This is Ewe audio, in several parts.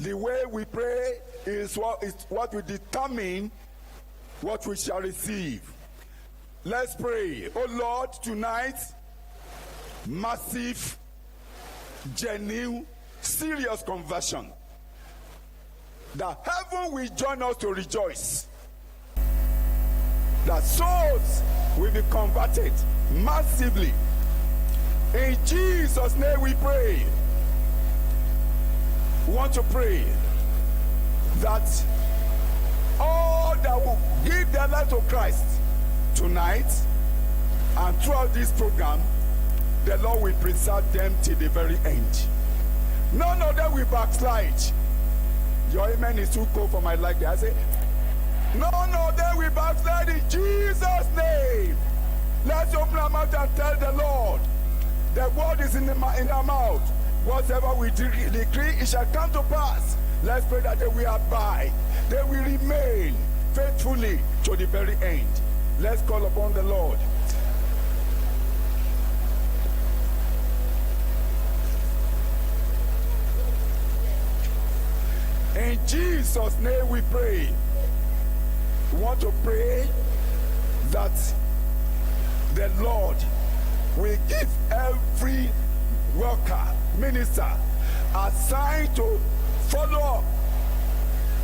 The way we pray is what is what will determine what we shall receive. Let's pray. Oh Lord, tonight, massive, genuine, serious conversion. That heaven will join us to rejoice. That souls will be converted massively. In Jesus' name we pray. We want to pray that all that will give their life to Christ tonight and throughout this program, the Lord will preserve them till the very end. None of them will backslide. Your amen is too cold for my liking. I say, none of them will backslide in Jesus' name. Let's open our mouth and tell the Lord. The word is in, the, in our mouth. Whatever we decree, it shall come to pass. Let's pray that they will abide, they will remain faithfully to the very end. Let's call upon the Lord. In Jesus' name we pray. We want to pray that the Lord will give every worker, minister assigned to follow up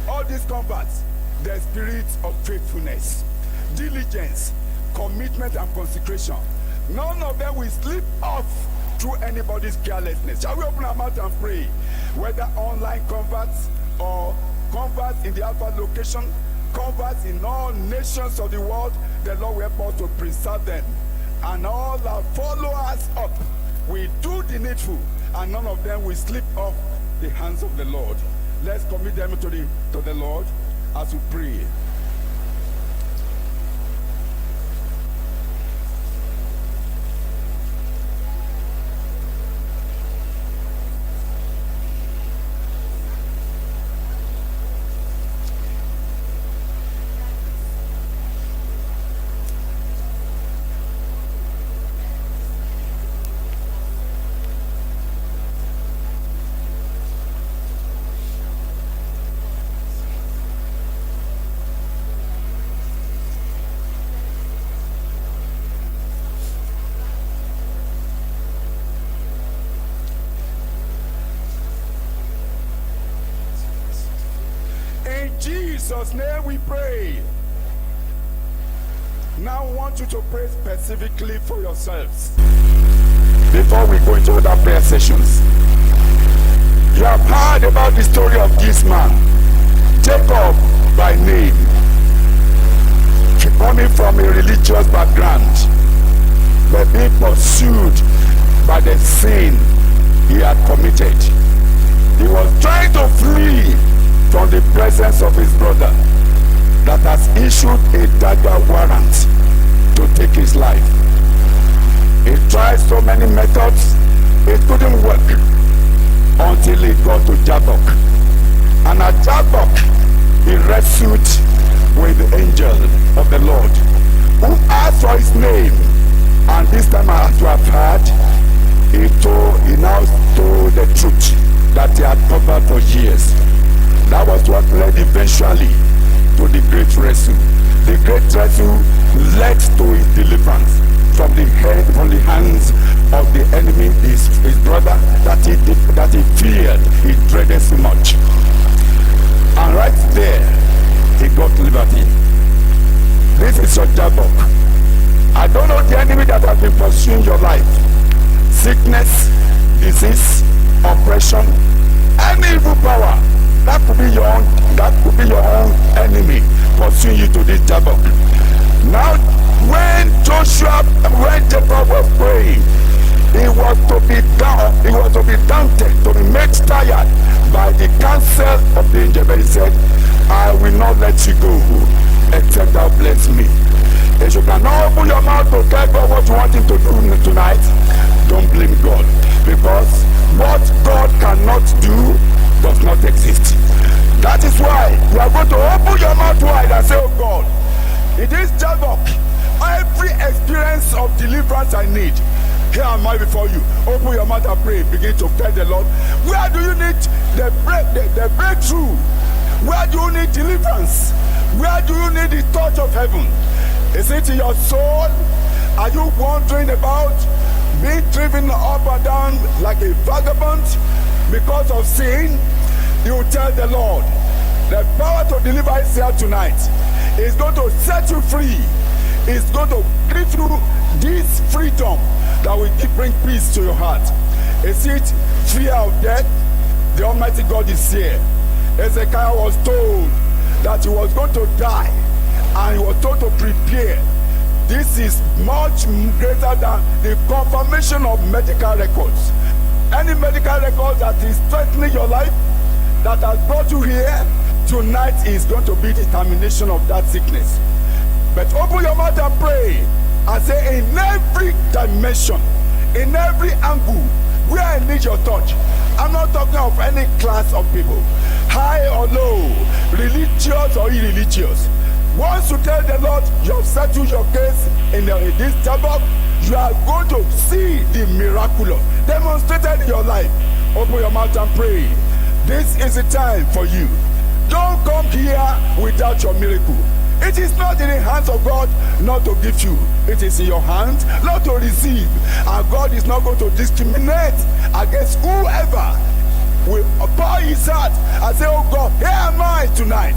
all these converts the spirit of faithfulness, diligence, commitment, and consecration. None of them will slip off through anybody's carelessness. Shall we open our mouth and pray? Whether online converts or converts in the Alpha location, converts in all nations of the world, the Lord will help us to preserve them. And all our followers up will do the needful, and none of them will slip off the hands of the Lord. Let's commit them to the to the Lord as we pray. In Jesus' name we pray. Now I want you to pray specifically for yourselves before we go into other prayer sessions. You have heard about the story of this man, Jacob by name, coming from a religious background, but being pursued by the sin he had committed. He was trying to flee from the presence of his brother that has issued a dagger warrant to take his life. He tried so many methods, it couldn't work until he got to Jabbok. And at Jabbok, he wrestled with the angel of the Lord, who asked for his name. And this time, as you have heard, he told he now told the truth that he had covered for years. That was what led eventually to the great wrestle. The great wrestle led to his deliverance from the head, from the hands of the enemy, his, his brother that he did, that he feared, he dreaded so much. And right there, he got liberty. This is your Jabbok. I don't know the enemy that has been pursuing your life. Sickness, disease, oppression, any evil power. That could be your own, that could be your own enemy pursuing you to this Jabbok. Now, when Joshua, when Jacob was praying, he was to be down, he was to be daunted, to be made tired by the counsel of the angel. But he said, I will not let you go except thou bless me. If you cannot open your mouth to tell God what you want him to do tonight, don't blame God. Because what God cannot do does not exist. That is why you are going to open your mouth wide and say, Oh God, it is Jabbok. Every experience of deliverance I need, here am I before you. Open your mouth and pray. Begin to tell the Lord, where do you need the break, the, the breakthrough? Where do you need deliverance? Where do you need the touch of heaven? Is it in your soul? Are you wandering about, being driven up and down like a vagabond because of sin? You tell the Lord, the power to deliver is here tonight. It's going to set you free. It's going to give you this freedom that will bring peace to your heart. Is it fear of death? The Almighty God is here. Hezekiah was told that he was going to die and he was told to prepare. This is much greater than the confirmation of medical records. Any medical record that is threatening your life, that has brought you here, tonight is going to be the termination of that sickness. But open your mouth and pray and say, in every dimension, in every angle, where I need your touch. I'm not talking of any class of people, high or low, religious or irreligious. Once you tell the Lord you have settled your case in, the, in this Jabbok, you are going to see the miraculous demonstrated in your life. Open your mouth and pray. This is the time for you. Don't come here without your miracle. It is not in the hands of God not to give you. It is in your hand not to receive. And God is not going to discriminate against whoever will pour his heart and say, Oh God, here am I tonight.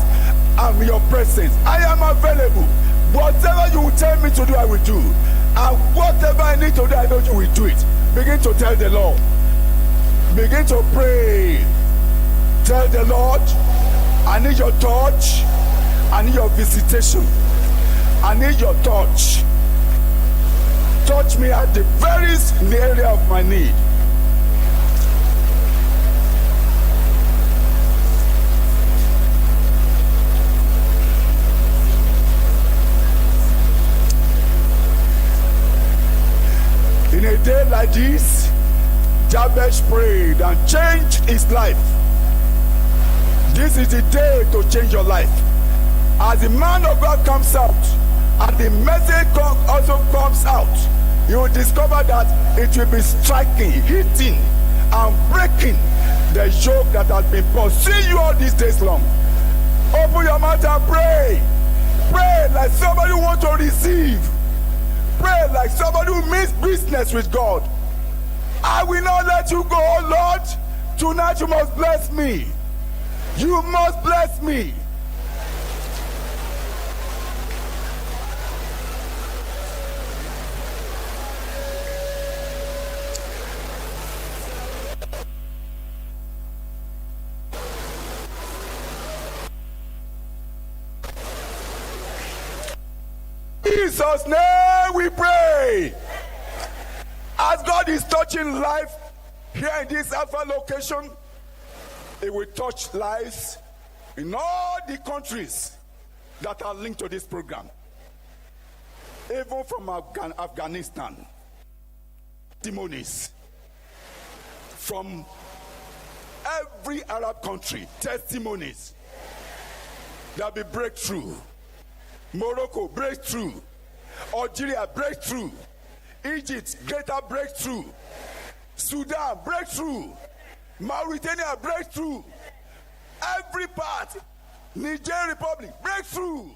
I'm in your presence. I am available. Whatever you will tell me to do, I will do. And whatever I need to do, I know you will do it. Begin to tell the Lord. Begin to pray. Tell the Lord, I need your touch. I need your visitation. I need your touch. Touch me at the very area of my need. In a day like this, Jabesh prayed and changed his life. This is the day to change your life. As the man of God comes out and the message also comes out, you will discover that it will be striking, hitting, and breaking the yoke that has been pursuing you all these days long. Open your mouth and pray. Pray like somebody who wants to receive. Pray like somebody who means business with God. I will not let you go, Lord. Tonight you must bless me. You must bless me. Jesus' name we pray. As God is touching life here in this Alpha location, it will touch lives in all the countries that are linked to this program. Even from Afghan- Afghanistan, testimonies from every Arab country, testimonies. There'll be breakthrough. Morocco, breakthrough. Algeria, breakthrough. Egypt, greater breakthrough. Sudan, breakthrough. Mauritania, breakthrough. Every part. Niger Republic, breakthrough.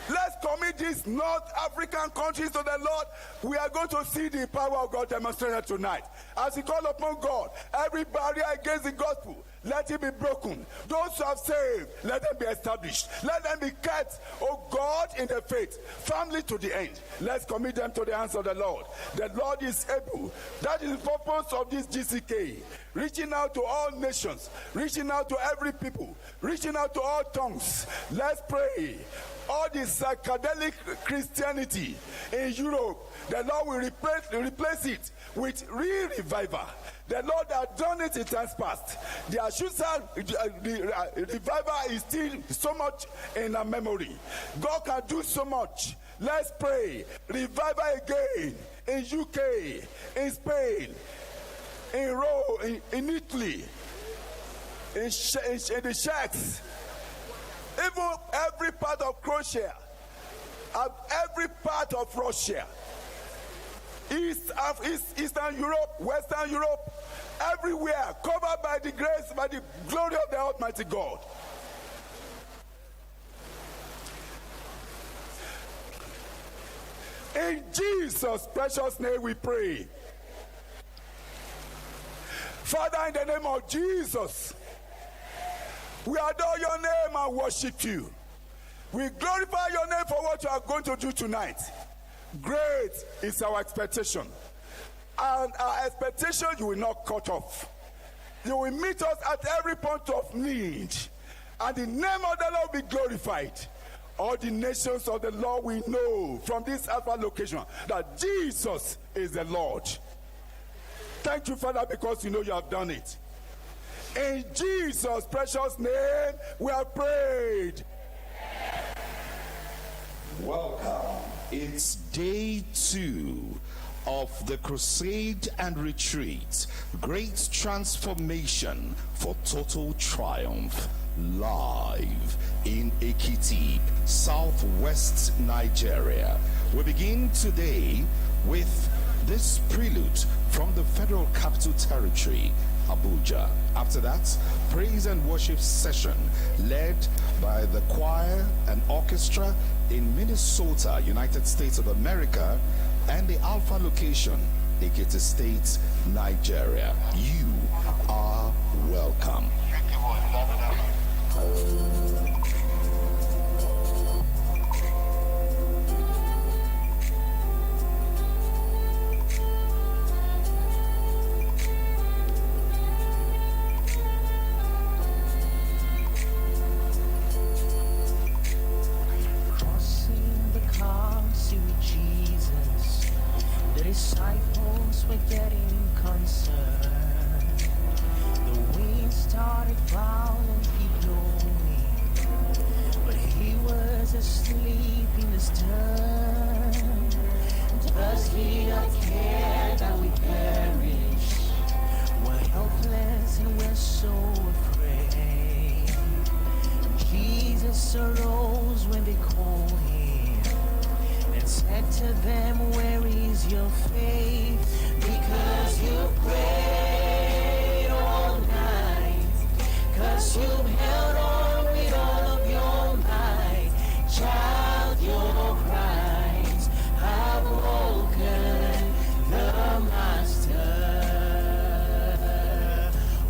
Let's commit these North African countries to the Lord. We are going to see the power of God demonstrated tonight. As we call upon God, every barrier against the gospel, let it be broken. Those who have saved, let them be established. Let them be kept, oh God, in the faith, family to the end. Let's commit them to the hands of the Lord. The Lord is able. That is the purpose of this GCK. Reaching out to all nations, reaching out to every people, reaching out to all tongues. Let's pray. All the psychedelic Christianity in Europe, the Lord will replace, replace it with real revival. The Lord has done it in times past. The Azusa the, revival is still so much in our memory. God can do so much. Let's pray. Revival again in UK, in Spain, in Rome, in, in Italy, in, in, in the Czechs, even every part of Croatia, every part of Russia. East, East, Eastern Europe, Western Europe, everywhere, covered by the grace, by the glory of the Almighty God. In Jesus' precious name we pray. Father, in the name of Jesus, we adore your name and worship you. We glorify your name for what you are going to do tonight. Great is our expectation. And our expectation you will not cut off. You will meet us at every point of need. And the name of the Lord will be glorified. All the nations of the Lord will know from this Alpha location that Jesus is the Lord. Thank you, Father, because you know you have done it. In Jesus' precious name, we have prayed. Welcome. It's day 2 of the Crusade and Retreat, Great Transformation for Total Triumph, live in Ekiti, Southwest Nigeria. We begin today with this prelude from the Federal Capital Territory, Abuja. After that, praise and worship session led by the choir and orchestra in Minnesota, United States of America, and the Alpha location, Ekiti State, Nigeria. You are welcome. Crossing the calm sea with Jesus, the disciples were getting concerned. The wind started violently blowing, but he was asleep in the stern. Does he not care that we perish? We're helpless and we're so afraid. Jesus arose when they called him and said to them, "Where is your faith?" Because you prayed all night, 'cause you held on with all of your might. Child, your cries have woken the Master.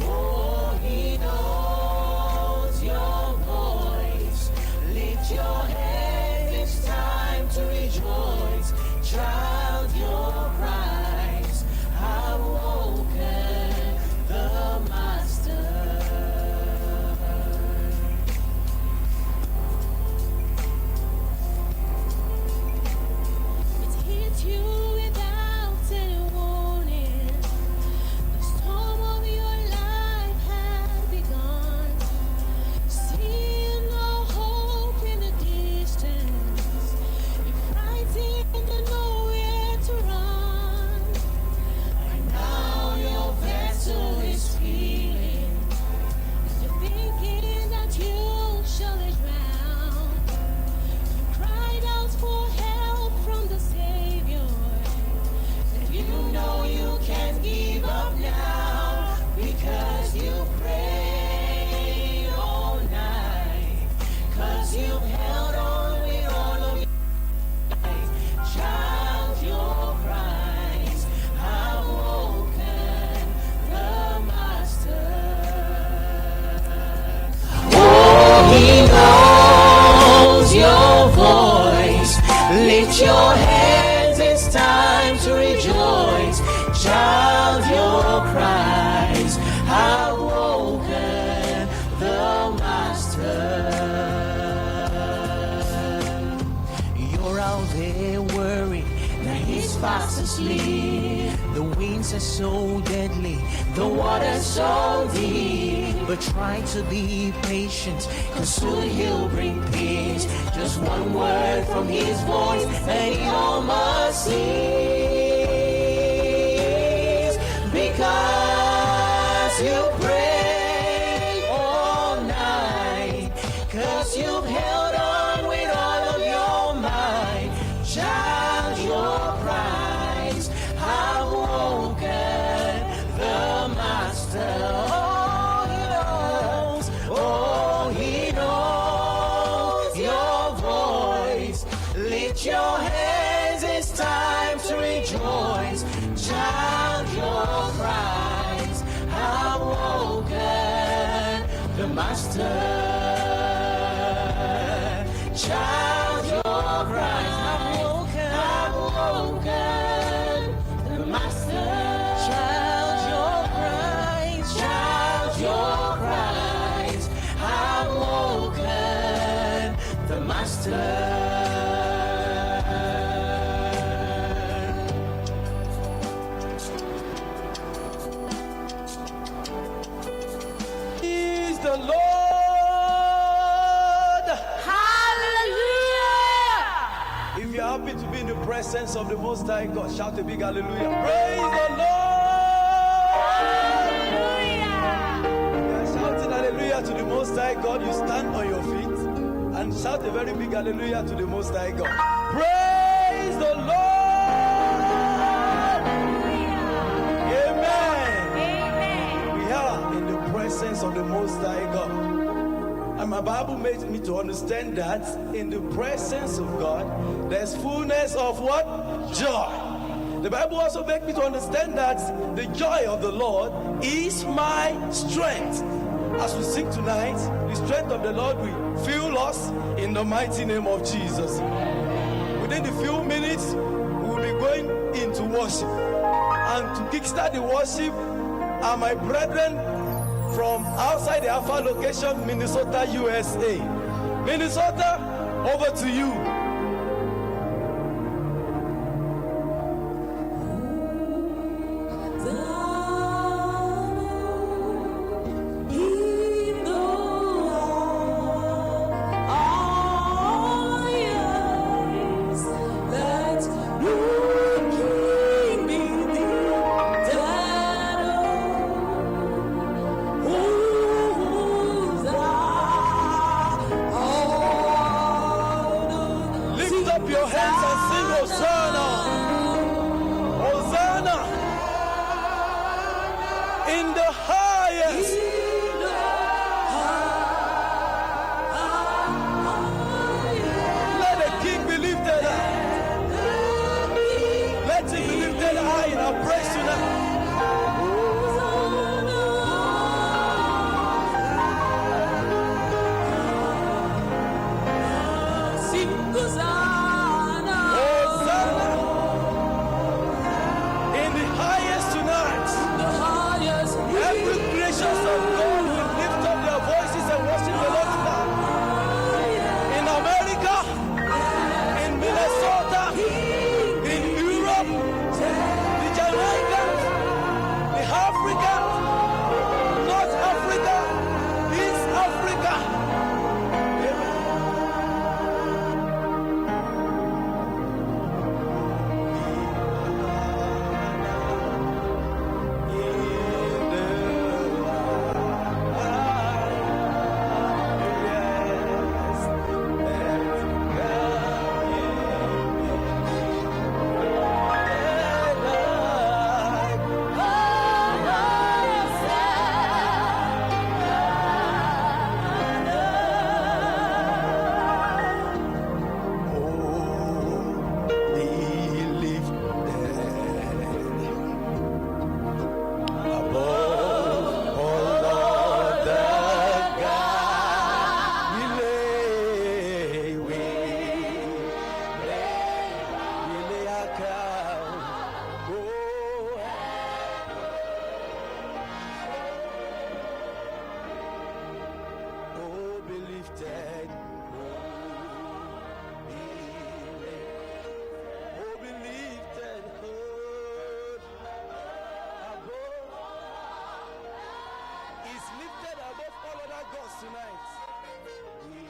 Oh, he knows your voice. Lift your head, it's time to rejoice. Child, your cries have woken the Master. It hit you without any warning. The storm of your life had begun. Seeing no hope in the distance, you're frightened and nowhere to run. And now your vessel is filling. You're thinking that you'll surely drown. You cried out for help from the Savior. And You know you can't give up now because you prayed all night. 'Cause you held on with all of your might. Child, your cries have woken the Master. Oh, he knows your voice. Lift your hands, it's time to rejoice. Child, your cries have woken the Master. You're out there worried that he's fast asleep. The winds are so deadly, the water's so deep. But try to be patient, 'cause soon he'll bring peace. Just one word from his voice, and it all must cease. Because you pray all night, 'cause you've held on with all of your might. Child, your cries the Master. Child, your cries have woken the Master. Child, your cries, child, your cries have woken the Master. Praise the Lord. Hallelujah! If you're happy to be in the presence of the Most High God, shout a big hallelujah. Praise the Lord. Hallelujah! You are shouting hallelujah to the Most High God. You stand on your feet and shout a very big hallelujah to the Most High God. Praise the Lord. Amen. Amen. We are in the presence of the Most High God. And my Bible makes me to understand that in the presence of God, there's fullness of what? Joy. The Bible also makes me to understand that the joy of the Lord is my strength. As we sing tonight, the strength of the Lord will fill us in the mighty name of Jesus. Within the few minutes, we will be going into worship. And to kickstart the worship are my brethren from outside the Alpha location, Minnesota, USA. Minnesota, over to you. Lift up your hands and sing Hosanna. Hosanna in the highest. Let the King be lifted up. Let him be lifted high in our praise tonight. Hosanna in the highest tonight. Every creation of God will lift up their voices and worship the Lord tonight. In America, in Minnesota, in Europe, the Jamaicans, the Africans, North Africa, East Africa. Amen. In the highest, let God Oh, be lifted above all other gods. We lay our crown. Oh, oh, be lifted. Oh, be lifted. Oh, above. Is lifted above all other gods tonight. We lay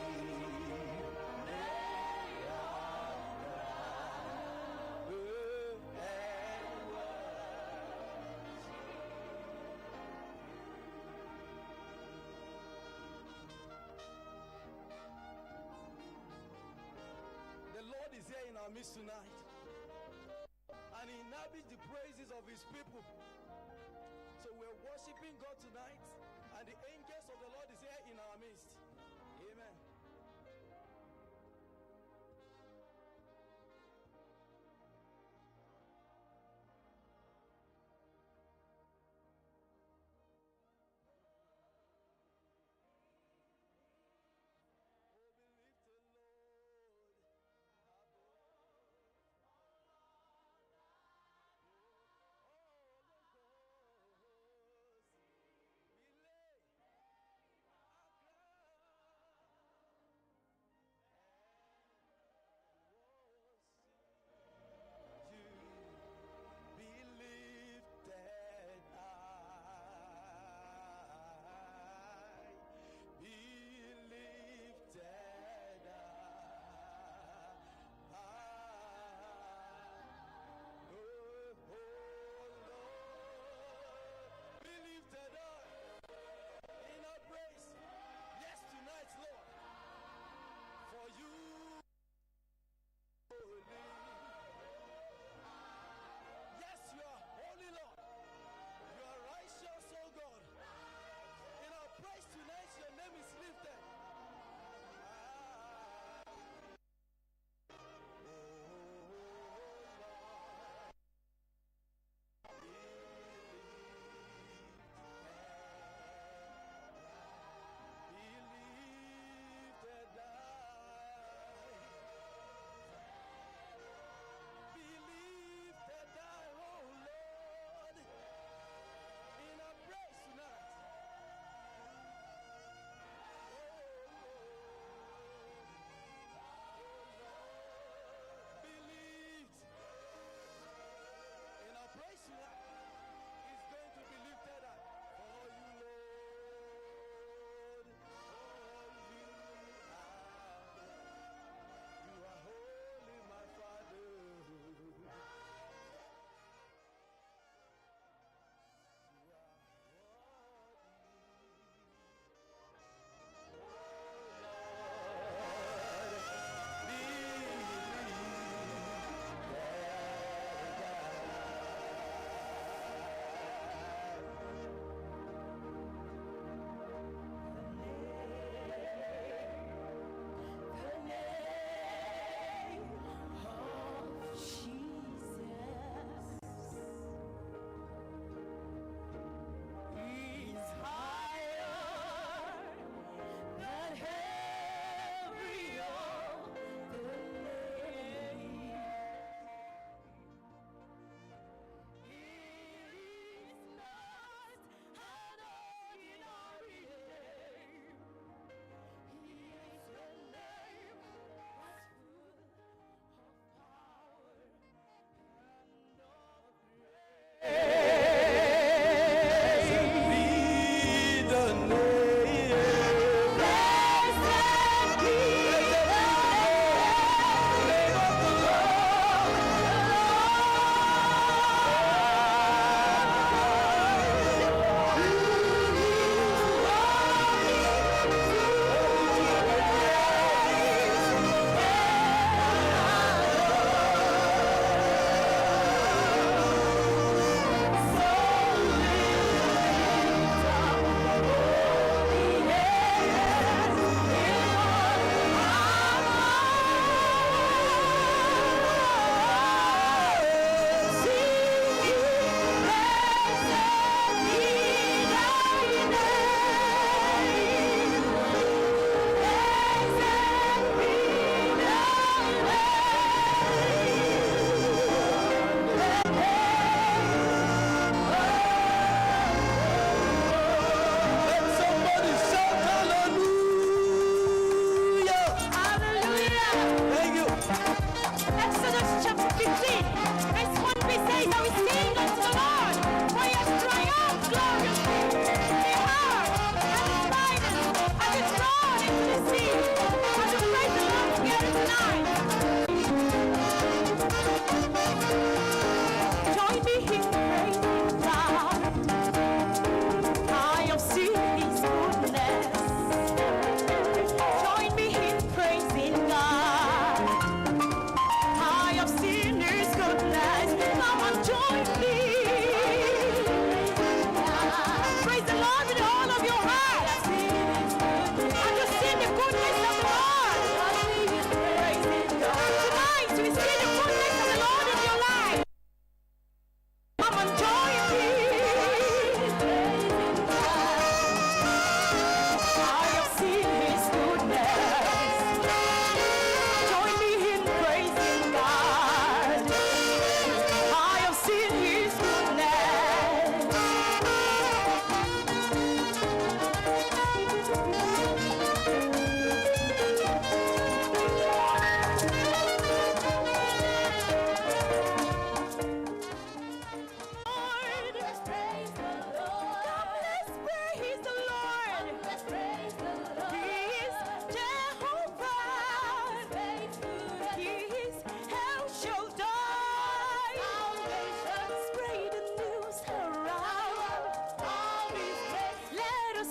our crown and worship. The Lord is here in our midst tonight. And he inhabits the praises of his people. So we're worshiping God tonight, and the angels of the Lord is here in our midst. Amen.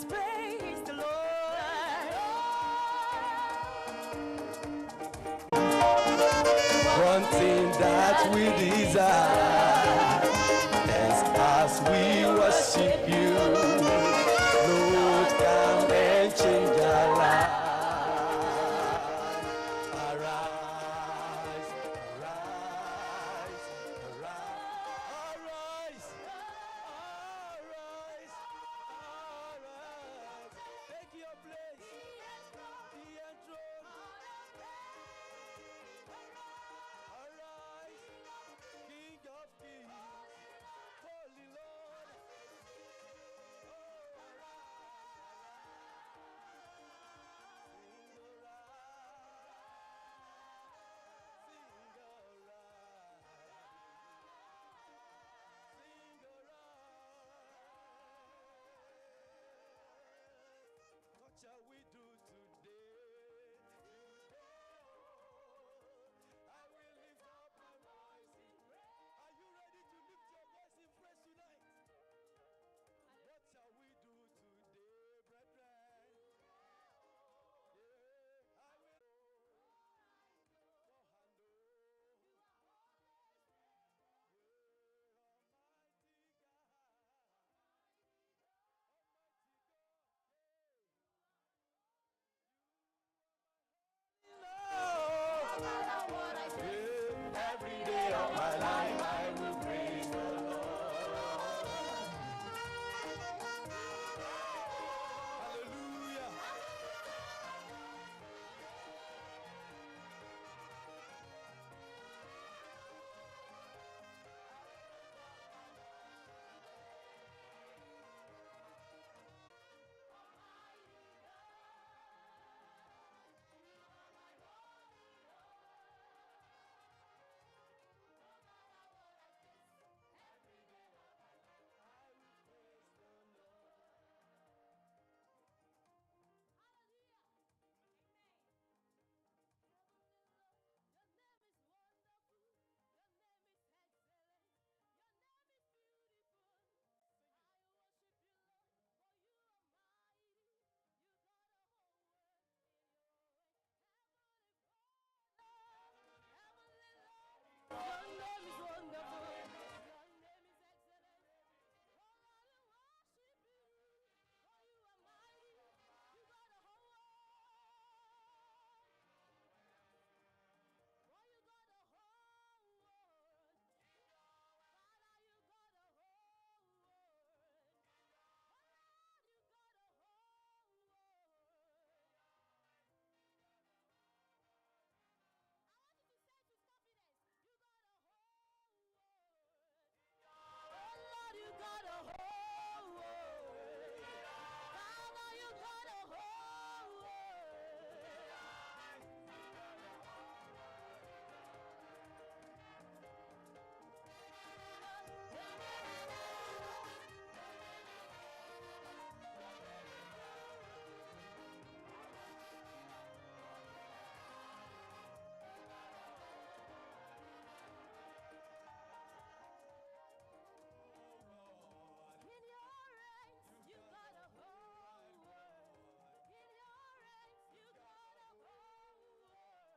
Let's praise the Lord. One thing that we desire is as we worship you, Lord, come and change our lives. Arise, arise, arise, arise, arise. Take your place, be enthroned. Arise, King of kings, Holy Lord. Oh, arise, sing arise, sing arise, sing arise. What shall we do today? I will lift up my voice in prayer. Are you ready to lift your voice in praise tonight? What shall we do today, brethren? Yeah, I will. Your hand, oh. Yeah, Almighty God. Almighty God. Yeah. Yeah, every day of my life I will praise the Lord. Hallelujah. I will praise the Lord. Hallelujah. Amen. Your name is wonderful. Your name is excellent. Your name is beautiful. I worship you, Lord, for you are mighty. You got a whole world in your hands. Heavenly Father, Heavenly Lord, your name is wonderful. Your name is excellent. Oh Lord, I worship you, for you are mighty. You got a whole world. For you got the whole world. Father, you got the whole world. Oh Lord, you got the whole world. I want you to say it with confidence. You got the whole world. Oh Lord, you got the whole world. Father, you got the whole world. In your hands, you got a whole world. In your hands, you got a whole world.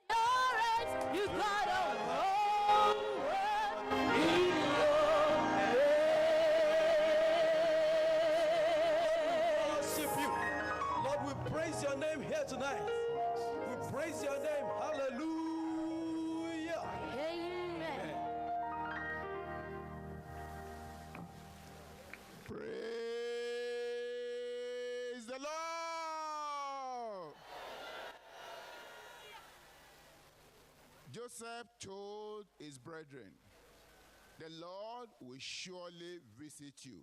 In your hands, you got a whole world. In your hands. Worship you. Lord, we praise your name here tonight. We praise your name. Hallelujah. Amen. Praise the Lord. Joseph told his brethren, The Lord will surely visit you,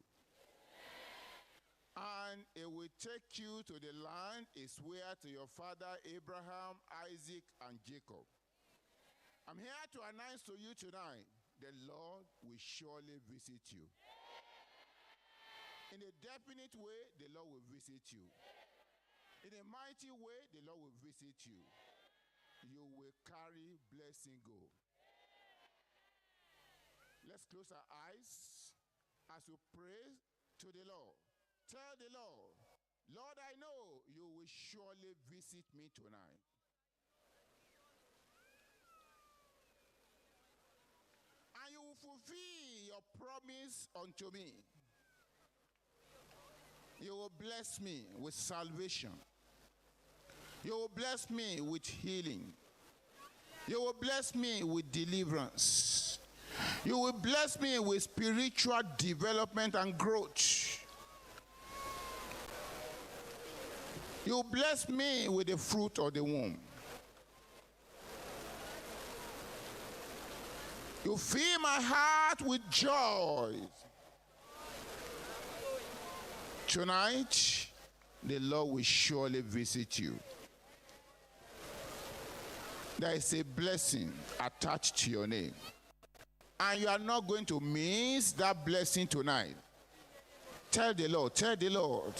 and he will take you to the land he swore to your father Abraham, Isaac, and Jacob. I'm here to announce to you tonight the Lord will surely visit you. In a definite way, the Lord will visit you. In a mighty way, the Lord will visit you. You will carry blessing go. Let's close our eyes as we pray to the Lord. Tell the Lord, Lord, I know you will surely visit me tonight. And you will fulfill your promise unto me. You will bless me with salvation. You will bless me with healing. You will bless me with deliverance. You will bless me with spiritual development and growth. You will bless me with the fruit of the womb. You fill my heart with joy. Tonight, the Lord will surely visit you. There is a blessing attached to your name. And you are not going to miss that blessing tonight. Tell the Lord, tell the Lord.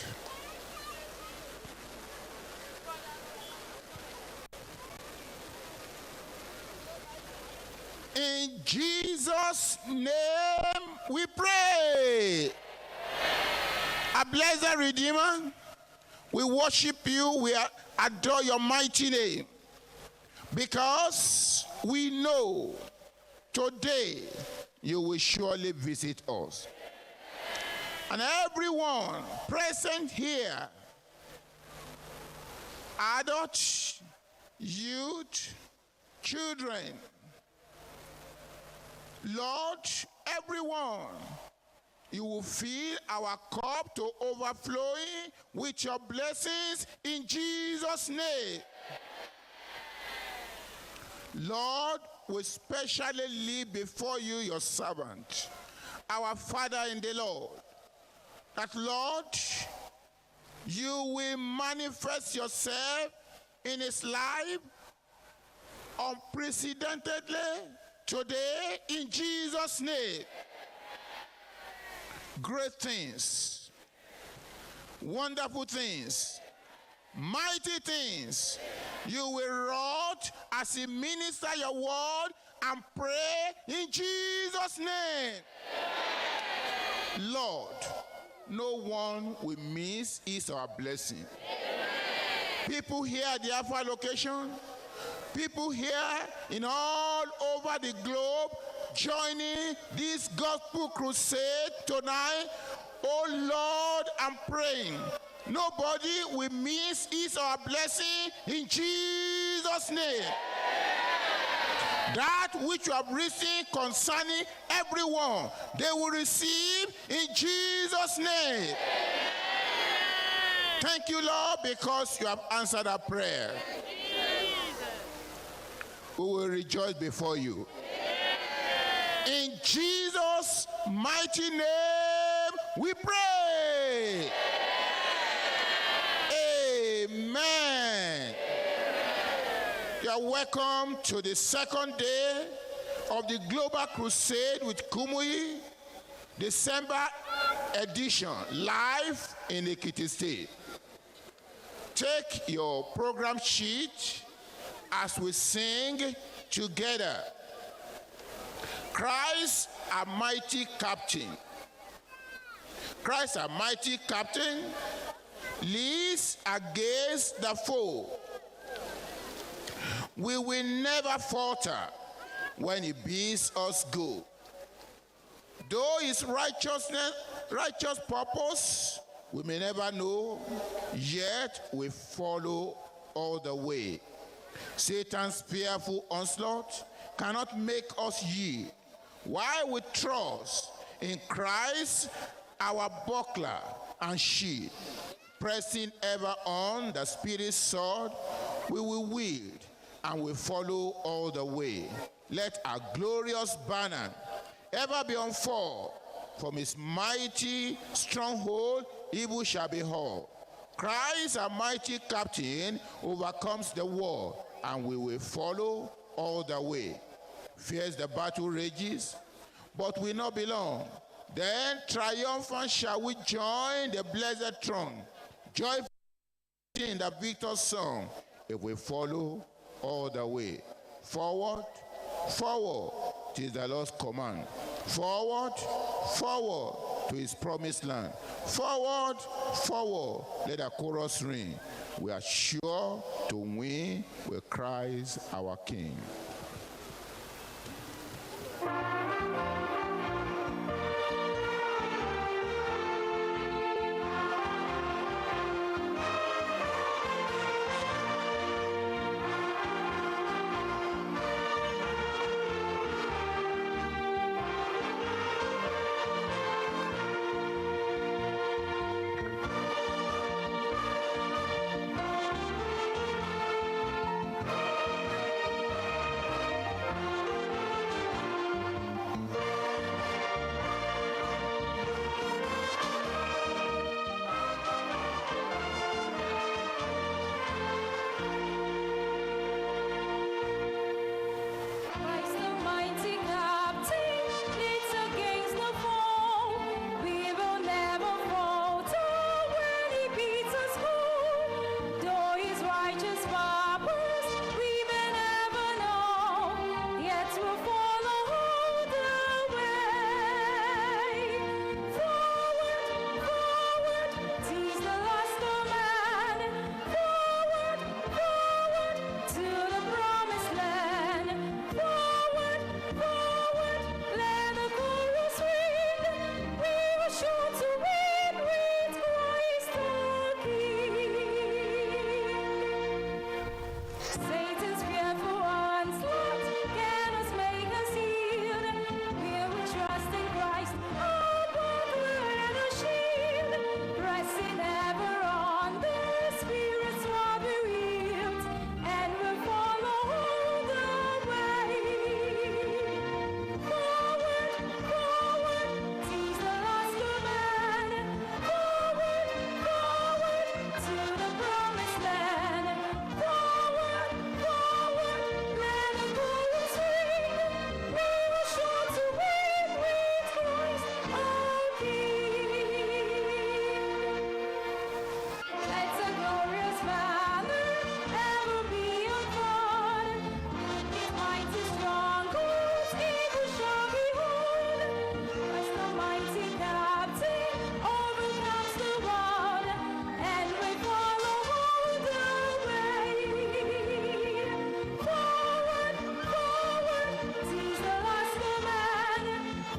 In Jesus' name we pray. A blessed Redeemer, we worship you, we adore your mighty name. Because we know today you will surely visit us. And everyone present here, adults, youth, children, Lord, everyone, you will fill our cup to overflowing with your blessings in Jesus' name. Lord, we specially leave before you your servant, our Father in the Lord, that Lord, you will manifest yourself in his life unprecedentedly today in Jesus' name. Great things, wonderful things, mighty things you will wrought as he minister your word and pray in Jesus' name. Lord, no one will miss his or her blessing. People here at the Alpha location, people here in all over the globe joining this gospel crusade tonight. Oh Lord, I'm praying. Nobody will miss his or her blessing in Jesus' name. That which you have written concerning everyone, they will receive in Jesus' name. Thank you, Lord, because you have answered our prayer. We will rejoice before you. In Jesus' mighty name, we pray. Amen. You are welcome to the second day of the Global Crusade with Kumuyi, December edition, live in Ekiti State. Take your program sheet as we sing together. Christ, our mighty captain. Christ, our mighty captain, leads against the foe. We will never falter when he bids us go. Though his righteousness, righteous purpose we may never know, yet we follow all the way. Satan's fearful onslaught cannot make us yield. Why we trust in Christ, our buckler and shield, pressing ever on the Spirit's sword, we will wield and we follow all the way. Let our glorious banner ever be unfurled. From his mighty stronghold, evil shall be hauled. Christ, our mighty captain, overcomes the war, and we will follow all the way. Fierce the battle rages, but will not be long. Then triumphant shall we join the blessed throng, joyful in the victor's song, if we follow all the way. Forward, forward, tis the Lord's command. Forward, forward, to his promised land. Forward, forward, let the chorus ring. We are sure to win with Christ our King. Christ the mighty captain leads against the foe. We will never falter when he beats us home. Though his righteous purpose we may never know, yet we'll follow all the way. Forward, forward, 'tis the last command. Forward, forward to the promised land. Forward, forward, let the chorus ring. We were sure to win with Christ the King. Satan's fearful onslaught cannot make us yield. We will trust in Christ, our buckler and our shield. Pressing ever on, the Spirit's sword we wield, and we'll follow all the way. Forward, forward, 'tis the last command. Forward, forward to the promised land. Forward, forward, let the chorus ring. We were sure to win with Christ our King. Let the glorious banner ever be unfurled. His mighty strong horse, evil shall behold. Christ the mighty captain overcomes the world, and we follow all the way. Forward, forward, 'tis the last command.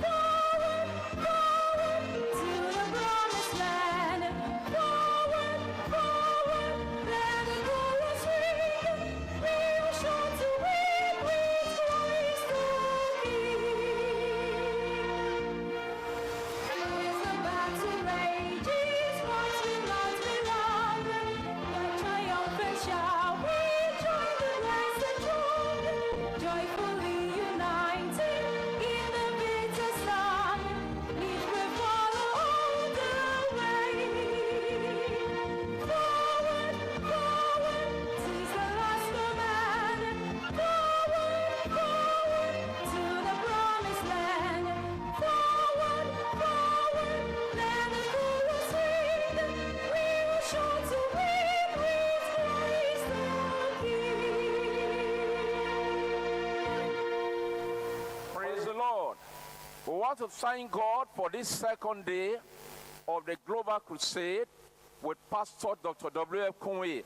Forward, forward to the promised land. Forward, forward, let the chorus ring. We were sure to win with Christ the King. As the battle rages, what will not be long. But triumphant shall we join the blessed throng, joyfully united in the bitter song. If we follow all the way. Forward, forward, 'tis the last command. Forward, forward to the promised land. Forward, forward, let the chorus ring. We were sure to win with Christ the King. Praise the Lord. We want to thank God for this second day of the Global Crusade with Pastor Dr. W.F. Kumuyi.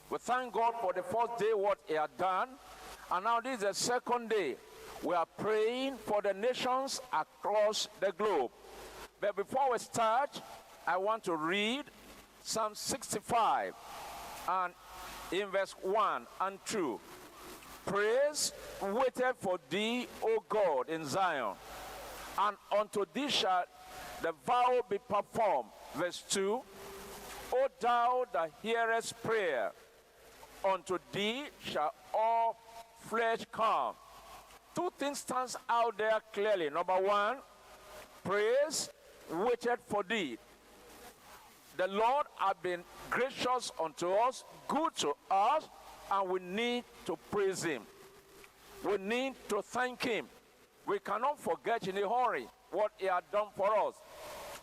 We thank God for the first day, what he had done. And now this is the second day. We are praying for the nations across the globe. But before we start, I want to read Psalm 65 and in verse 1 and 2. Praise waited for thee, O God, in Zion, and unto thee shall the vow be performed. Verse 2. O thou that hearest prayer, unto thee shall all flesh come. Two things stands out there clearly. Number one, praise waited for thee. The Lord hath been gracious unto us, good to us, and we need to praise him. We need to thank him. We cannot forget in a hurry what he had done for us.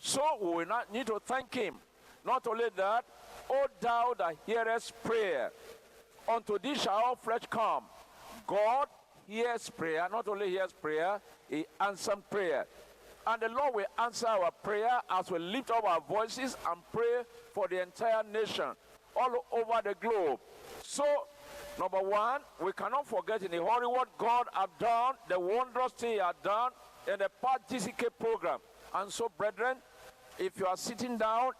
So we will not need to thank him. Not only that, O thou that hearest prayer, unto thee shall all flesh come. God hears prayer, not only hears prayer, he answers prayer. And the Lord will answer our prayer as we lift up our voices and pray for the entire nation all over the globe. So, number one, we cannot forget in a hurry what God have done, the wondrous thing He had done in the past GCK program. And so, brethren, if you are sitting down,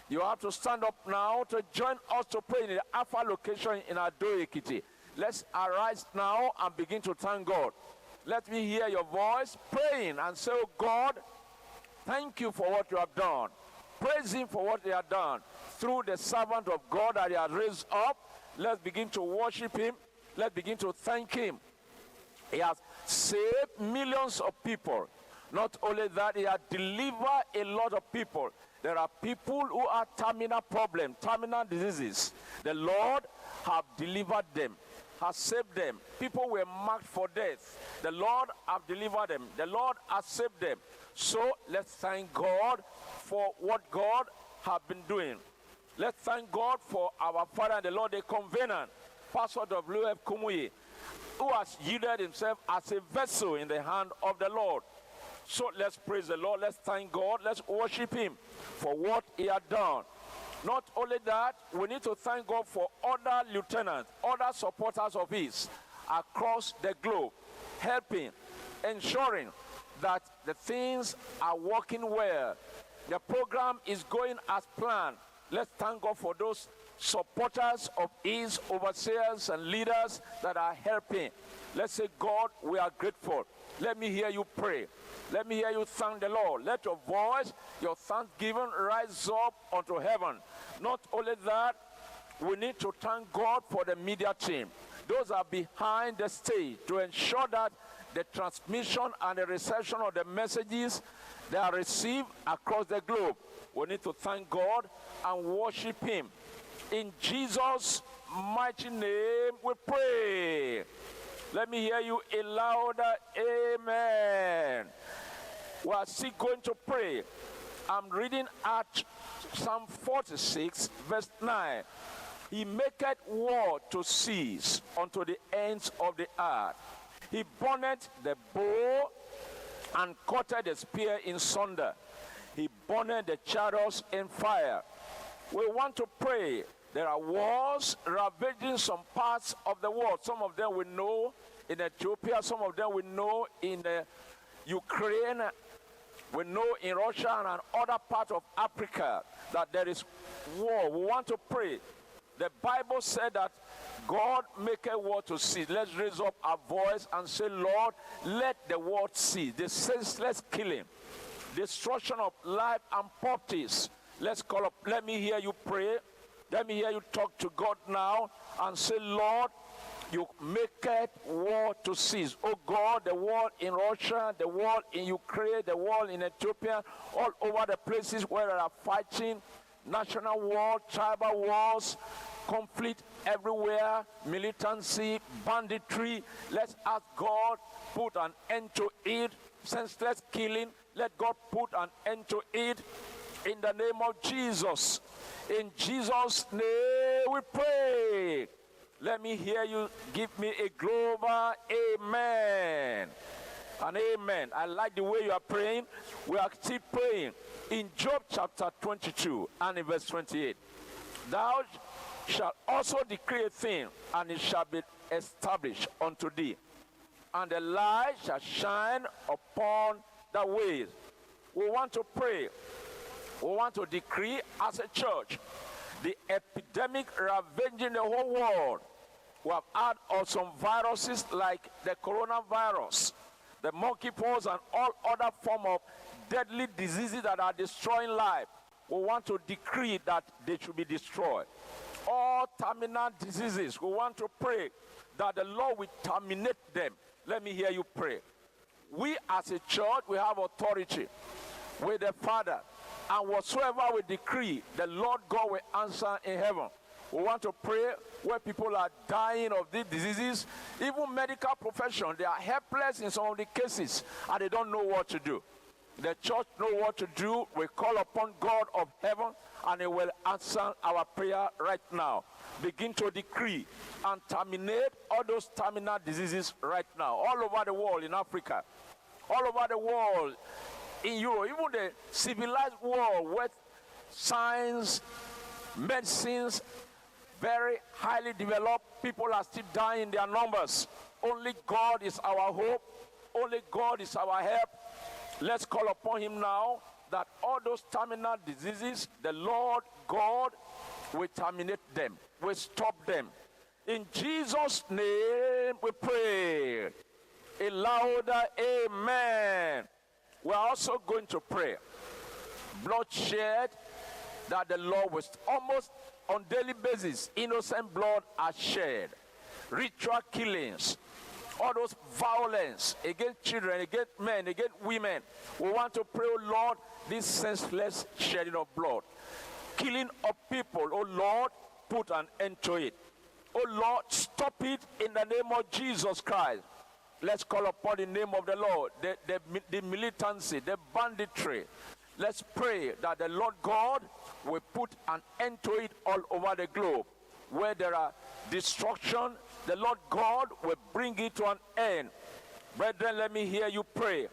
you have to stand up now to join us to pray in the Alpha location in Ado Ekiti. Let's arise now and begin to thank God. Let me hear your voice praying and say, Oh God, thank you for what you have done. Praise Him for what He has done through the servant of God that He has raised up. Let's begin to worship Him. Let's begin to thank Him. He has saved millions of people. Not only that, He has delivered a lot of people. There are people who are terminal problem, terminal diseases. The Lord have delivered them, has saved them. People were marked for death. The Lord have delivered them. The Lord has saved them. So let's thank God for what God have been doing. Let's thank God for our Father and the Lord, the convener, Pastor W.F. Kumuyi, who has yielded himself as a vessel in the hand of the Lord. So let's praise the Lord. Let's thank God. Let's worship Him for what He had done. Not only that, we need to thank God for other lieutenants, other supporters of His across the globe, helping, ensuring that the things are working well. The program is going as planned. Let's thank God for those supporters of His overseers and leaders that are helping. Let's say, God, we are grateful. Let me hear you pray. Let me hear you thank the Lord. Let your voice, your thanksgiving rise up unto heaven. Not only that, we need to thank God for the media team. Those are behind the stage to ensure that the transmission and the reception of the messages they are received across the globe. We need to thank God and worship Him. In Jesus' mighty name, we pray. Let me hear you a louder amen. We are still going to pray. I'm reading at Psalm 46, verse 9. He maketh war to cease unto the ends of the earth. He burneth the bow and cutteth the spear in sunder. He burneth the chariots in fire. We want to pray. There are wars ravaging some parts of the world. Some of them we know in Ethiopia, some of them we know in uh, Ukraine, we know in Russia and other parts of Africa that there is war. We want to pray. The Bible said that God make a war to cease. Let's raise up our voice and say, Lord, let the world cease. The senseless killing, destruction of life and properties. Let's call up. Let me hear you pray. Let me hear you talk to God now and say, Lord, you make it war to cease. Oh God, the war in Russia, the war in Ukraine, the war in Ethiopia, all over the places where there are fighting, national war, tribal wars, conflict everywhere, militancy, banditry. Let's ask God put an end to it. Senseless killing, let God put an end to it in the name of Jesus. In Jesus' name we pray. Let me hear you give me a global amen. And amen. I like the way you are praying. We are still praying in Job chapter 22 and in verse 28. Thou shalt also decree a thing, and it shall be established unto thee, and the light shall shine upon the ways. We want to pray. We want to decree as a church the epidemic ravaging the whole world. We have had of some viruses like the coronavirus, the monkeypox, and all other form of deadly diseases that are destroying life. We want to decree that they should be destroyed. All terminal diseases, we want to pray that the Lord will terminate them. Let me hear you pray. We as a church, we have authority with the Father. And whatsoever we decree, the Lord God will answer in heaven. We want to pray where people are dying of these diseases. Even medical profession, they are helpless in some of the cases and they don't know what to do. The church know what to do. We call upon God of heaven and he will answer our prayer right now. Begin to decree and terminate all those terminal diseases right now. All over the world in Africa, all over the world In Europe, even the civilized world where science, medicines, very highly developed, people are still dying in their numbers. Only God is our hope. Only God is our help. Let's call upon Him now that all those terminal diseases, the Lord God will terminate them, will stop them. In Jesus' name we pray. A louder amen. We are also going to pray. Bloodshed that the Lord was almost on daily basis, innocent blood are shed. Ritual killings, all those violence against children, against men, against women. We want to pray, oh Lord, this senseless shedding of blood, killing of people, oh Lord, put an end to it. Oh Lord, stop it in the name of Jesus Christ. Let's call upon the name of the Lord, the, the, the militancy, the banditry. Let's pray that the Lord God will put an end to it all over the globe. Where there are destruction, the Lord God will bring it to an end. Brethren, let me hear you pray.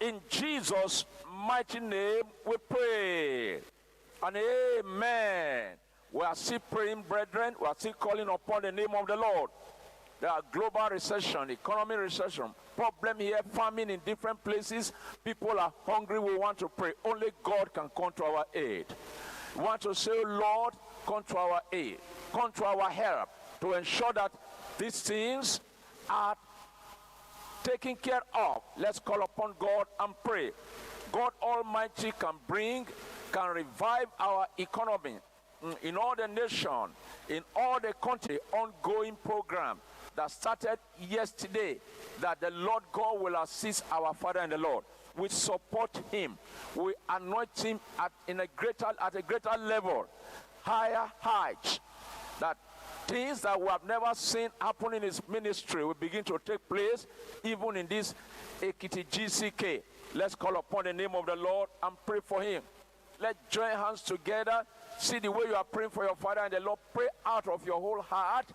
In Jesus' mighty name, we pray. And amen. We are still praying, brethren. We are still calling upon the name of the Lord. There are global recession, economic recession, problem here, famine in different places. People are hungry. We want to pray. Only God can come to our aid. We want to say, Lord, come to our aid, come to our help to ensure that these things are taken care of. Let's call upon God and pray. God Almighty can bring, can revive our economy in all the nation, in all the country, ongoing program that started yesterday, that the Lord God will assist our Father and the Lord. We support him. We anoint him at, in a greater, at a greater level, higher heights, that things that we have never seen happen in his ministry will begin to take place even in this Ekiti GCK. Let's call upon the name of the Lord and pray for him. Let's join hands together. See the way you are praying for your father and the Lord. Pray out of your whole heart.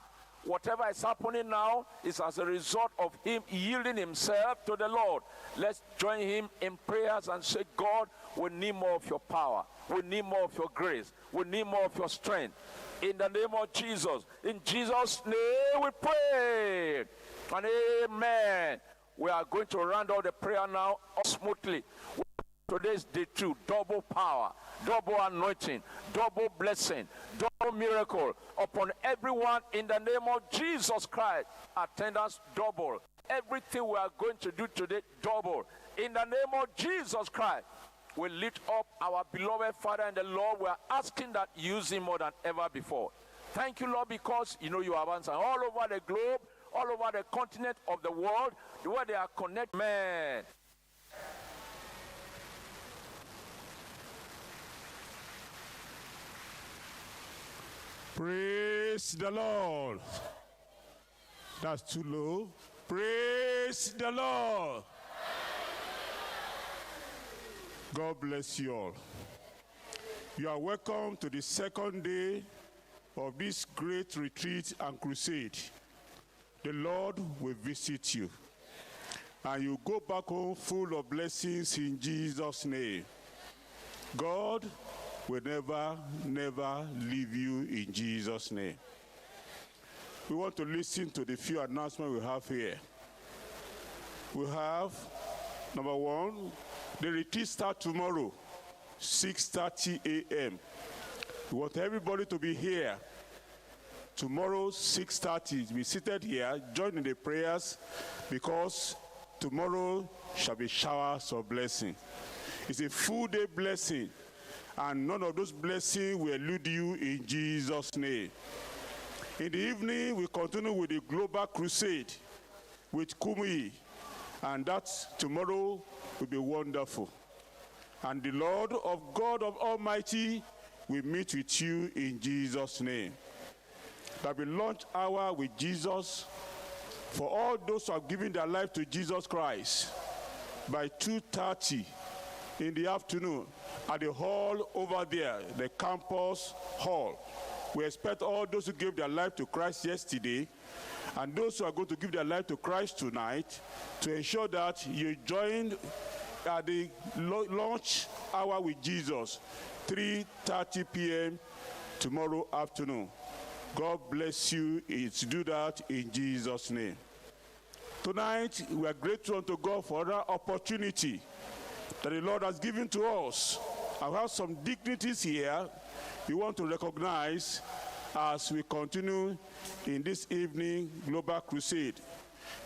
Whatever is happening now is as a result of him yielding himself to the Lord. Let's join him in prayers and say, God, we need more of your power. We need more of your grace. We need more of your strength. In the name of Jesus. In Jesus' name we pray. And amen. We are going to round out the prayer now smoothly. Today's day two, double power, double anointing, double blessing, double miracle upon everyone in the name of Jesus Christ. Attendance double. Everything we are going to do today, double. In the name of Jesus Christ, we lift up our beloved Father and the Lord. We are asking that use him more than ever before. Thank you, Lord, because you know you have answered all over the globe, all over the continent of the world, where they are connected. Man. Praise the Lord. That's too low. Praise the Lord. God bless you all. You are welcome to the second day of this great retreat and crusade. The Lord will visit you. And you go back home full of blessings in Jesus' name. God will never, never leave you in Jesus' name. We want to listen to the few announcements we have here. We have, number one, the retreat starts tomorrow, 6.30 a.m. We want everybody to be here. Tomorrow, 6.30, be seated here, join in the prayers, because tomorrow shall be showers of blessing. It's a full day blessing, and none of those blessings will elude you in Jesus' name. In the evening, we continue with the Global Crusade with Kumuyi, and that tomorrow will be wonderful. And the Lord of God of Almighty will meet with you in Jesus' name. That we launch hour with Jesus for all those who have given their life to Jesus Christ by 2:30 in the afternoon at the hall over there, the campus hall. We expect all those who gave their life to Christ yesterday and those who are going to give their life to Christ tonight to ensure that you join at the lunch hour with Jesus, 3:30 p.m. tomorrow afternoon. God bless you. It's do that in Jesus' name. Tonight, we are grateful unto God for that opportunity that the Lord has given to us. I have some dignities here we want to recognize as we continue in this evening global crusade.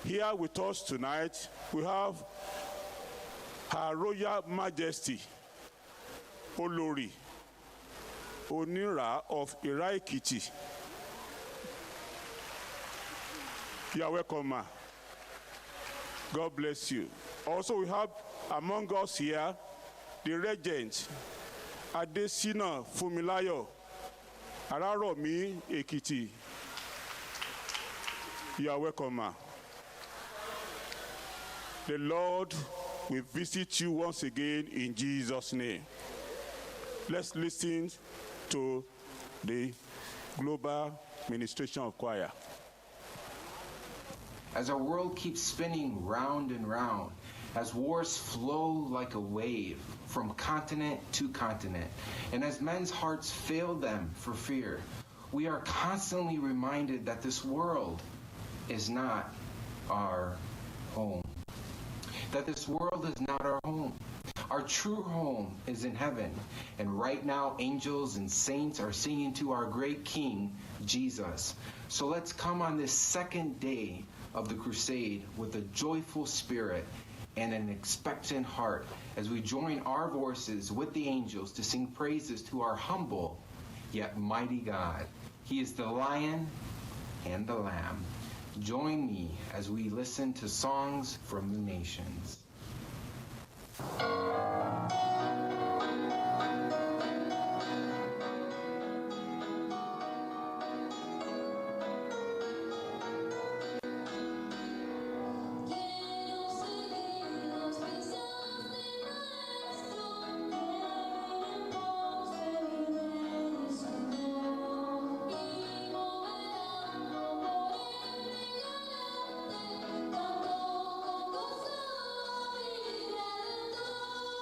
Here with us tonight, we have Her Royal Majesty Olori Onira of Ira Ekiti. You are welcome, ma. God bless you. Also, we have among us here the Regent Adesina Fumilayo Araromi Ekiti. You are welcome, ma. The Lord will visit you once again in Jesus' name. Let's listen to the global ministration of choir. As our world keeps spinning round and round, as wars flow like a wave from continent to continent, and as men's hearts fail them for fear, we are constantly reminded that this world is not our home. That this world is not our home. Our true home is in heaven. And right now, angels and saints are singing to our great King, Jesus. So let's come on this second day of the crusade with a joyful spirit and an expectant heart as we join our voices with the angels to sing praises to our humble yet mighty God. He is the lion and the lamb. Join me as we listen to songs from the nations. Quiero seguir los pisos del Maestro, quiero ir en pos del Señor y volando por el galante, canto con gozo a mi Redentor.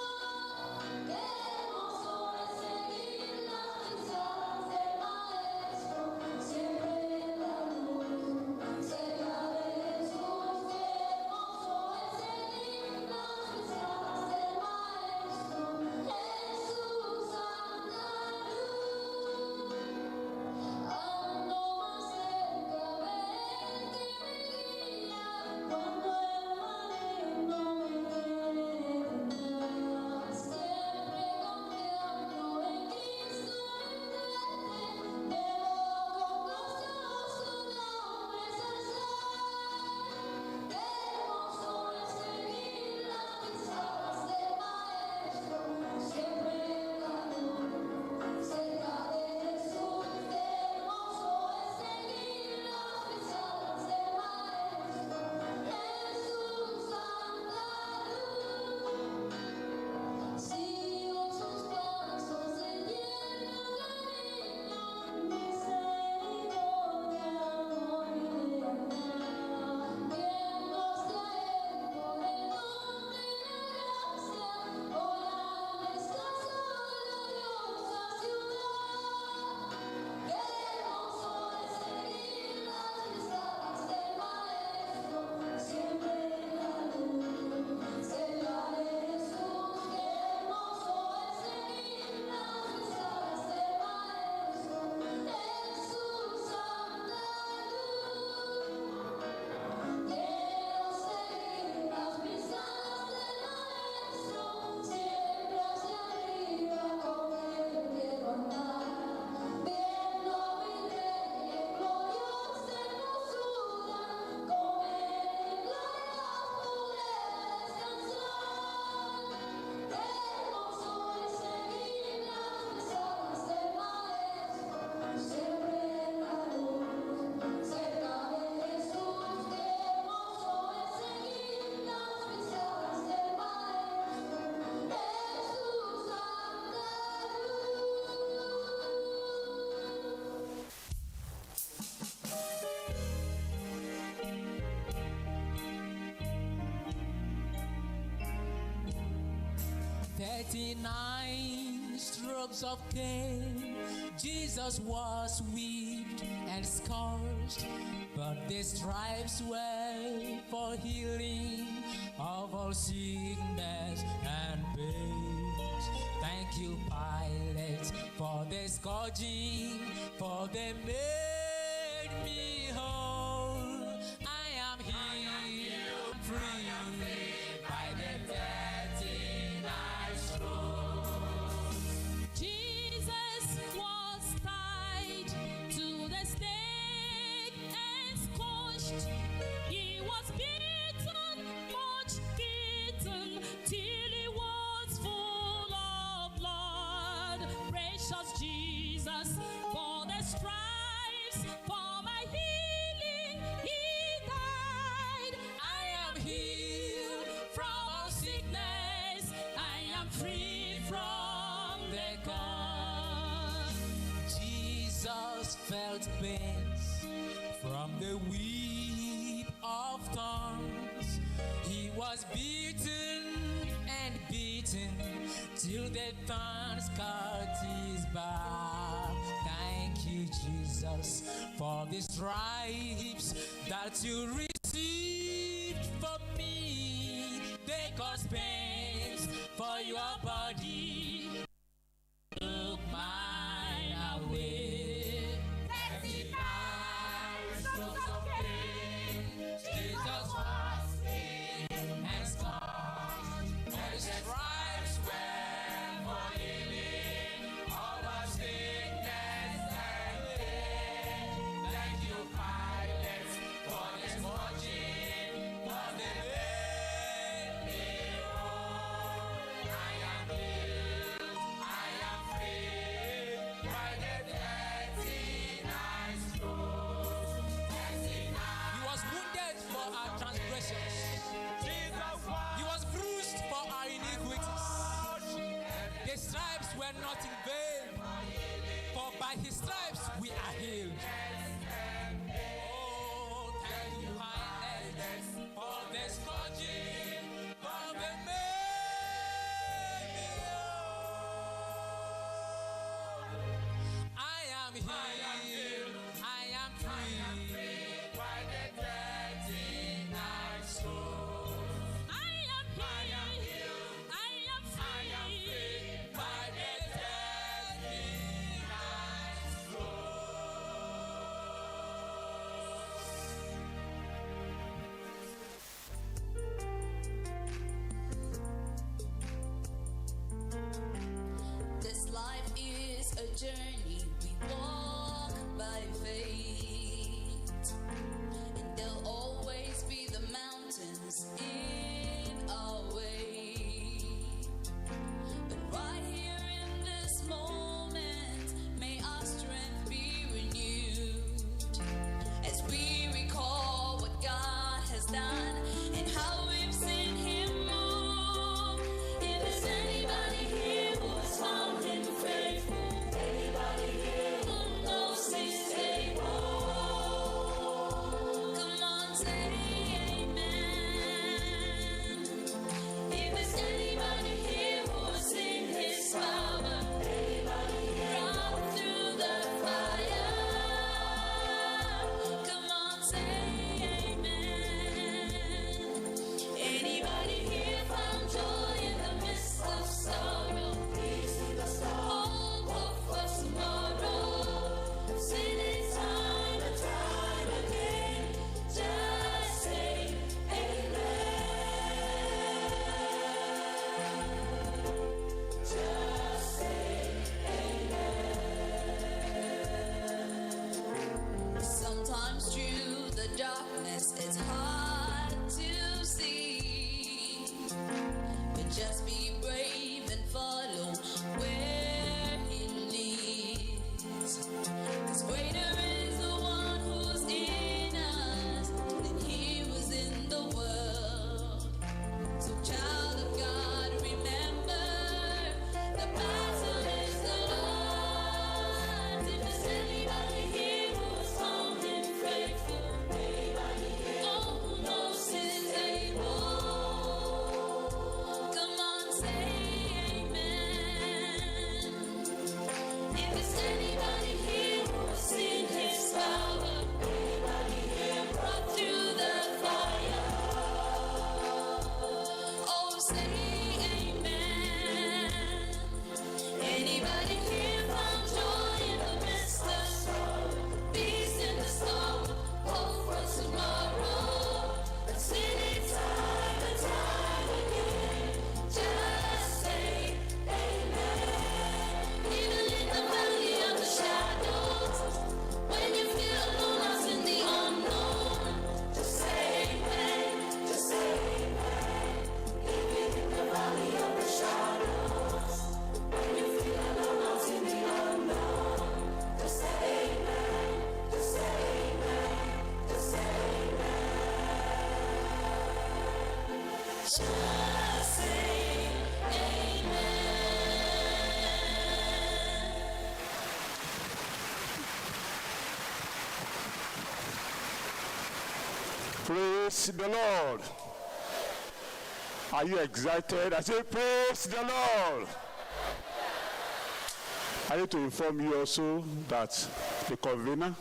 39 strokes of cane, Jesus was whipped and scourged, but the stripes were for healing of all sickness and pain. Thank you, Pilate, for the scourging, for they made me whole. I am healed, free by the 39 strokes. Jesus was tied to the stake and scorched. He was beaten, much beaten, till he was full of blood. Precious Jesus, for the stripes, for my healing, he died. I am healed from all sickness. I am free from the curse. Jesus felt pains from the whip of thorns. He was beaten and beaten till the thorns cut his back. Thank you, Jesus, for the stripes that you received from me. They cause pains for your body. Took mine away. 39 strokes of pain. Jesus was beaten and scourged. And the stripes were for healing all our sickness and pain. Thank you, Pilate, for the scourging, for the made me whole. I am Just say amen. Praise the Lord. Are you excited? I say, Praise the Lord. I need to inform you also that the convener,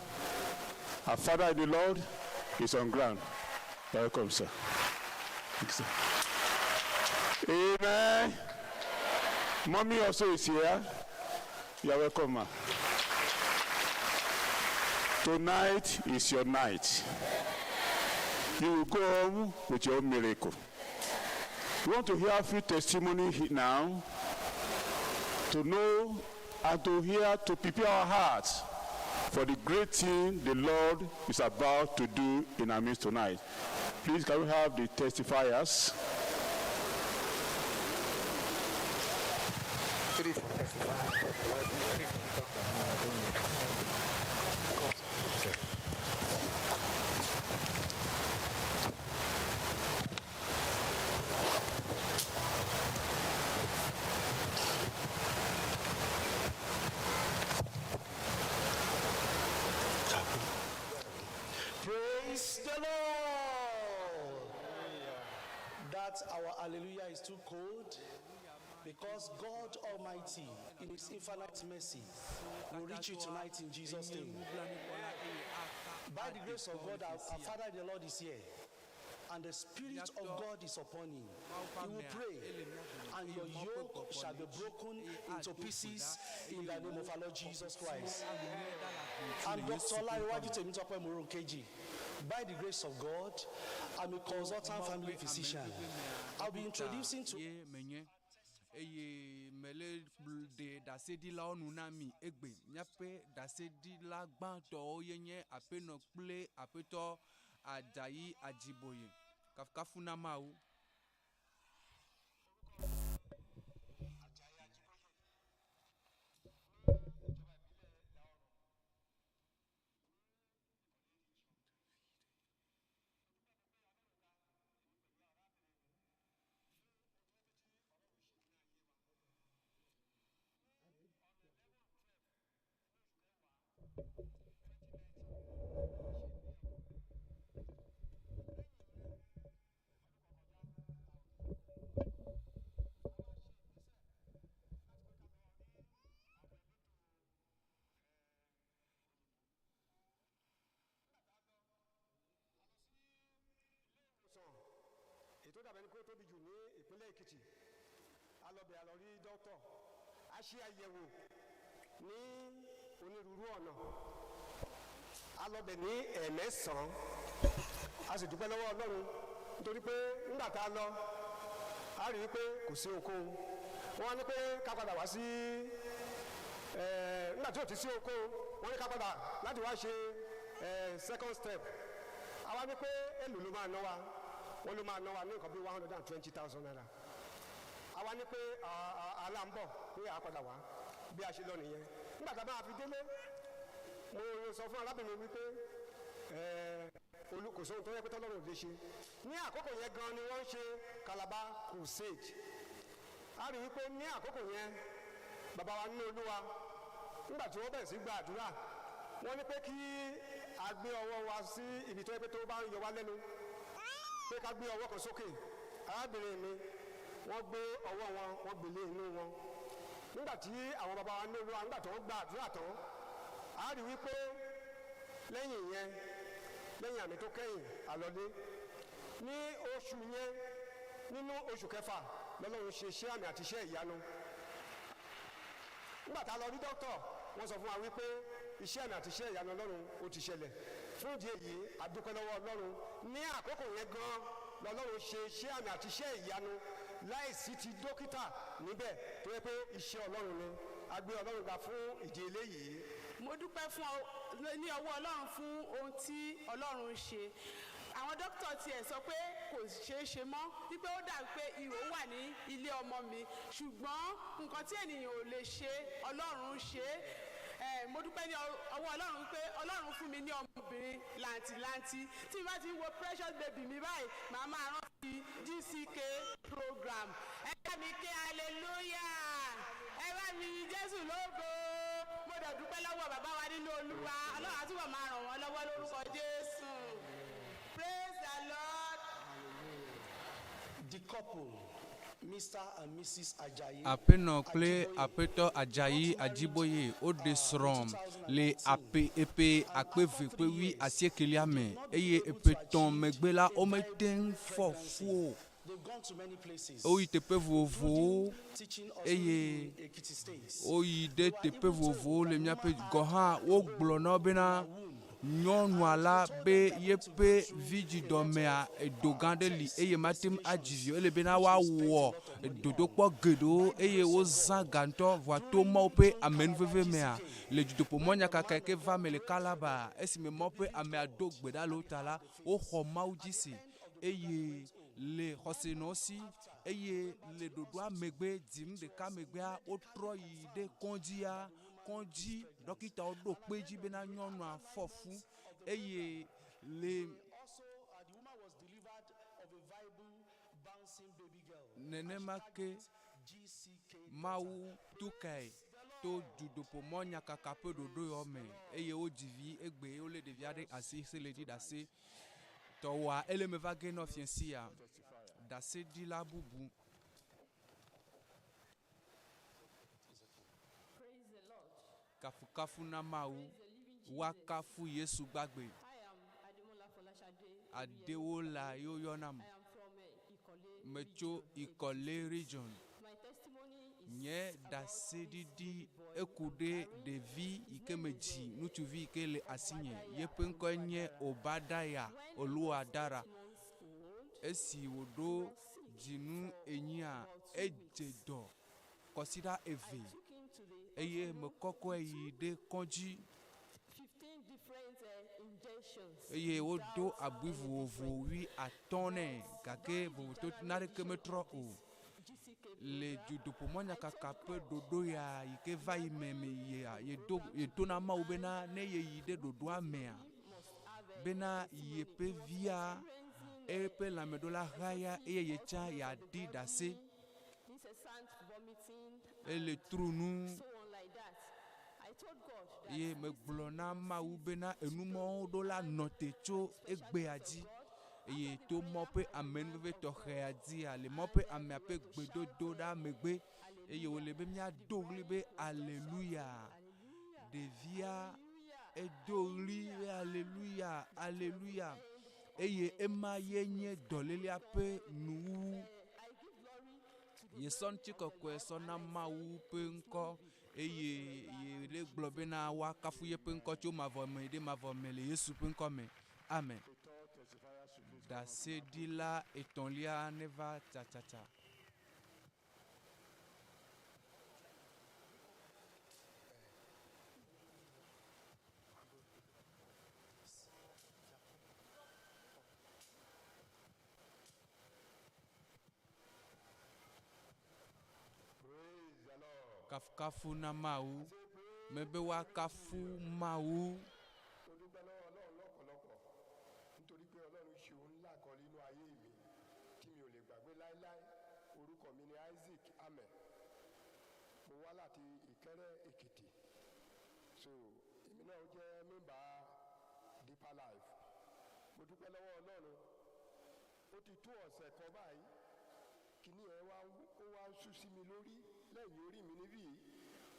our father in the Lord, is on ground. You're Welcome, sir. Thank you, sir. Amen. Mommy also is here. You're welcome, ma. Tonight is your night. You will go home with your own miracle. We want to hear a few testimony now to know and to hear, to prepare our hearts for the great thing the Lord is about to do in our midst tonight. Please, can we have the testifiers? Praise the Lord. That our hallelujah is too cold because God Almighty, in His infinite mercy, will reach you tonight in Jesus' name. By the grace of God, our Father in the Lord is here, and the Spirit of God is upon him. He will pray, and your yoke shall be broken into pieces in the name of our Lord Jesus Christ. I'm Dr. Olaiwaju Temitope Moronkeji. By the grace of God, I'm a consultant family physician. I'll be introducing to ye menye eye mele ɖe ɖaseɖilawo nu na mi egbe míaƒe ɖaseɖila gbãtɔwo ye nye aƒenɔ kple aƒetɔ Adzayi Adziboye kafukafu na Mawu. Èyí tó dàbẹ̀ ni pé ó tóbi jù ní ìpínlẹ̀ Èkìtì. A lọ bẹ̀, a lọ rí dókítà, a ṣe àyẹ̀wò ní onírúurú ọ̀nà. A lọ bẹ̀ ní ẹ̀ẹ̀mẹ́sàn-án. A sì dúpẹ́ lọ́wọ́ Ọlọ́run nítorí pé nígbà tá a lọ, a rí i pé kò sí ohunkóhun. Wọ́n á ní pé ká padà wá sí nígbà tí ò ti sí ohunkóhun, wọ́n ní ká padà láti wá ṣe second step. Àwa ní pé èlò ló máa ná wa? Wọ́n ló máa ná wa ní nǹkan bí 120,000 naira. Àwa ní pé àlà ń bọ̀, pé à padà wá. Bí a ṣe lọ nìyẹn. Nígbà tá a máa fi délé, mo sọ fún arábìnrin wípé olú kò sóhun tó yẹ pé tọ́lọ́run ò lè ṣe. Ní àkókò yẹn gan ni wọ́n ń ṣe Calabar Crusade. A rí wípé ní àkókò yẹn, bàbá wa nínú Olúwa, nígbà tí wọ́n bẹ̀rẹ̀ sí gba àdúrà, wọ́n ní pé kí a gbé ọwọ́ wa sí ibi tó yẹ pé tó bá ń yọ wá lẹ́nu, pé ká gbé ọwọ́ kan sókè. Arábìnrin mi, wọ́n gbé ọwọ́ wọn, wọ́n gbé lé inú wọn. Nígbà tí àwọn bàbá wa nínú Olúwa, nígbà tí wọ́n gba àdúrà tán, a rí wípé lẹ́yìn yẹn, lẹ́yìn àmì tó kẹ́yìn, àlọ́lé ní oṣù yẹn, nínú oṣù kẹfà, lọ́lọ́run ṣe iṣẹ́ àmì àti iṣẹ́ ìyanu. Nígbà tá a lọ rí dókítà, wọ́n sọ fún wa wípé iṣẹ́ àmì àti iṣẹ́ ìyanu Ọlọ́run ó ti ṣẹlẹ̀. Fún ìdí èyí, a dúpẹ́ lọ́wọ́ Ọlọ́run. Ní àkókò yẹn gan lọ́lọ́run ṣe iṣẹ́ àmì àti iṣẹ́ ìyanu láìsí ti dókítà níbẹ̀, tó yẹ pé iṣẹ́ Ọlọ́run ni. A gbé Ọlọ́run ga fún ìdí eléyìí. Mo dúpẹ́ fún ọ ní ọwọ́ Ọlọ́run fún ohun tí Ọlọ́run ń ṣe. Àwọn dókítà tiẹ̀ sọ pé kò ṣeé ṣe mọ́, wípé ó dàbí pé ihò wà ní ilé ọmọ mi, ṣùgbọ́n nǹkan tí ènìyàn ò lè ṣe, Ọlọ́run ń ṣe é. Ẹ mo dúpẹ́ ní ọwọ́ Ọlọ́run wípé Ọlọ́run fún mi ní ọmọbìnrin làǹtìlanti. Tí n bá ti ń wo precious baby mi báyìí, màá máa rántí GCK program. Ẹ bá mi ké hallelujah! Ẹ bá mi yin Jésù lógo! Mo dẹ̀ dúpẹ́ lọ́wọ́ bàbá wa nínú Olúwa. Ọlọ́run á túbọ̀ máa ràn wọ́n lọ́wọ́ lórúkọ Jésù. Praise the Lord. The couple, Mr. and Mrs. Ajayi. Aƒenɔ kple aƒetɔ Ajayi Ajiboye woɖe srɔ̃ le aƒe eƒe akpe eve kple wui asiekelia me eye eƒe tɔ̃ megbe la womete ŋu fɔ fu o. They've gone to many places. Woyi teƒe vovovowo Teaching eye hospitals in Ekiti State. woyi ɖe teƒe vovovowo le míaƒe gɔ hã wogblɔ na wo bena nyɔnua la be yeƒe vidzidɔmea edo gã ɖe li eye mate ŋu adzi vi o. Ele bena woawɔ dodokpɔ geɖewo eye wozã ga ŋutɔ vɔa to Mawu ƒe amenuveve mea le dutoƒomɔ nyakaka yi ke va me le Calabar esime Mawu ƒe amea do gbe ɖa le wo ta la, woxɔ Mawu dzi se eye le xɔse nɔ wo si eye le ɖoɖoa megbe dzinu ɖeka megbea wotrɔ yi ɖe kɔdzia kɔdzi ɖɔkitawo ɖo kpe edzi bena nyɔnua fɔ fu eye le Also, the woman was delivered of a viable bouncing baby girl. nenema ke GCK. Mawu tu kae to dudoƒomɔ nyakaka ƒe ɖoɖo yɔ me eye wodzi vi egbe wolé ɖevia ɖe asi se le dzi ɖase tɔwɔa ele me va ge nɔ fiẽ sia ɖaseɖila bubu. Praise the Lord. Kafukafu na Mawu Praise the living Jesus. woakafu Yesu gbagbe. I am Ademola Folashade. Adewola ye woyɔnam. I am from Ikole Metso region, Ekiti Ikole State. region. My testimony is Nye about ɖaseɖiɖi this baby boy eku I'm ɖe carrying. ɖevi yi His ke name me is dzi uh, ŋutsuvi yi ke le asinye. Obadiah Yeƒe ŋkɔe nye Oluwadara. Obadiah When he was Oluwadara. 8 months old, Esi he wòɖo was sick dzinu for enyia, about 2 edze weeks. dɔ kɔsiɖa I eve took him to the eye hospital. mekɔkɔe He yi took ɖe kɔdzi 15 different injections eye wodo without abui any vovovo difference. wui atɔ̃ nɛ But gake during the vovototo general naneke repetition metrɔ of o. this GCK Le program, dutoƒomɔ I nyakaka told ƒe God ɖoɖo that ya yi ke we va are yi me going me yia on yedo program yeto na today Mawu and bena ne yeyi ɖe ɖoɖoa this mea baby must have a bena testimony. yeƒe He was via experiencing eƒe lãmeɖola haya eye excessive yetsã outflows of the yeaɖi body, ɖase. incessant vomiting, Ele and tru nu so on like that. I told God that eye this megblɔ na must Mawu cease bena today. enumɔwo ɖo la And nɔ te tso by the special egbea grace of dzi God, eye after the to prayer, mɔ ƒe I the man amenuveve of God tɔxɛa dzia le mɔ and ƒe we amea were ƒe to shout gbedodoɖa megbe eye wòle hallelujah. be The míado ɣli boy be was just shouting aleluya. hallelujah, Ɖevia hallelujah, edo ɣli be hallelujah. aleluya, That was the aleluya end of eye the ema ye nye sickness. I dɔlélea give ƒe uh, nuwuwu. I give glory to the Yesɔ name of the ŋutikɔkɔe Lord sɔ and na I say Mawu ƒe his ŋkɔ name be eye praised forever ye in le gblɔ Jesus' bena name. woakafu yeƒe ŋkɔ tso mavɔ me ɖe mavɔ me le Yesu ƒe ŋkɔ me. Amen. The third testifier should please come up. Ɖaseɖila etɔ̃lia neva tsatsatsa. Praise the Lord. Kafukafu na Mawu. Say praise Mebe woakafu Mawu. Mo dúpẹ́ lọ́wọ́ Ọlọ́run lọ́pọ̀lọpọ̀ nítorí pé Ọlọ́run ṣe ohun ńlá kan nínú ayé mi tí mi ò lè gbàgbé láéláé. Orúkọ mi ni Isaac Ahmed. Mo wá láti Ìkẹ́rẹ́ Èkìtì. So èmi náà jẹ́ mẹ́mbà Deeper Life. Mo dúpẹ́ lọ́wọ́ Ọlọ́run. Ó ti tó ọ̀sẹ̀ kan báyìí. Kíní ẹ̀ wá ń ó wá ń sú sí mi lórí lẹ́yìn orí mi níbí yìí.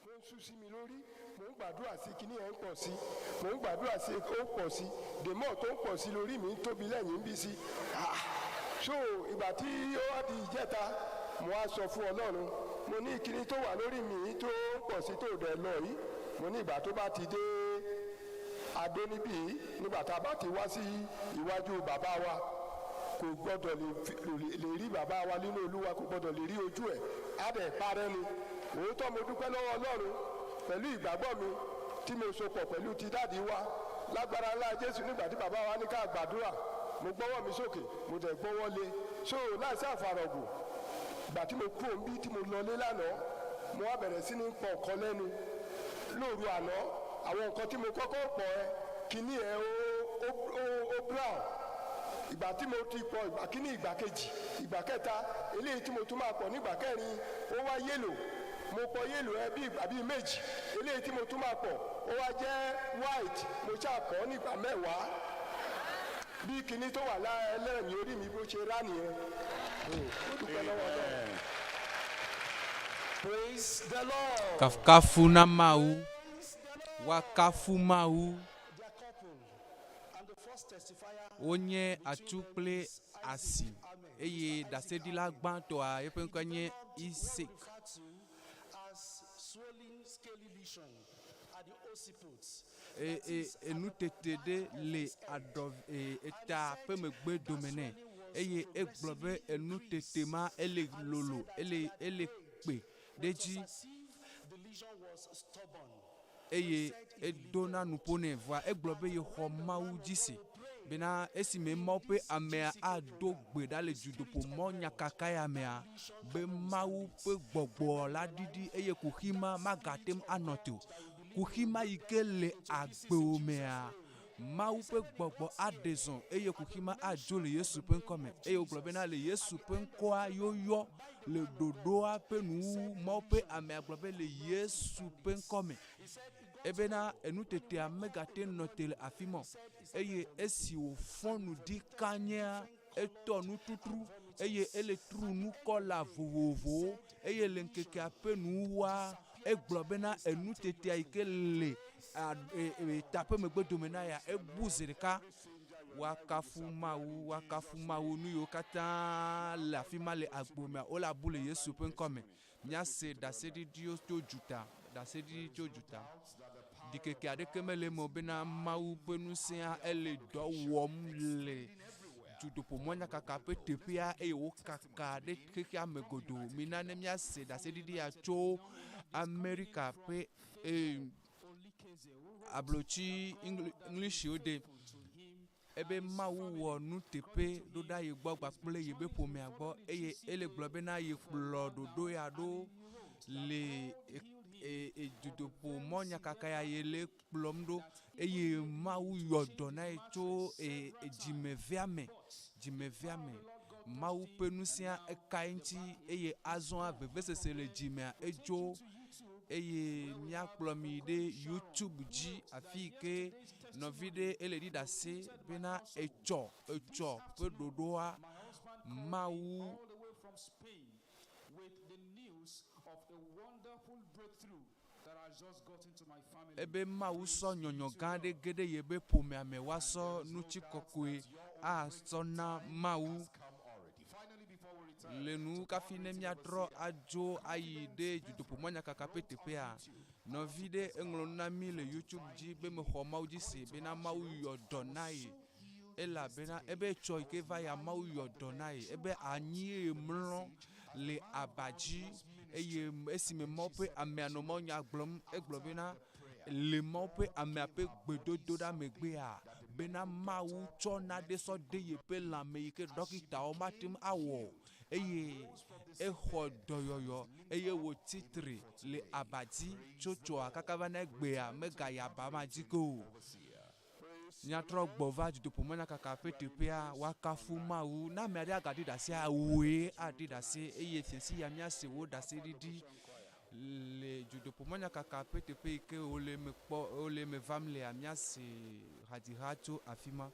Ó ń sú sí mi lórí. Mò ń gbàdúrà sí kíní ẹ̀ ń pọ̀ sí. Mò ń gbàdúrà sí ó ń pọ̀ sí. Dèmọ́ tó ń pọ̀ sí lórí mi ń tóbi lẹ́yìn ń bí sí. Ah! So ìgbà tí ó wá di ìjẹta, mo wá sọ fún Ọlọ́run. Mo ní kíní tó wà lórí mi yìí tó ń pọ̀ sí tó dẹ̀ lọ yìí. Mo ní ìgbà tó bá ti dé Adó níbí yìí, nígbà tá a bá ti wá sí iwájú bàbá wa kò gbọdọ̀ lè fi- lè rí bàbá wa nínú Olúwa kò gbọdọ̀ lè rí ojú ẹ̀ á dẹ̀ parẹ́ ni òótọ́ mo dúpẹ́ lọ́wọ́ Ọlọ́run pẹ̀lú ìgbàgbọ́ mi tí mo sopọ̀ pẹ̀lú ti dáàdi wa lágbára ńlá Jésù nígbà tí bàbá wa ní ká gbàdúrà mo gbọ́wọ́ mi sókè mo dẹ̀ gbọ́wọ́ lé so láìsí àfàrọ̀gùn ìgbà tí mo kú òǹbí tí mo lọlé lánàá mo wá bẹ̀rẹ̀ sí ní pọ̀ ọ̀kan lẹ́nu Lóru àná, àwọn nǹkan tí mo kọ́kọ́ pọ̀ ẹ, kíní ẹ ó ó ó ó brown. Ìgbà tí mo ti pọ̀ ìgbà kíní, ìgbà kejì, ìgbà kẹta, eléyìí tí mo tún máa pọ̀ nígbà kẹrin, ó wá yellow. Mo pọ̀ yellow ẹ bí ìgbà bíi méjì. Eléyìí tí mo tún máa pọ̀, ó wá jẹ́ white. Mo ṣáà pọ̀ nígbà 10 bí kinní tó wà lẹ́yìn orí mi bó ṣe rá nìyẹn. Ó dúpẹ́ lọ́wọ́ Ọlọ́run. Praise the Lord. Kafukafu na Mawu. Woakafu Mawu. Wonye atsu kple asi eye ɖaseɖila gbãtɔa eƒe ŋkɔe nye Isaac. E, e, enutete ɖe le aɖɔ e, eta ƒe megbe dome nɛ eye egblɔ be enutete ma ele lolo ele ele kpe ɖe edzi eye edona nuƒo nɛ vɔa egblɔ be yexɔ Mawu dzi se bena esime Mawu ƒe amea ado gbe ɖa le dutoƒo mɔ nyakaka ya mea be Mawu ƒe gbɔgbɔ la ɖiɖi eye kuxi ma magate ŋu anɔ te o. Kuxi ma yi ke le agbewò mea, Mawu ƒe gbɔgbɔ aɖe zɔ eye kuxi ma adzo le Yesu ƒe ŋkɔ me. Eye wogblɔ bena le Yesu ƒe ŋkɔa yɔyɔ le ɖoɖoa ƒe nuwuwu, Mawu ƒe amea gblɔ be le Yesu ƒe ŋkɔ me. Ebena enutetea megate ŋu nɔ te le afi ma o. Eye esi wòfɔ nu ɖi kanyea, etɔ nututru eye ele tru nukɔla vovovowo eye le ŋkekea ƒe nuwuwua, egblɔ bena enutetea yi ke le ta ƒe megbe dome na ya ebu zi ɖeka. Woakafu Mawu, woakafu Mawu, nu yiwo katã le afi ma le agbo mea, wole abu le Yesu ƒe ŋkɔ me. Míase ɖaseɖiɖiwo tso dzuta, ɖaseɖiɖi tso dzuta. Ɖikeke aɖeke mele eme o bena Mawu ƒe ŋusẽa ele dɔ wɔm le dutoƒomɔnyakaka ƒe teƒea eye wokaka ɖe xexea me godoo. Mina ne míase ɖaseɖiɖi ya tso Amerika ƒe ee, ablotsi Englishwo de ebe Mawu wɔ nuteƒe ɖo ɖa ye gbɔ kpakple yebe ƒomea gbɔ eye ele gblɔ bena yekplɔ ɖoɖo ya ɖo le e, dutoƒo mɔ nyakaka ya ye le kplɔm ɖo eye Mawu yɔ dɔ na ye tso e, dzimevea me dzimevea me. Mawu ƒe ŋusẽa eka eŋuti eye azɔa vevesese le dzimea edzo eye míakplɔ mi ɖe YouTube dzi afi yi ke nɔvi ɖe ele ɖi ɖase bena etsɔ etsɔ ƒe ɖoɖoa Mawu ebe Mawu sɔ nyɔnyɔ gã aɖe ge ɖe yebe ƒomea me woasɔ ŋutikɔkɔe asɔ na Mawu. Le nu kafi ne míatrɔ adzo ayi ɖe dutoƒomɔnyakaka ƒe teƒea, nɔvi ɖe eŋlɔ nu na mí le YouTube dzi be mexɔ Mawu dzi se bena Mawu yɔ dɔ na ye elabena ebe etsɔ yi ke va ya Mawu yɔ dɔ na ye. Ebe anyi ye mlɔ le aba dzi eye esime Mawu ƒe amea nɔ mawunya gblɔm, egblɔ bena le Mawu ƒe amea ƒe gbedodoɖa megbea, bena Mawu tsɔ nane sɔ de yeƒe lãme yi ke ɖɔkitawo mate ŋu awɔ o eye exɔ dɔyɔyɔ eye wòtsi tre le aba dzi tso tsɔa kaka va na egbea megayi aba ma dzi ke o. Míatrɔ gbɔ va dutoƒomɔnyakaka ƒe teƒea, woakafu Mawu. Ne ame aɖe agaɖi ɖasea, wòe aɖi ɖase eye fiẽsi ya míase wò ɖaseɖiɖi le dutoƒomɔnyakaka ƒe teƒe yi ke wole eme kpɔ, wole eme vam lea, míase hadziha tso afi ma.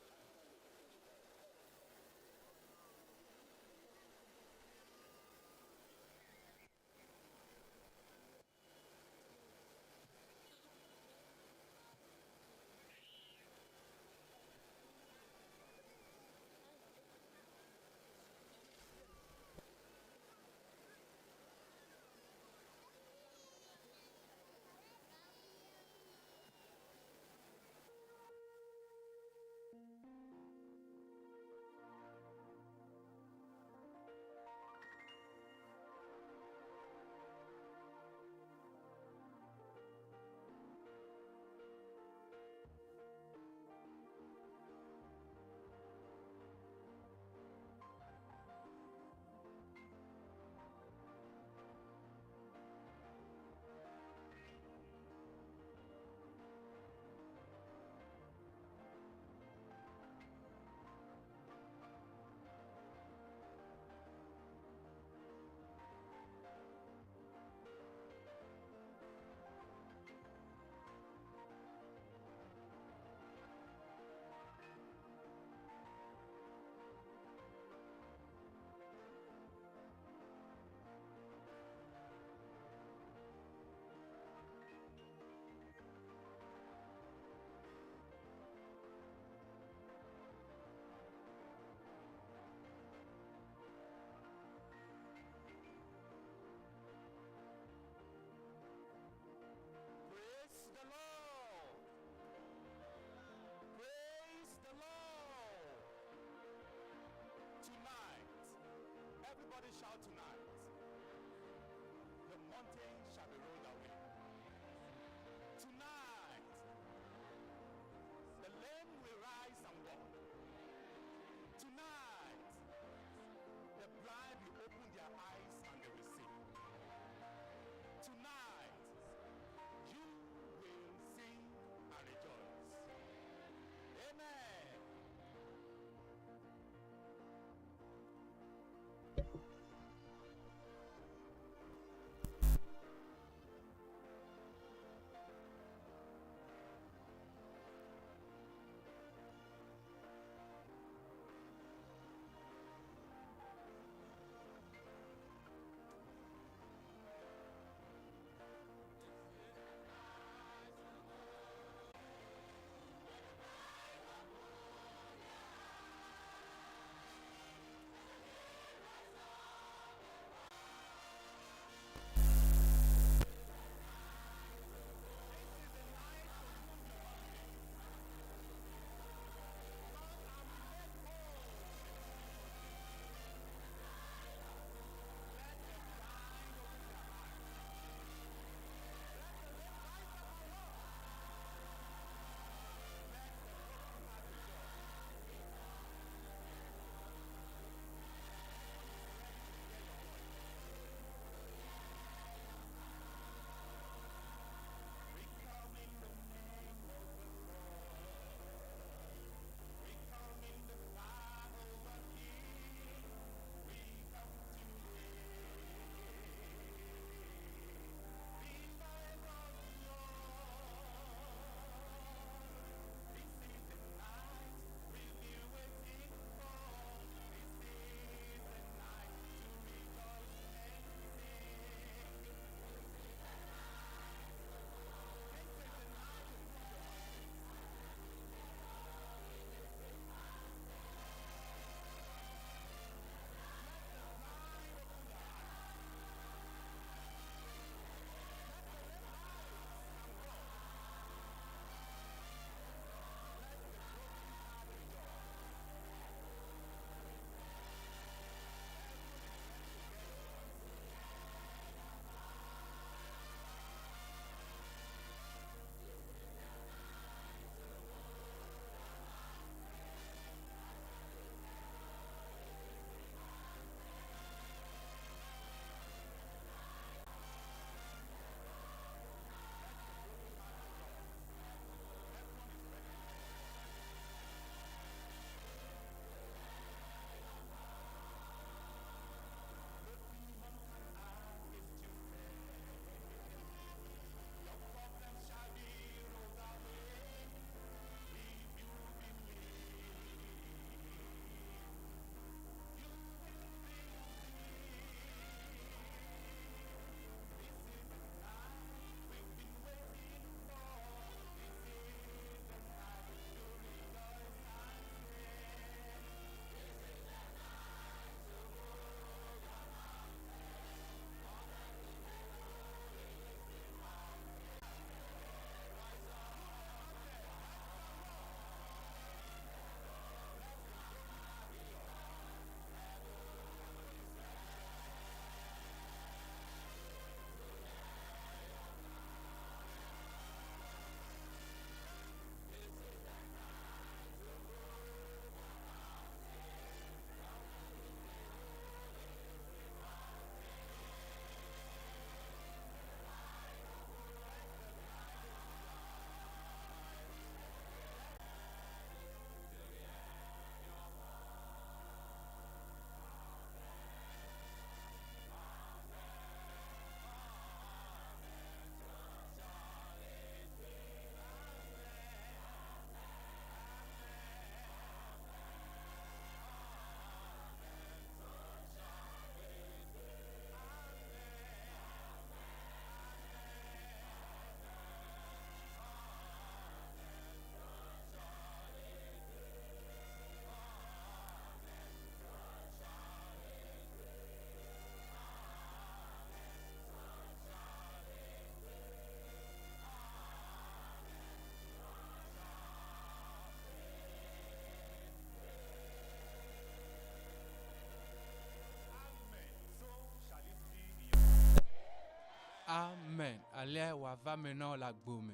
wòava me na wò le agbo me.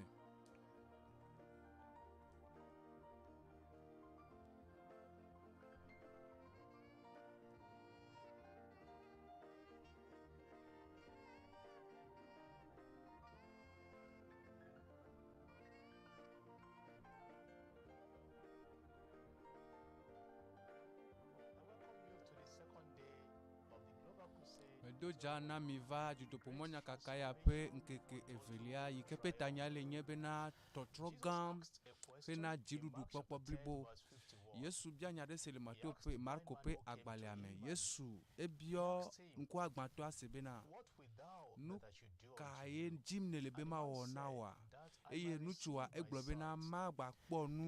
Medo dza na mi va dutoƒomɔnyakaka ya ƒe ŋkeke evelia yi ke ƒe tanya le nye bena tɔtrɔ gã hena dziɖuɖu kpɔkpɔ blibo. Yesu bia nya ɖe se le Mateo ƒe Marko ƒe agbalẽa me. Yesu ebiɔ ŋkuagbãtɔa se bena, Nu kae dim nèle be mawɔ na wòa? Eye ŋutsua egblɔ bena, Magbakpɔ nu.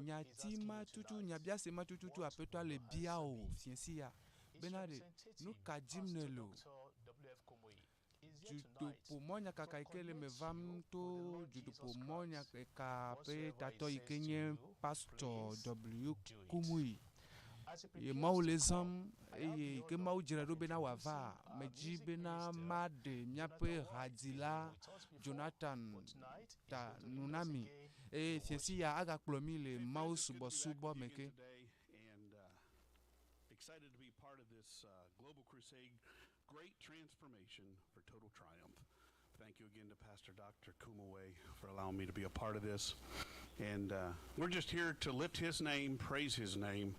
Nyati ma tutu, nyabiase ma tututu Aƒetɔa le bia wò fiẽ sia bena ɖe, nu ka dim nèle o? Dutoƒomɔnyakaka yi ke le eme vam to dutoƒomɔnyakaka ƒe tatɔ yi ke nye Pastor W. Kumuyi. Ye Mawu le zãm eye yi ke Mawu dzrae ɖo bena wòava, medzi bena maɖe míaƒe hadzila Jonathan ta nu na mi eye fiẽsi ya agakplɔ mí le Mawu subɔsubɔ me ke. Excited to be part of this global crusade, great transformation for total triumph. Thank you again to Pastor Dr. Kumaway for allowing me to be a part of this. And we're just here to lift his name, praise his name,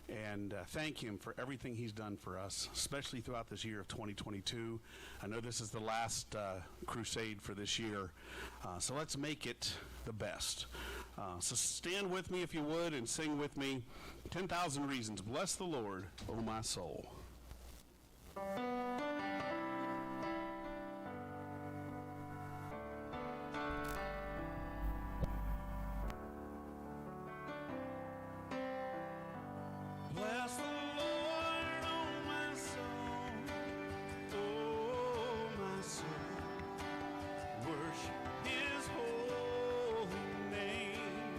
and thank him for everything he's done for us, especially throughout this year of 2022. I know this is the last crusade for this year, so let's make it the best. So stand with me if you would and sing with me 10,000 Reasons. Bless the Lord, O my soul. Bless the Lord, oh my soul, oh my soul. Worship His holy name.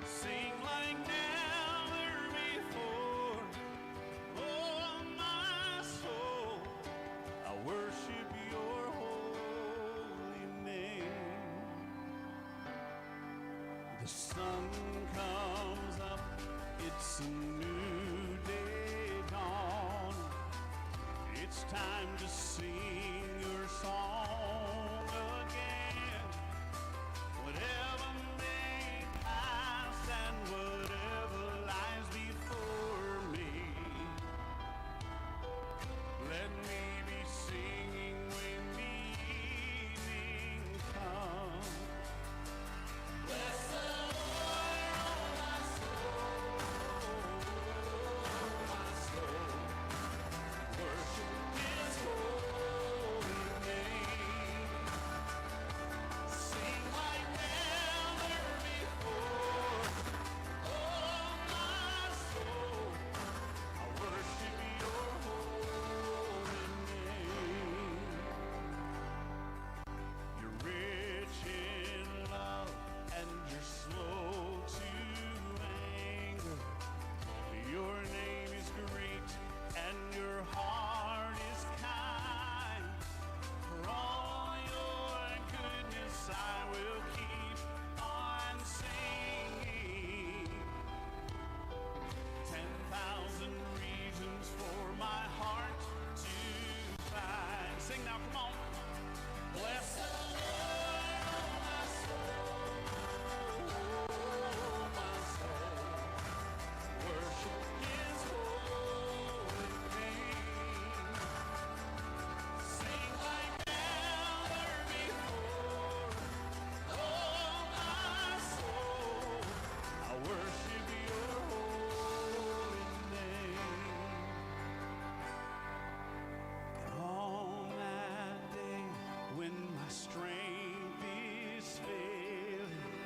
Sing like never before, oh my soul. I worship Your holy name. The sun comes up, it's a new day dawn. It's time to sing your song again. Whatever may pass and whatever lies before me, let me be singing when the evening comes. Bless the Lord, oh my soul, oh my soul. Worship His holy name. Sing like never before, oh my soul. I worship Your holy name. You're rich in love and you're slow to anger. Your name is great and your heart is kind. For all your goodness, I will keep on singing. 10,000 reasons for my heart to find. Sing now, come on. Bless the Lord, oh my soul, oh my soul. Worship His holy name. Sing like never before, oh my soul. I worship Your holy name. And on that day when my strength is failing,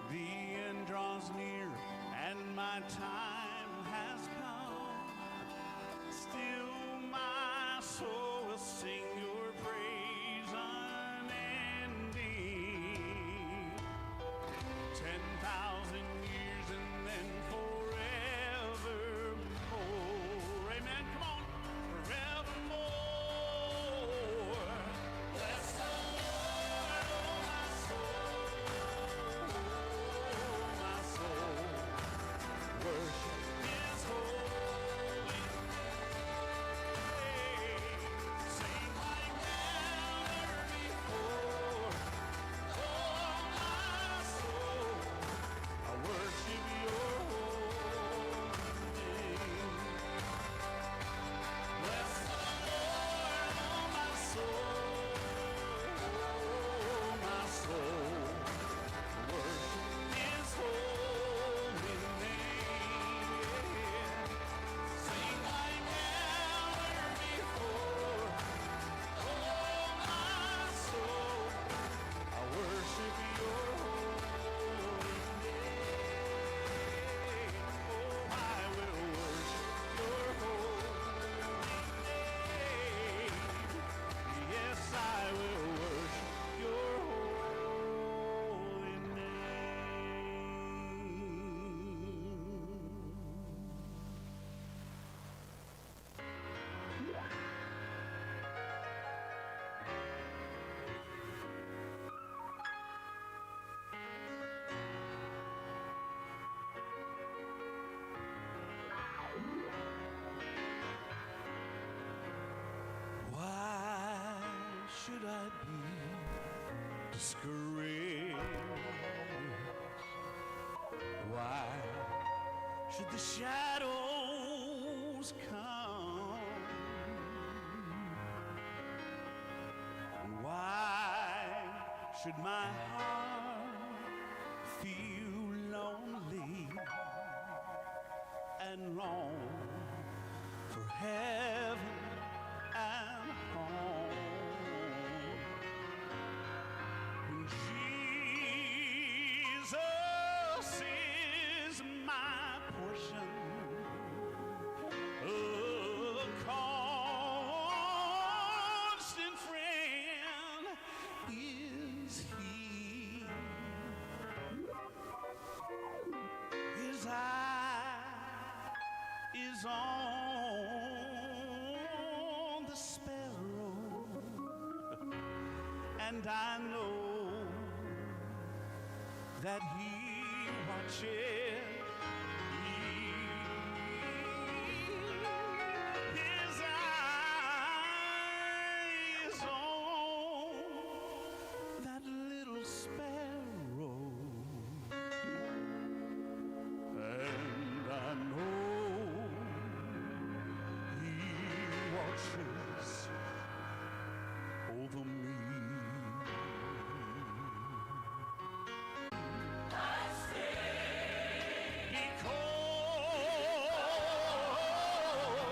the end draws near and my time has come. Still my soul will sing Your praise unending. 10,000 years and then forevermore. Amen. Come on. Forevermore. should I be discouraged? Why should the shadows come? And why should my heart feel lonely and long for heaven and home? When Jesus is my portion, a constant friend is he. His eye is on the sparrow, and I know that he watches me. His eye is on that little sparrow, and I know he watches over me.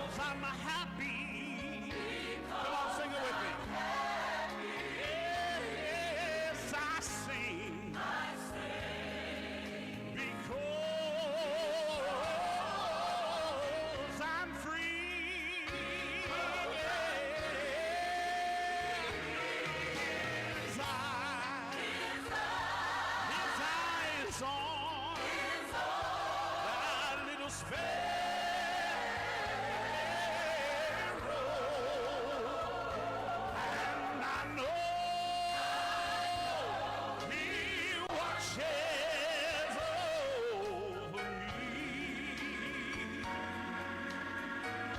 Because I'm happy. Come on, sing it with me. Yes, I sing. Because I'm free. His eye, his eye is on that little sparrow, and I know he watches over me.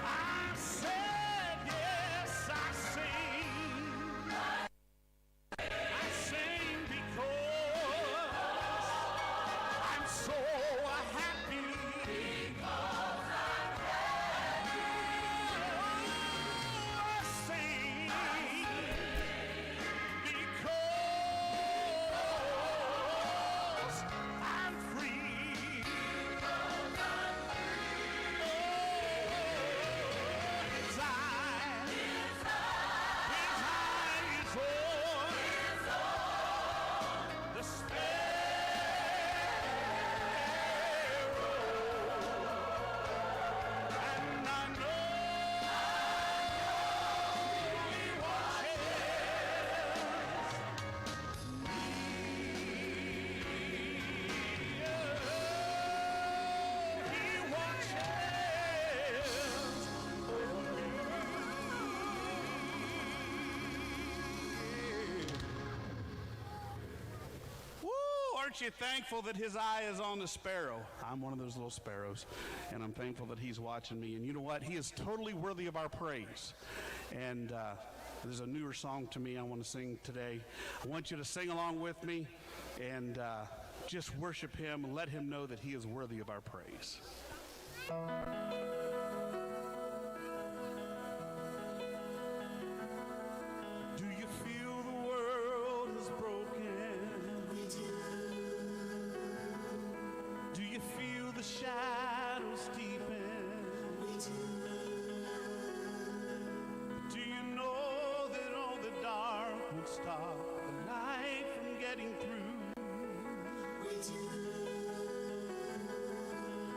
I said yes, I sing. I sing because I'm so happy. Because I'm happy. I sing because I'm free. Because I'm free. Oh, his eye, his eye is on the sparrow, and I know he watches me. He watches over me. Woo! Aren't you thankful that his eye is on the sparrow? I'm one of those little sparrows, and I'm thankful that he's watching me. And you know what? He is totally worthy of our praise. And there's a newer song to me I want to sing today. I want you to sing along with me and just worship him and let him know that he is worthy of our praise. Do you feel the world is broken? Do you feel the shadows deepen? Do you know that all the dark won't stop the light from getting through?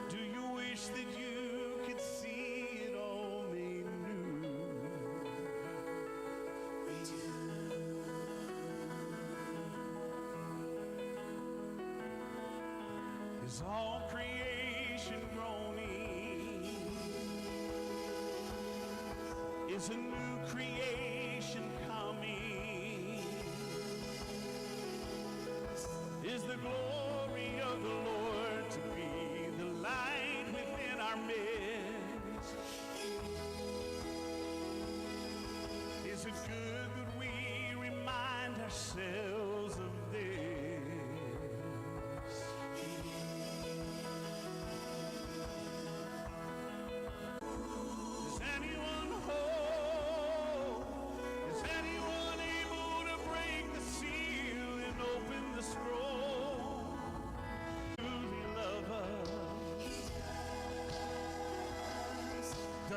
Do you wish that you could see it all made new? Is all creation groaning? Is a new creation coming? Is the glory of the Lord to be the light within our midst? Is it good that we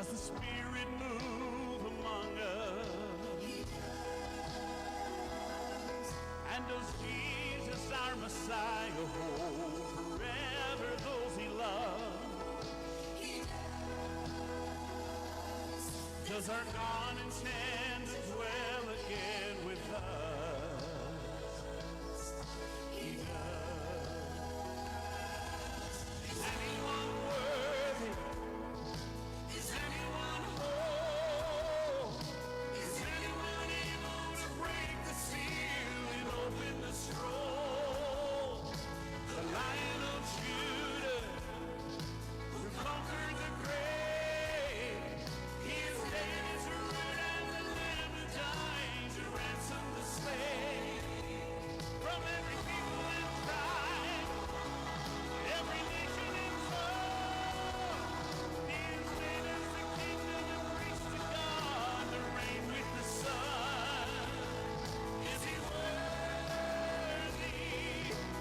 Does the Spirit move among us? He does. And does Jesus, our Messiah, hold forever those he loves? He does. Does our God intend to dwell again with us? He does. Is anyone worthy? Is anyone whole? Is anyone able to break the seal and open the scroll? The Lion of Judah, who conquered the grave, he is dead as a root and the Lamb who died to ransom the slave. From every people and tribe, every nation and tongue, he has made us the kingdom and priests to God to reign with the Son. Is he worthy?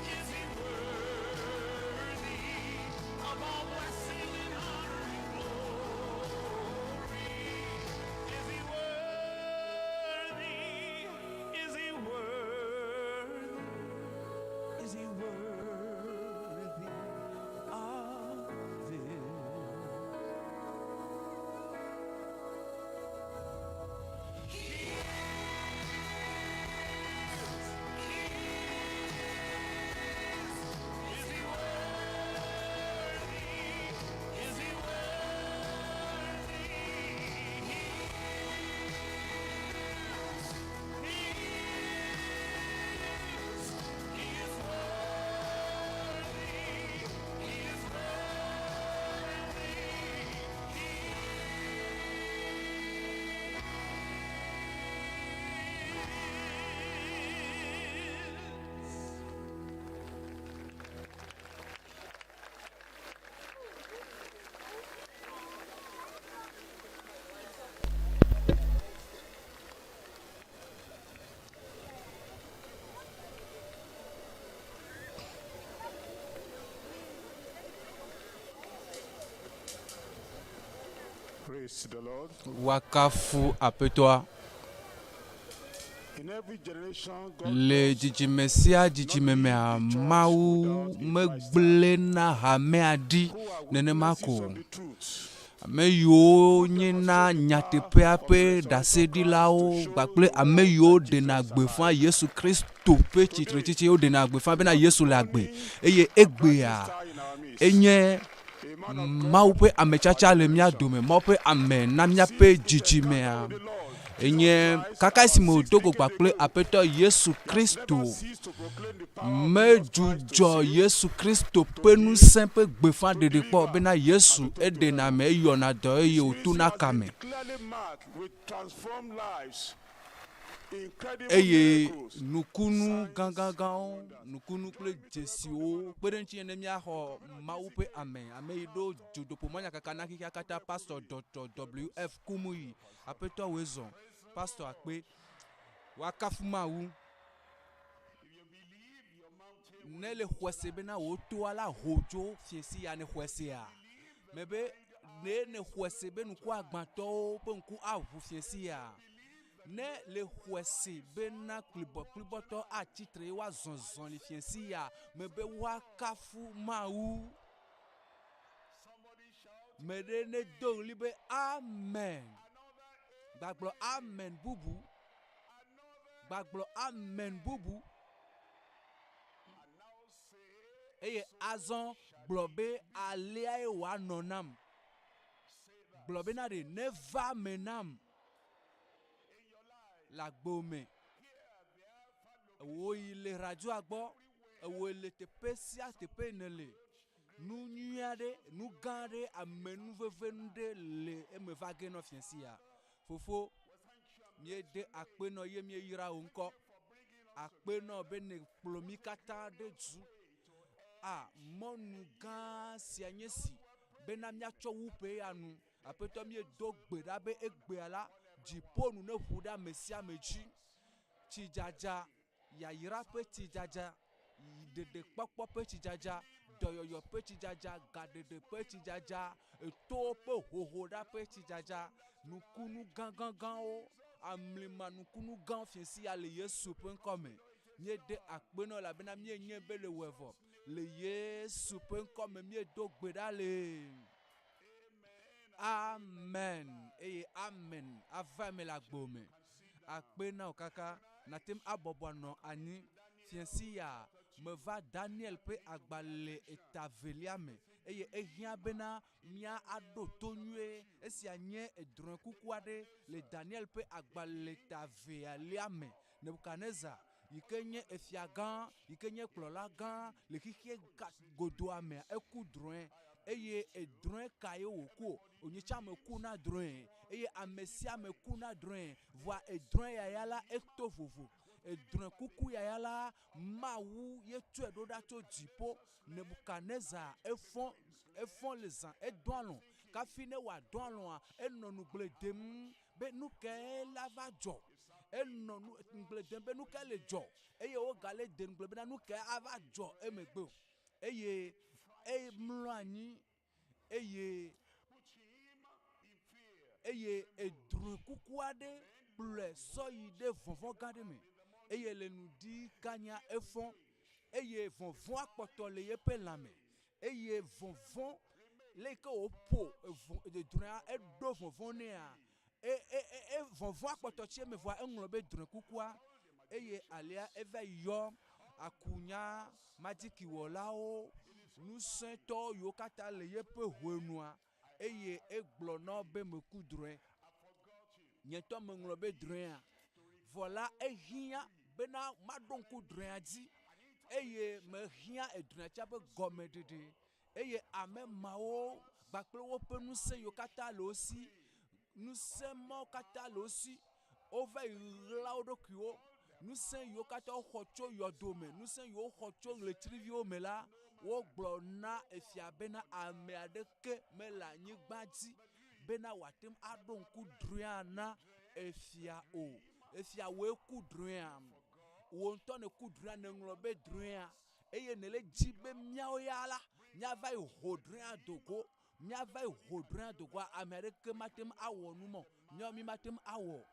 Is he worthy of all blessing and honor and glory? Is he worthy? Is he worthy? Is he worthy of this? He Is he worthy? Is he worthy? He is. He is. He is worthy. He is worthy. He is. Praise the Lord. Woakafu Aƒetɔa. In every generation, God Le dzidzime sia dzidzime mea, Mawu megblẽna hamea ɖi nenema ko o. Ame yiwo nyena nyateƒea ƒe ɖaseɖilawo kpakple ame yiwo ɖena gbeƒã Yesu Kristo ƒe tsitretsitsi, woɖena gbeƒã bena Yesu le agbe eye egbea enye Mawu ƒe ametsatsa le mía dome, Mawu ƒe ame na míaƒe dzidzimea. Enye kaka esime wòdo go kpakple Aƒetɔ Yesu Kristo. Medzudzɔ Yesu Kristo ƒe ŋusẽ ƒe gbeƒãɖeɖe kpɔ bena Yesu eɖena ame, eyɔna dɔ eye wòtuna kame. clearly marked with transformed lives, incredible Eye miracles, nukunu gãgãgãwo, nukunu kple dzesiwo kpe ɖe ŋuti ne míaxɔ Mawu ƒe ame, ame yi ɖo dzodoƒo mɔnyakaka na xexea katã, Pastor Dr. W.F. Kumuyi, Aƒetɔ wòe zɔ, Pastor akpe, woakafu Mawu. Ne le xɔe se bena wò toa la ho tso fiẽsi ya ne xɔe sea, mebe ne ne xɔe se be ŋkuagbãtɔwo ƒe ŋku aʋu fiẽsi ya, ne le xɔe se bena kplibɔkplibɔtɔ atsi tre ye woazɔ zɔli fiẽsi ya, mebe woakafu Mawu. Me ɖe nedo ɣli be amen. Gbagblɔ amen bubu. Gbagblɔ amen bubu. Eye azɔ gblɔ be aleae wòanɔ nam. Gblɔ bena ɖe neva me nam le agbo me. Ewò yi le radioa gbɔ, ewò le teƒe sia teƒe nèle. Nu nyui aɖe, nu gã aɖe, amenuvevenu ɖe le eme va ge nɔ fiẽ sia. Fofo, míede akpe nɔ ye míeyra wò ŋkɔ. Akpe nɔ be nèkplɔ mí katã ɖe du. A, mɔnu gã sia nye si bena míatsɔ wu ƒe ya nu. Aƒetɔ, míedo gbe ɖa be egbea la, dziƒo nu neʋu ɖe ame sia ame dzi. Tsidzadza, yayra ƒe tsidzadza, ɖeɖekpɔkpɔ ƒe tsidzadza, Dɔyɔyɔ ƒe tsidzadza, gaɖeɖe ƒe tsidzadza, etowo ƒe hoho ɖa ƒe tsidzadza, nukunu gãgãgãwo, amlima nukunu gãwo fiẽ sia le Yesu ƒe ŋkɔ me. Míede akpe na wò elabena míenyae be le wɔe vɔ. Le Yesu ƒe ŋkɔ me míedo gbe ɖa le. Amen eye amen ava eme le agbo me. Akpe na wò kaka nàte ŋu abɔbɔ anɔ anyi. Fiẽ ya meva Daniel ƒe agbalẽ eta velia me eye ehiã bena míaɖo to nyuie. Esia nye drɔ̃ekuku aɖe le Daniel ƒe agbalẽ ta velia me. Nebukadnezar yi ke nye efia gã, yi ke nye kplɔla gã le xexea godoa mea, eku drɔ̃e. Eye edrɔ̃e kae wòku o? Wònye tsã meku na drɔ̃e eye ame sia ame ku na drɔ̃e. Vɔa edrɔ̃e yaya la eto vovo. Edrɔ̃e kuku yaya la, Mawu ye tsɔe ɖo ɖa tso dziƒo. Nebukadnezar efɔ efɔ le zã edɔ alɔ̃. Kafi ne wòadɔ alɔ̃a, enɔ nugble dem be nu kae la va dzɔ. Enɔ nu ŋugble dem be nu kae le dzɔ eye wogale de ŋugble bena nu kae ava dzɔ emegbe o. Eye emlɔ anyi eye eye edrɔ̃e kuku aɖe kplɔe sɔ yi ɖe vɔvɔ̃ gã aɖe me eye le ŋdi kanya efɔ eye vɔvɔ̃a kpɔtɔ le yeƒe lãme eye vɔvɔ̃ le yi ke wòƒo evɔ edrɔ̃ea eɖo vɔvɔ̃ nɛa e e e vɔvɔ̃a kpɔtɔ tsi eme vɔa eŋlɔ be drɔ̃e kukua eye alea eva yɔ akunya madzikiwɔlawo, ŋusẽtɔ yiwo katã le yeƒe ʋɔenua eye egblɔ na wo be meku drɔ̃e. Nye ŋutɔ meŋlɔ be drɔ̃ea. Vɔ la ehiã bena maɖo ŋku drɔ̃ea dzi eye mehiã edrɔ̃ea tsã ƒe gɔmeɖeɖe eye ame mawo kpakple woƒe ŋusẽ yiwo katã le wo si, ŋusẽ mawo katã le wo si wova yi ɣla wo ɖokuiwo. Ŋusẽ yiwo katã woxɔ tso yɔdo me, ŋusẽ yiwo woxɔ tso ʋletsiviwo me la, wogblɔ na efia bena ame aɖeke mele anyigba dzi bena wòate ŋu aɖo ŋku drɔ̃ea na efia o. Efia wòe ku drɔ̃ea. Wò ŋutɔ nèku drɔ̃ea, nèŋlɔ be drɔ̃ea eye nèle dzi be míawo ya la, míava yi ho drɔ̃ea do go. Míava yi ho drɔ̃ea do goa, ame aɖeke mate ŋu awɔ nu ma o. Míawo mímate ŋu awɔ o.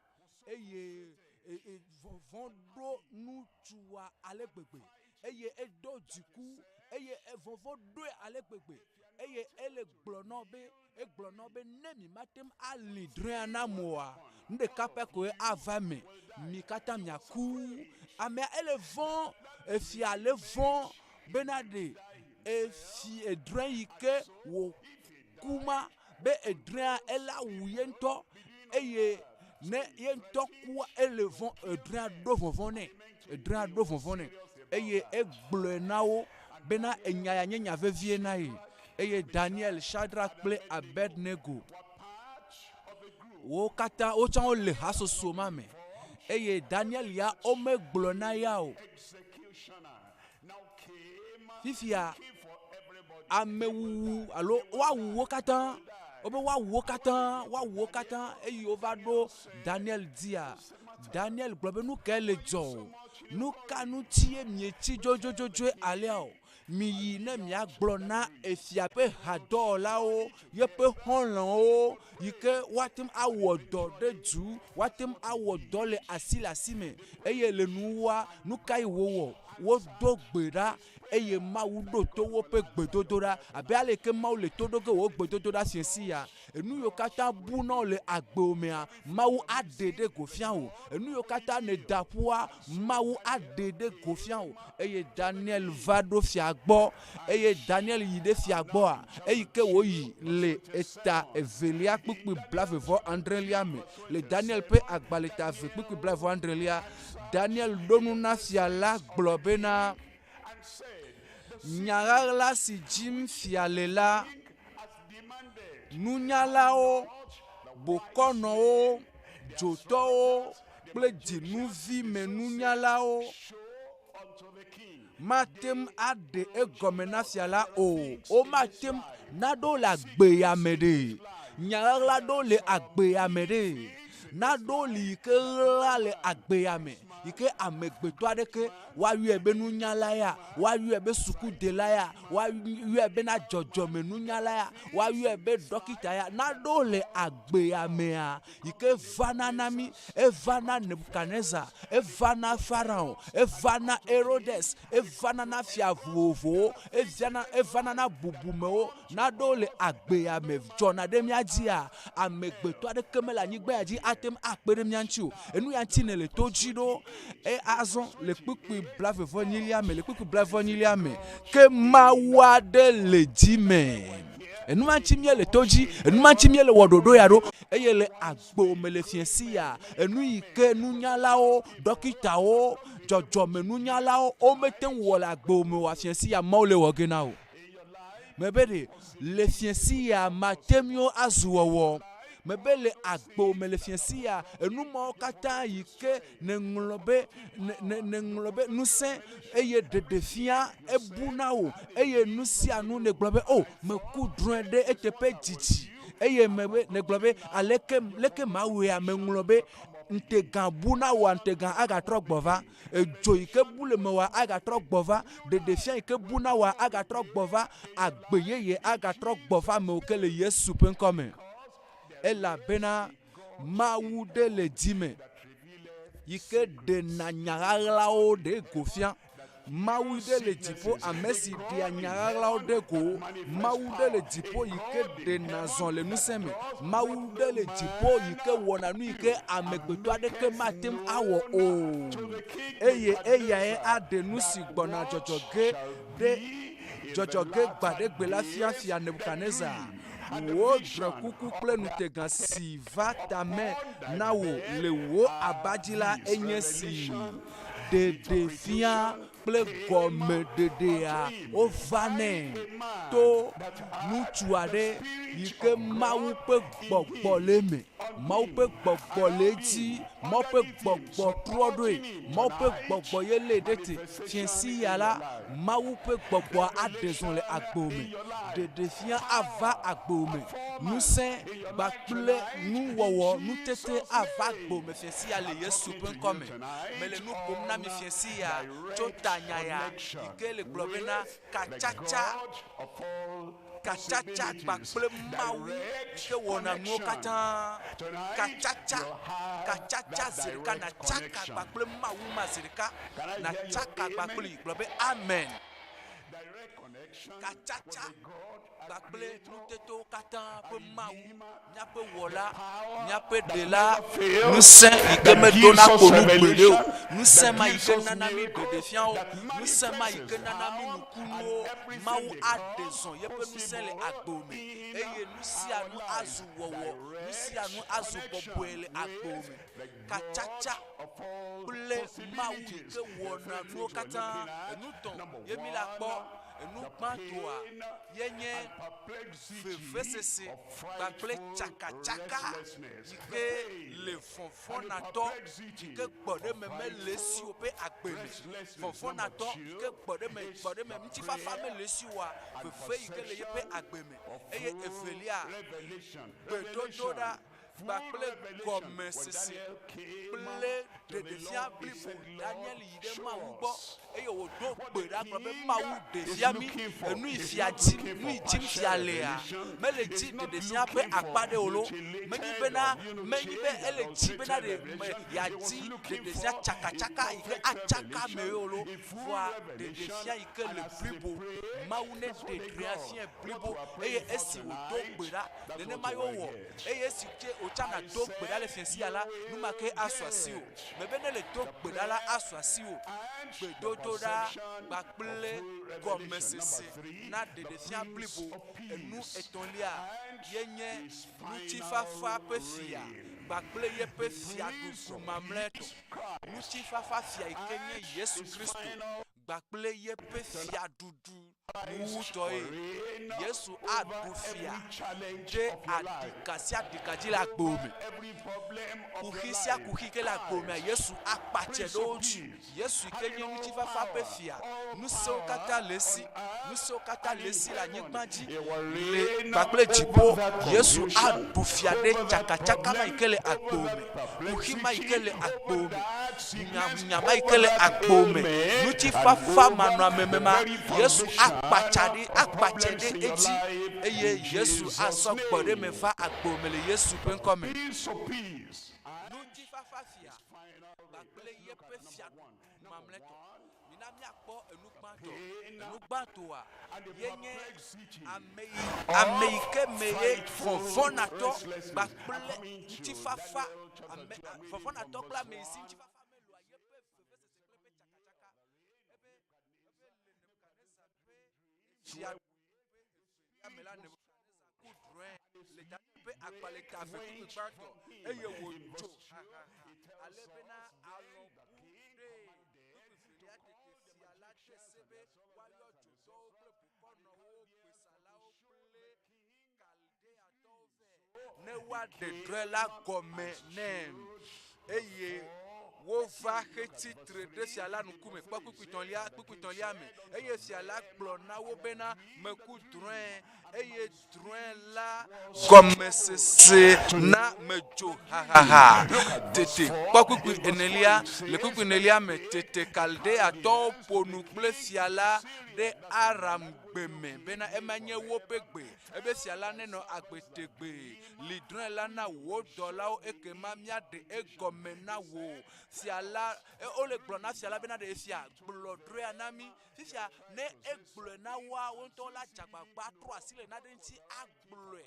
Eye e, e, vɔvɔ̃ ɖo ŋutsua ale gbegbe eye edo dziku eye vɔvɔ̃ ɖoe ale gbegbe eye ele gblɔ na wo be egblɔ na wo be ne mi mate ŋu ali drɔ̃ea nam oa, nu ɖeka pɛ koe ava eme, mi katã miaku. Amea ele vɔ̃, efia le vɔ̃ bena ɖe Efi edrɔ̃e yi ke wòku ma be edrɔ̃ea ela wu ye ŋutɔ eye ne ye ŋutɔ kua ele vɔ̃ edrɔ̃ea ɖo vɔvɔ̃ nɛ. Edrɔ̃ea ɖo vɔvɔ̃ nɛ eye egblɔe na wo bena enya ya nye nya vevie na ye. Eye Daniel, Shadrach kple Abednego wo katã wotsã wole hasoso ma me eye Daniel ya womegblɔ na ya o. Fifia, amewuwu alo woawu wo katã, wobe woawu wo katã, woawu wo katã eye wova ɖo Daniel dzia, Daniel gblɔ be nu kae le dzɔ o? Nu ka ŋutie mietsi dzodzodzoe alea o? Miyi ne miagblɔ na efia ƒe hadɔwɔlawo, yeƒe xɔlɔ̃wo yi ke woate ŋu awɔ dɔ ɖe du, woate ŋu awɔ dɔ le asi le asi me eye le nuwua, nu kae wowɔ? Wodo gbe ɖa eye Mawu ɖo to woƒe gbedodoɖa abe ale yi ke Mawu le to ɖo ge wò gbedodoɖa sia sia. Enu yiwo katã bu na wò le agbewò mea, Mawu aɖe ɖe go fia wò. Enu yiwo katã nèda ƒua, Mawu aɖe ɖe go fia wò. Eye Daniel va ɖo fia gbɔ. Eye Daniel yi ɖe fia gbɔa, eyi ke wòyi le eta evelia kpukpui blaeve vɔ adrelia me. Le Daniel ƒe agbalẽ ta eve kpukpui blaeve vɔ adrelia, Daniel ɖo nu na fia la gblɔ bena, Nya ɣaɣla si dim fia le la, nunyalawo, bokɔnɔwo, dzotɔwo kple dzinuvimenunyalawo mate ŋu aɖe egɔme na fia la o. Womate ŋu naɖo le agbe ya me ɖe. Nya ɣaɣla ɖewo le agbe ya me ɖe. Naɖewo li yi ke ɣla le agbe ya me. yi ke amegbetɔ aɖeke woayɔe be nunyala ya, woayɔe be sukudela ya, woayɔe bena dzɔdzɔmenunyala ya, woayɔe be ɖɔkita ya, naɖewo le agbea mea yi ke vana na mí, eva na Nebukadnezar, eva na Farao, eva na Herodes, evana na fia vovovowo, eviana, evana na bubumewo, naɖewo le agbea me dzɔna ɖe mía dzia, amegbetɔ aɖeke mele anyigba ya dzi ate ŋu akpe ɖe mía ŋuti o. Enu ya ŋuti nèle to dzi ɖo. E azɔ le kpukpui blaeve-vɔ-enyilia me, le kpukpui blaeve-vɔ-enyilia me, ke Mawu aɖe le dzi me. Enu ma ŋuti míele to dzi, enu ma ŋuti míele wɔ ɖoɖo ya ɖo. Eye le agbo me le fiẽsi ya, enu yi ke nunyalawo, ɖɔkitawo, dzɔdzɔmenunyalawo womete ŋu wɔ le agbo me oa, fiẽsi ya Mawu le wɔ ge na wò. Mebe ɖe le fiẽsi ya mate ŋu azu wɔwɔ. Mebe le agbo me le fiẽsi ya, enu mawo katã yi ke nèŋlɔ be, ne, nèŋlɔ be ŋusẽ eye ɖeɖefia ebu na wò eye nu sia nu nègblɔ be, O, meku drɔ̃e ɖe eteƒe didi. Eye mebe, nègblɔ be, Aleke, leke mawɔea? Meŋlɔ be ŋutega bu na wòa, ŋutega agatrɔ gbɔ va. Edzo yi ke bu le mewòa agatrɔ gbɔ va. Ɖeɖefia yi ke bu na wòa agatrɔ gbɔ va. Agbe yeye agatrɔ gbɔ va mewò ke le Yesu ƒe ŋkɔ me. Elabena Mawu ɖe le dzi me yi ke ɖena nya ɣaɣlawo ɖe go fia. Mawu ɖe le dziƒo, ame si ɖea nya ɣaɣlawo ɖe go. Mawu ɖe le dziƒo yi ke ɖena zɔ le ŋusẽ me. Mawu ɖe le dziƒo yi ke wɔna nu yi ke amegbetɔ aɖeke mate ŋu awɔ o. Eye eyae aɖe nu si gbɔna dzɔdzɔ ge ɖe dzɔdzɔ ge gbaɖegbe la fia Fia Nebukadnezar. Wò drɔ̃ekuku kple ŋutega si va ta me na wò le wò aba dzi la enye si. Ɖeɖefia kple gɔmeɖeɖea wova nɛ to ŋutsu aɖe yi ke Mawu ƒe gbɔgbɔ le eme. Mawu ƒe gbɔgbɔ le edzi. Mawu ƒe gbɔgbɔ trɔ ɖoe. Mawu ƒe gbɔgbɔ ye lée ɖe te. Fiẽsi ya la, Mawu ƒe gbɔgbɔa aɖe zɔ le agbo me. Ɖeɖefia ava agbo me. Ŋusẽ kpakple nuwɔwɔ, nutete ava agbo me fiẽsi ya le Yesu ƒe ŋkɔ me. Mele nu ƒom na mi fiẽsi ya tso tanya ya yi ke le gblɔ bena katsatsa, katsatsa kpakple Mawu yi ke wɔna nuwo katã. Katsatsa, katsatsa zi ɖeka natsaka kpakple Mawu ma zi ɖeka natsaka kpakplii gblɔ be amen. Katsatsa. kpakple nutetewo katã ƒe Mawu, míaƒe Wɔla, míaƒe Ɖela, ŋusẽ yi ke medona kpo nu gbeɖe o, ŋusẽ ma yi ke nana mí ɖeɖefiawo, ŋusẽ ma yi ke nana mí nukunuwo, Mawu aɖe zɔ yeƒe ŋusẽ le agbo me, eye nu sia nu azu wɔwɔ, nu sia nu azu bɔbɔe le agbo me. Katsatsa kple Mawu yi ke wɔna nuwo katã, enu tɔ̃ ye mí la kpɔ. Enu gbãtɔa ye nye vevesese kpakple tsakatsaka yi ke le vɔvɔ̃natɔ yi ke gbɔɖeme mele esi o ƒe agbe me. Vɔvɔ̃natɔ yi ke gbɔɖeme, gbɔɖeme, ŋutifafa mele esi oa, veve yi ke le yeƒe agbe me. Eye evelia, gbedodoɖa kpakple gɔmesese kple ɖeɖefia blibo. Daniel yi ɖe Mawu gbɔ eye wòdo gbe ɖa gblɔ be, Mawu, ɖe fia mí enu yi fia dim, nu yi dim fia lea? Mele dzi ɖeɖefia ƒe akpa ɖe o lo. Menye bena, menye be ele dzi bena ɖe yeadi ɖeɖefia tsakatsaka yi ke atsaka amewo o lo. Vɔa ɖeɖefia yi ke le blibo, Mawu neɖe ɖea fiae blibo. Eye esi wòdo gbe ɖa, nenema ye wowɔ. Eye esi ke wòtsa nàdo gbe ɖa le fiasia la, nu ma ke asu asiwò. Mebe ne le do gbe ɖa la, asu asiwò. Gbedodoɖa kpakple gɔmesese na ɖeɖefia blibo. Enu etɔ̃lia ye nye ŋutifafa ƒe fia kpakple yeƒe fiaɖuɖu mamlɛtɔ. Ŋutifafa fia yi ke nye Yesu Kristo kpakple yeƒe fiaɖuɖu. Nuwutɔe, Yesu aɖu fia ɖe aɖika sia aɖika dzi le agbo me. Kuxi sia kuxi ke le agbo mea, Yesu akpatse ɖe wo dzi. Yesu yi ke nye ŋutifafa ƒe fia, ŋusẽwo katã le esi, ŋusẽwo katã le esi le anyigba dzi le kpakple dziƒo. Yesu aɖu fia ɖe tsakatsaka ma yi ke le agbo me, kuxi ma yi ke le agbo me. Hunyahunya ma yi ke le agbo me, ŋutifafa manɔameme ma, Yesu akpatsa ɖi, akpatse ɖe edzi eye Yesu asɔ gbɔɖeme va agbo me le Yesu ƒe ŋkɔ me. Ŋutifafa fia kpakple yeƒe fiaɖuɖu mamlɛtɔ. Mina míakpɔ enu gbãtɔ. Enu gbãtɔa ye nye ame yi ame yi ke me ye vɔvɔ̃natɔ kpakple ŋutifafa ame vɔvɔ̃natɔ kple ame yi si ŋutifafa meloa yeƒe vevesese kple eƒe tsakatsaka ebe ebe le Nebukadnezar ƒe fia ƒe eve me la Nebukadnezar ku drɔ̃e le Daniel ƒe agbalẽ ta eve kpukpui gbãtɔ eye wòdzo hahaha ale bena alɔ̃ bu ɖee. Kpukpui velia tete fia la de se be woayɔ dzotɔwo kple bokɔnɔwo, gbesalawo kple Kaldeatɔwo vɛ ne woaɖe drɔ̃e la gɔme nɛ. Eye wova hetsi tre ɖe fia la ŋkume. Kpɔ kpukpui tɔ̃lia, kpukpui tɔ̃lia me. Eye fia la gblɔ na wo bena, Meku drɔ̃e, eye drɔ̃e la gɔmesese na medzo hahaha. Tete, kpɔ kpukpui enelia, le kpukpui enelia me, tete Kaldeatɔwo ƒo nu kple fia la ɖe Aram-gbe me bena ema nye woƒe gbe. Ebe fia la nenɔ agbe tegbee. Li drɔ̃e la na wò dɔlawo ekema míaɖe egɔme na wò. Fia la, e, wole gblɔ na fia la bena ɖe fia gblɔ drɔ̃ea na mí. Fifia ne egblɔe na woa, wo ŋutɔ la dze agbagba atrɔ asi le nane ŋuti agblɔe.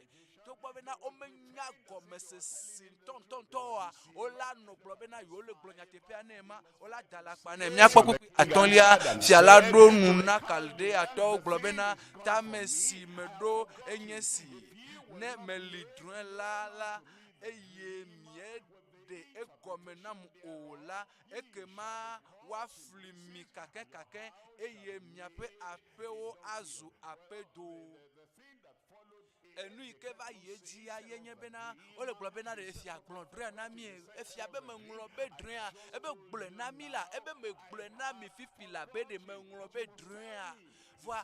Togbɔ bena womenya gɔmesese ŋutɔŋutɔŋutɔ oa, wola nɔ gblɔ bena yewole gblɔ nyateƒea nɛ ma. Wola da alakpa nɛ. Míakpɔ kpukpui atɔ̃lia. Fia la ɖo nu na Kaldeatɔwo gblɔ bena, Tame si meɖo enye si, Ne meli drɔ̃e la la, eye mieɖe egɔme nam o la, ekema woafli mi kakɛkakɛ, eye miaƒe aƒewo azu aƒedo. Enu yi ke va yi edzia ye nye bena wole gblɔ bena ɖe efia gblɔ drɔ̃ea na mí. Efia be meŋlɔ be drɔ̃ea. Ebe gblɔe na mí la, ebe megblɔe na mi fifi la be ɖe meŋlɔ be drɔ̃ea. Vɔa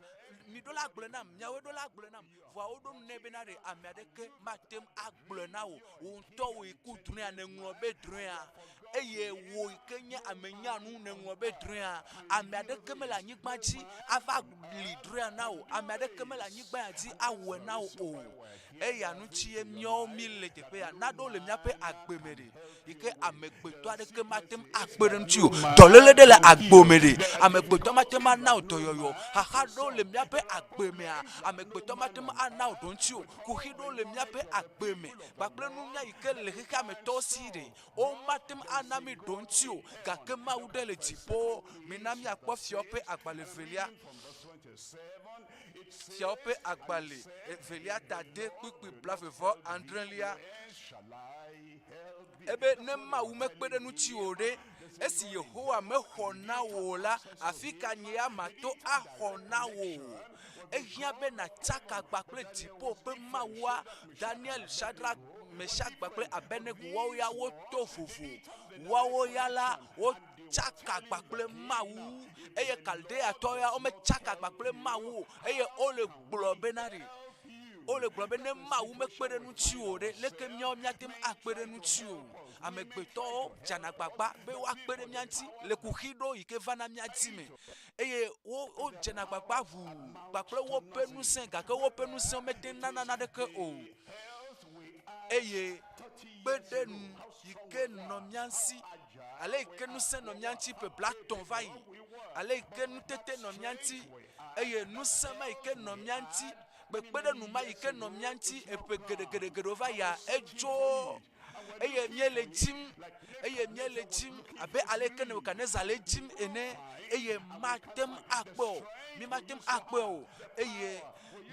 mi ɖo la gblɔe nam, miawoe ɖo la gblɔe nam. Vɔa woɖo nu nɛ bena ɖe ame aɖeke mate ŋu agblɔe na wò. Wò ŋutɔ wò yi ku drɔ̃ea nèŋlɔ be drɔ̃ea. Eye wò yi ke nye ame nyanu nèŋlɔ be drɔ̃ea. Ame aɖeke mele anyigba dzi ava li drɔ̃ea na wò. Ame aɖeke mele anyigba ya dzi awɔe na wò o. Eya ŋuti ye míawo míle teƒe ya. Naɖewo le míaƒe agbe me ɖe yi ke amegbetɔ aɖeke mate ŋu akpe ɖe ŋuti o. Dɔléle ɖe le agbo me ɖe, amegbetɔ mate ŋu ana wò dɔyɔyɔ o. Xaxa ɖewo le míaƒe agbe mea, amegbetɔ mate ŋu ana wò ɖoŋuti o. Kuxi ɖewo le míaƒe agbe me kpakple nunya yi ke le xexea me tɔwo si ɖe, womate ŋu ana mí ɖoŋuti o. Gake Mawu ɖe le dziƒo. Mina míakpɔ fiawo ƒe agbalẽ evelia. Fiawo ƒe agbalẽ evelia ta de kpukpui blaeve vɔ adrelia. Ebe ne Mawu mekpe ɖe ŋuti o ɖe, esi Yehowa mexɔ na wò o la, afi ka nye ya mato axɔ na wò? Ehiã be nàtsaka agba kple dziƒo ƒe Mawua. Daniel, Shadrach, Meshach kpakple Abednego woawo ya woto vovo. Woawo ya la, wotsaka agba kple Mawu eye Kaldeatɔwo ya wometsaka agba kple Mawu o eye wole gblɔ bena ɖe wole gblɔ be ne Mawu mekpe ɖe ŋuti o ɖe, leke míawo míate ŋu akpe ɖe ŋuti o? Amegbetɔwo dzena agbagba be woakpe ɖe mía ŋuti le kuxi ɖewo yi ke vana mía dzi me eye wo wodzena agbagba ʋuu kpakple woƒe ŋusẽ gake woƒe ŋusẽ mete ŋu nana naneke o. Eye kpe ɖe nu yi ke nɔ mía si ale yi ke ŋusẽ nɔ mía ŋuti ƒe blaetɔ̃ va yi, ale yi ke nutete nɔ mía ŋuti eye ŋusẽ ma yi ke nɔ mía ŋuti, kpekpeɖeŋu ma yi ke nɔ mía ŋuti eƒe geɖegeɖegeɖewo va yia, edzo eye míele dzim eye míele dzim abe ale ke Nebukadnezar le dzim ene eye mate ŋu akpɔe o, mímate ŋu akpɔe o eye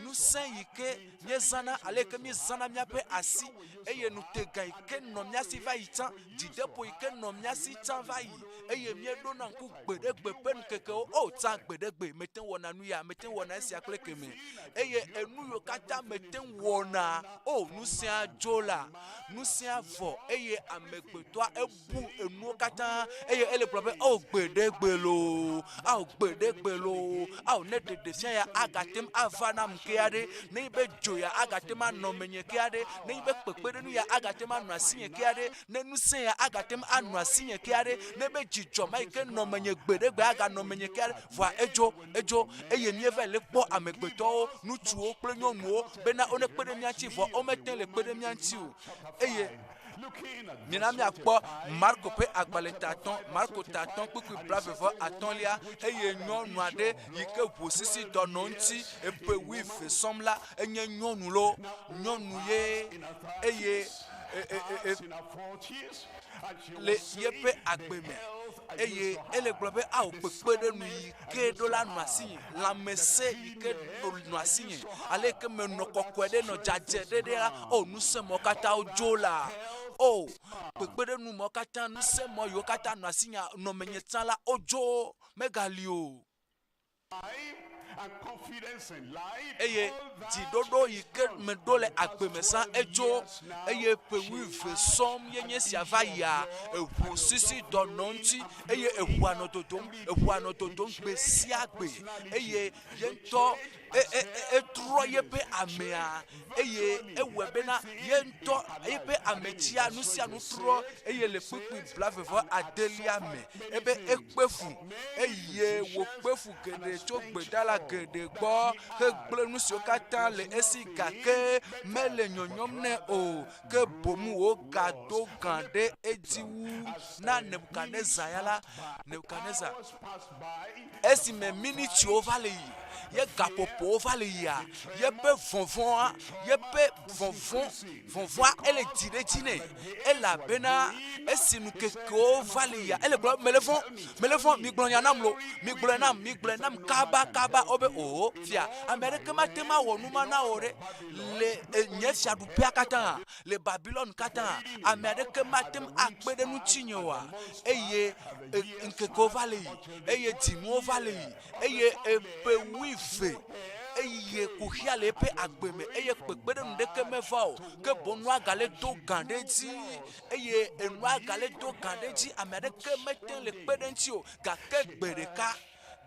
ŋusẽ yi ke míezãna ale ke míezãna míaƒe asi eye ŋutega yi ke nɔ mía si va yi tsã, dzideƒo yi ke nɔ mía si tsã va yi. Eye míeɖona ŋku gbeɖegbe ƒe ŋkekewo. O, tsã gbeɖegbe mete ŋu wɔna nu ya, mete ŋu wɔna esia kple kemɛ. Eye enu yiwo katã mete ŋu wɔna, o, ŋusẽa dzo la, ŋusẽa vɔ eye amegbetɔa ebu enuwo katã eye ele gblɔ be, o, gbeɖegbe loo, ao, gbeɖegbe loo, ao, ne ɖeɖefia ya agate ŋu ava nam kea ɖe, nenye be dzo ya agate ŋu anɔ menye kea ɖe, nenye be kpekpeɖeŋu ya agate ŋu anɔ asinye kea ɖe, Ne ŋusẽ ya agate ŋu anɔ asinye ke aɖe, ne be dzidzɔ ma yi ke nɔ menye gbeɖegbe aganɔ menye ke aɖe, vɔa edzo, edzo, eye míeva le kpɔ amegbetɔwo, ŋutsuwo kple nyɔnuwo bena wonekpe ɖe mía ŋuti, vɔa womete le kpe ɖe mía ŋuti o. Eye mina míakpɔ Marko ƒe agbalẽ tatɔ̃, Marko tatɔ̃ kpukpui blaeve vɔ atɔ̃lia, eye nyɔnu aɖe yi ke ʋu sisi dɔ nɔ ŋuti eƒe wuieve sɔm la, enye nyɔnu loo, nyɔnu ye, eye le yeƒe agbe me eye ele gblɔ be ao kpekpeɖeŋu yi ke ɖo la nɔ asinye, lãmesẽ yi ke nɔ asinye, ale yi ke menɔ kɔkɔe ɖe nɔ dzadzɛ ɖe ɖe la, o ŋusẽ mɔ katã wodzo la, o kpekpeɖeŋu mɔ katã, ŋusẽ mɔ yiwo katã nɔ asinye nɔ menye tsã la wodzo megali o. Eye dziɖoɖo yi ke meɖo le agbe me sã edzo, eye ƒe wuieve sɔŋ ye nye esia va yia, eʋu sisi dɔ nɔ ŋuti, eye eʋua nɔ dodom, eʋua nɔ dodom gbe sia gbe, eye ye ŋutɔ e, e, e, etrɔ yeƒe amea, eye ewɔe bena ye ŋutɔ yeƒe ametsia nu sia nu trɔ, eye le kpukpui blaeve vɔ adelia me, ebe ekpe fu, eye wòkpe fu geɖe tso gbedala geɖe gbɔ hegblẽ nu siwo katã le esi gake mele nyɔnyɔm nɛ o, ke boŋ wògado gã ɖe edzi wu na Nebukadnezar ya la. Nebukadnezar, esime minitiwo va le yi, ye gaƒoƒowo va le yia, yeƒe vɔvɔ̃a, yeƒe vɔvɔ̃, vɔvɔ̃a ele dzi ɖe edzi nɛ elabena esi nukekewo va le yia, ele gblɔ mele vɔ̃, mele vɔ̃, migblɔ nya nam lo, migblɔe nam, migblɔe nam kaba kaba. Wobe oo fia, ame aɖeke mate ŋu awɔ nu ma na wò ɖe le e, nye fiaɖuƒea katã, le Babilon katã, ame aɖeke mate ŋu akpe ɖe ŋutinye oa? Eye e, ŋkekewo va le yi, eye dzinuwo va le yi, eye eƒe wuieve, eye kuxia le eƒe agbe me, eye kpekpeɖeŋu ɖeke meva o, ke boŋ nua gale do gã ɖe edzi, eye enua gale do gã ɖe edzi, ame aɖeke mete le kpe ɖe eŋuti o. Gake gbe ɖeka,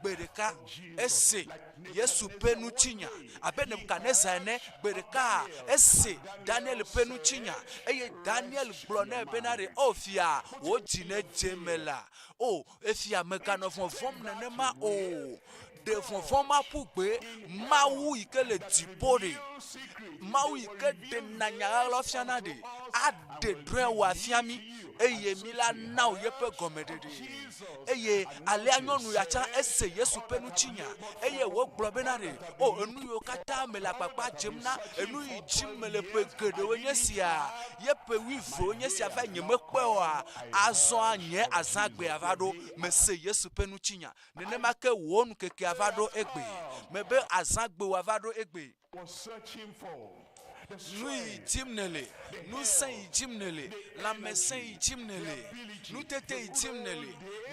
gbe ɖeka, ese Yesu ƒe ŋutinya abe Nebukadnezar ene. Gbe ɖeka, ese Daniel ƒe ŋutinya, eye Daniel gblɔ nɛ bena ɖe, O fia, wò dzi nedze eme la. O, Efia, mèganɔ vɔvɔ̃m nenema o. Ɖe vɔvɔ̃ ma ƒu gbe. Mawu yi ke le dziƒo ɖe, Mawu yi ke ɖena nya ɣaɣlawo fiana ɖe, aɖe drɔ̃e wò afia mí, eye mí la na wò yeƒe gɔmeɖeɖe. Eye alea nyɔnu ya tsã ese Yesu ƒe ŋutinya, eye wògblɔ bena ɖe, O, enu yiwo katã mele agbagba dzem na, enu yi dim mele ƒe geɖewoe nye esia, ye ƒe wuievewo nye esia va yi nyemekpɔe oa? Azɔa nye azãgbea va ɖo. Mese Yesu ƒe ŋutinya. Nenema ke wò ŋkekea va ɖo egbe. Mebe azãgbewòa va ɖo egbe. Nu yi dim nèle, ŋusẽ yi dim nèle, lãmesẽ yi dim nèle, nutete yi dim nèle,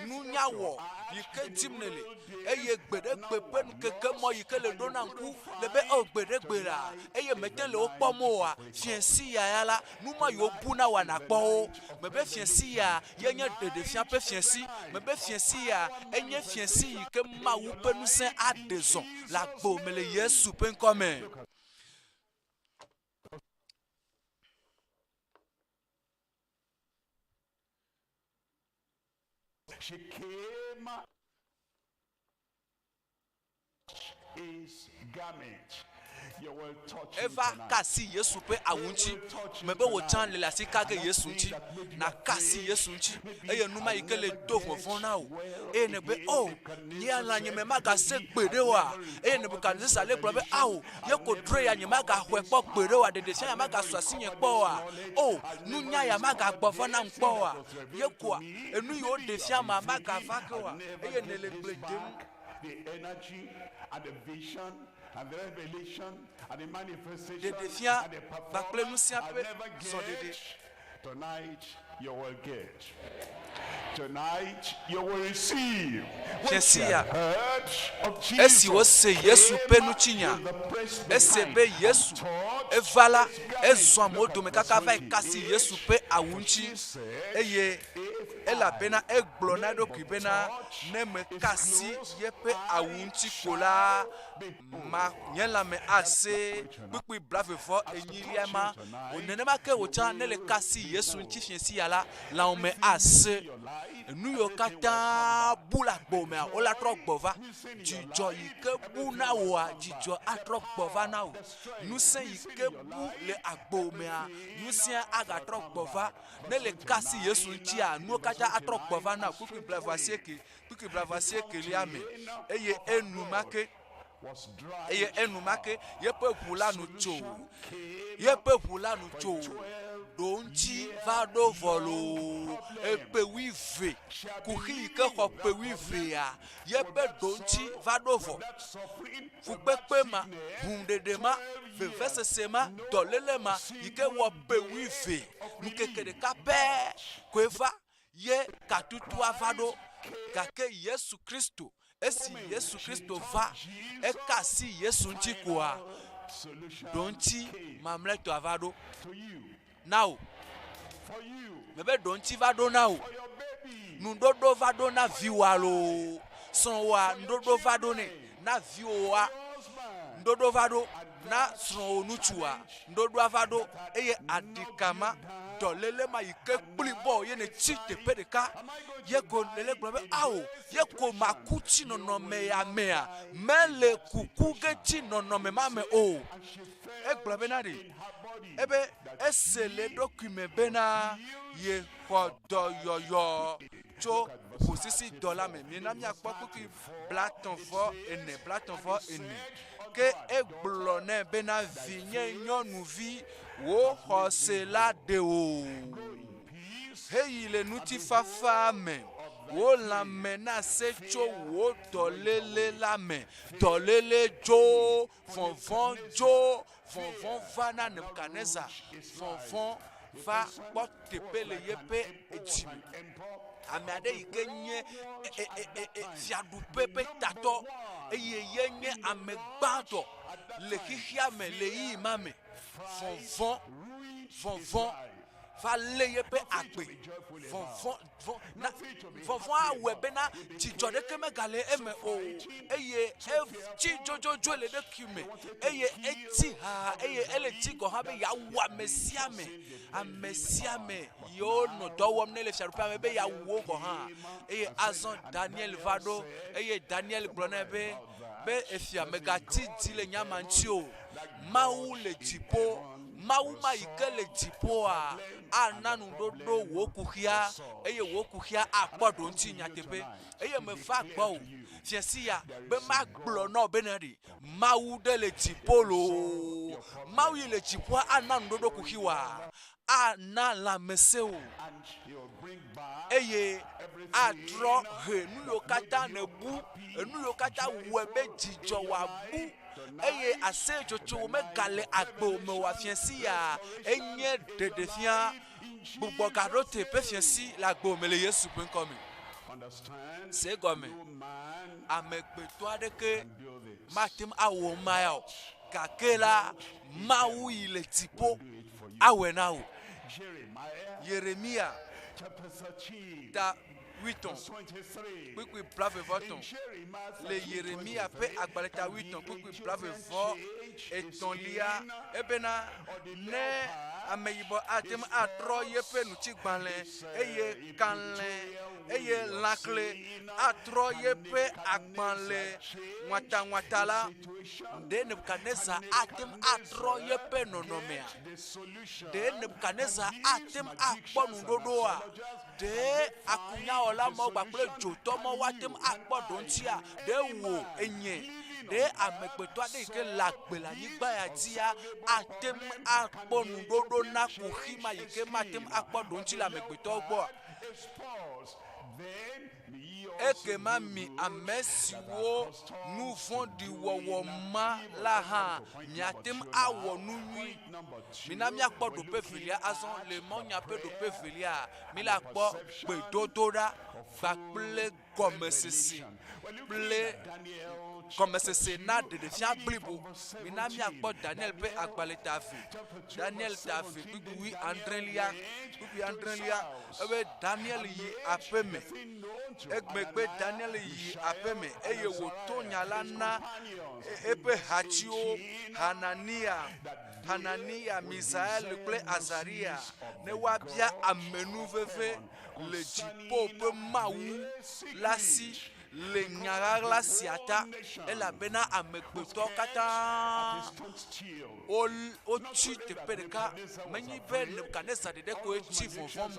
nunya wɔ yi ke dim nèle, eye gbeɖegbe ƒe ŋkeke mɔ yi ke le ɖona ŋku le be eo gbeɖegbe la, eye mete le wo kpɔm oa, fiẽsi ya ya la, Nu ma yiwo bu na wòa nàkpɔ wo. Mebe fiẽsi ya ye nye ɖeɖefia ƒe fiẽsi. Mebe fiẽsi ya enye fiẽsi yi ke Mawu ƒe ŋusẽ aɖe zɔ le agbo me le Yesu ƒe ŋkɔ me. She came Eva ka asi Yesu ƒe awu ŋuti. Mebe wò tsã le asi ka ge Yesu ŋuti. Nàka asi Yesu ŋuti eye nu ma yi ke le do vɔvɔ̃ na wò. Eye nègbe, O, nye lã nye me magase gbeɖe oa? Eye Nebukadnezar le gblɔ be, Ao, ye ko drɔ̃e ya nyemagaxɔe kpɔ gbeɖe oa? Ɖeɖefia ya magasu asinye kpɔ oa? O, nunya ya magagbɔ va nam kpɔ oa? Ye koa, enu yi woɖe fia ma magava ke oa? Eye nèle gble dem. Ɖeɖefia kpakple nusia ƒe zɔɖeɖe. Tonight you will get. Fiẽ sia, esi wose Yesu ƒe ŋutinya, ese be Yesu eva la, ezɔ amewo dome kaka va yi kasi Yesu ƒe awu ŋuti eye elabena egblɔ na eɖokui bena, Ne meka asi yeƒe awu ŋuti ko la, ma nye lãme ase kpukpui blave vɔ enyilia ma. O nenema ke wò tsã ne le ka si Yesu ŋuti fiẽ sia la, lãwòme ase. Enu yiwo katã bu le agbewò mea, wola trɔ gbɔ va. Dzidzɔ yi ke bu na wòa, dzidzɔ atrɔ gbɔ va na wò. Ŋusẽ yi ke bu le agbewò mea, ŋusẽa agatrɔ gbɔ va. Ne le ka si Yesu ŋutia, nuwo katã atrɔ gbɔ va na wò. Kpukpui blaeve-asieke. Kpukpui blaeve-asiekelia me, eye enumake, eye enumake yeƒe ʋu la nu tso, yeƒe ʋu la nu tso, ɖoŋtsi va ɖo vɔ loo, eƒe wuieve, kuxi yi ke xɔ ƒe wuievea, yeƒe ɖoŋtsi va ɖo vɔ. Fukpekpe ma, ʋuɖeɖe ma, vevesese ma, dɔléle ma yi ke wɔ ƒe wuieve, ŋkeke ɖeka pɛ koe va ye katutua va ɖo. Gake Yesu Kristo, esi Yesu Kristo va, eka asi Yesu ŋuti koa, ɖoŋti mamlɛtɔa va ɖo na wò. Mebe ɖoŋti va ɖo na wò. Nuɖoɖo va ɖo na viwòa loo, srɔ̃wòa nuɖoɖo va ɖo nɛ, na viwòa nuɖoɖo va ɖo. Na srɔ̃wò ŋutsua ŋɖoɖoa va ɖo eye aɖika ma, dɔléle ma yi ke kpli bɔ ye nètsi teƒe ɖeka ye ko nèle gblɔ be ao, ye ko maku tsi nɔnɔme ya mea, mele kuku ge tsi nɔnɔme ma me o. Egblɔ bena ɖe, ebe ese le eɖokui me bena yexɔ dɔyɔyɔ tso ʋusisidɔ la me. Mina míakpɔ kpukpui blatɔ̃ vɔ ene, blatɔ̃ vɔ ene. Ke egblɔ nɛ bena, Vinye nyɔnuvi, wò xɔse la ɖe wò. Heyi le ŋutifafa me, wò lãme nase tso wò dɔléle la me. Dɔléle dzo, vɔvɔ̃ dzo, vɔvɔ̃ va na Nebukadnezar, vɔvɔ̃ va kpɔ teƒe le yeƒe dzi me. Ame aɖe yi ke nye fiaɖuƒe ƒe tatɔ eye ye nye ame gbãtɔ le xexea me le ɣeyiɣi ma me. Vɔvɔ̃, vɔvɔ̃ va lé yeƒe agbe. Vɔvɔ̃, vɔ̃ na vɔvɔ̃ awɔe bena dzidzɔ ɖeke megale eme o eye etsi dzodzodzoe le eɖokui me eye etsi haa eye ele dzi gɔ̃ hã be yeawu ame sia ame. Ame sia ame yiwo nɔ dɔ wɔm nɛ le fiaɖuƒea me be yeawu wo gɔ̃ hã. Eye azɔ Daniel va ɖo eye Daniel gblɔ nɛ be, be efia mègatsi dzi le nya ma ŋuti o. Mawu le dziƒo. Mawu ma yi ke le dziƒoa ana nuɖoɖo wò kuxia eye wò kuxia akpɔ ɖoŋuti nyateƒe. Eye meva gbɔwò fiẽ sia be magblɔ na wò bena ɖe Mawu ɖe le dziƒo loo. Mawu yi le dziƒoa ana nuɖoɖo kuxiwòa, ana lãmesẽ wò eye atrɔ he nu yiwo katã nèbu, enu yiwo katã wɔe be dzidzɔ wòabu eye aseyetsotso megale agbewò me oa, fiẽsi ya enye ɖeɖefia. Gbugbɔgaɖo teƒe fiẽsi le agbewò me le Yesu ƒe ŋkɔ me. Se egɔme, amegbetɔ aɖeke mate ŋu awɔ ema ya o, gake la, Mawu yi le dziƒo awɔe na wò. Yeremiya ta wuietɔ̃ kpukpui blaeve vɔ etɔ̃. Le Yeremiya ƒe agbalẽ ta wuietɔ̃ kpukpui blaeve vɔ etɔ̃lia, ebena, Ne ameyibɔ ate ŋu atrɔ yeƒe ŋutigbalẽ eye kalẽ eye lãkle atrɔ yeƒe agbalẽ ŋɔtaŋɔta la, ɖe Nebukadnezar ate ŋu atrɔ yeƒe nɔnɔmea? Ɖe Nebukadnezar ate ŋu akpɔ nuɖoɖoa? Ɖe akunyawɔla mawo kpakple dzotɔ mawo ate ŋu akpɔ ɖoŋutia? Ɖe wò enye, ɖe amegbetɔ aɖe yi ke le agbe le anyigba ya dzia ate ŋu akpɔ nuɖoɖo na kuxi ma yi ke mate ŋu akpɔ ɖoŋuti le amegbetɔwo gbɔa? Ekema mi ame siwo nu vɔ̃ɖi wɔwɔ ma la hã miate ŋu awɔ nu nyui. Mina míakpɔ ɖoƒe evelia azɔ. Le mawunya ƒe ɖoƒe evelia, míla kpɔ gbedodoɖa kpakple gɔmesese kple gɔmesese na ɖeɖefia blibo. Mina míakpɔ Daniel ƒe agbalẽ ta eve. Daniel ta eve kpukpui wui adrelia, kpukpui adrelia ebe Daniel yi aƒe me. Egbegbe Daniel yi aƒe me eye wòto nya la na eƒe hatiwo Hananiya, Hananiya, Misael kple Azariya ne woabia amenuveve le dziƒo ƒe Mawu la si le nya ɣaɣla sia ta, elabena amegbetɔwo katã wotsi teƒe ɖeka. Menye be Nebukadnezar ɖeɖe koe tsi vɔvɔ̃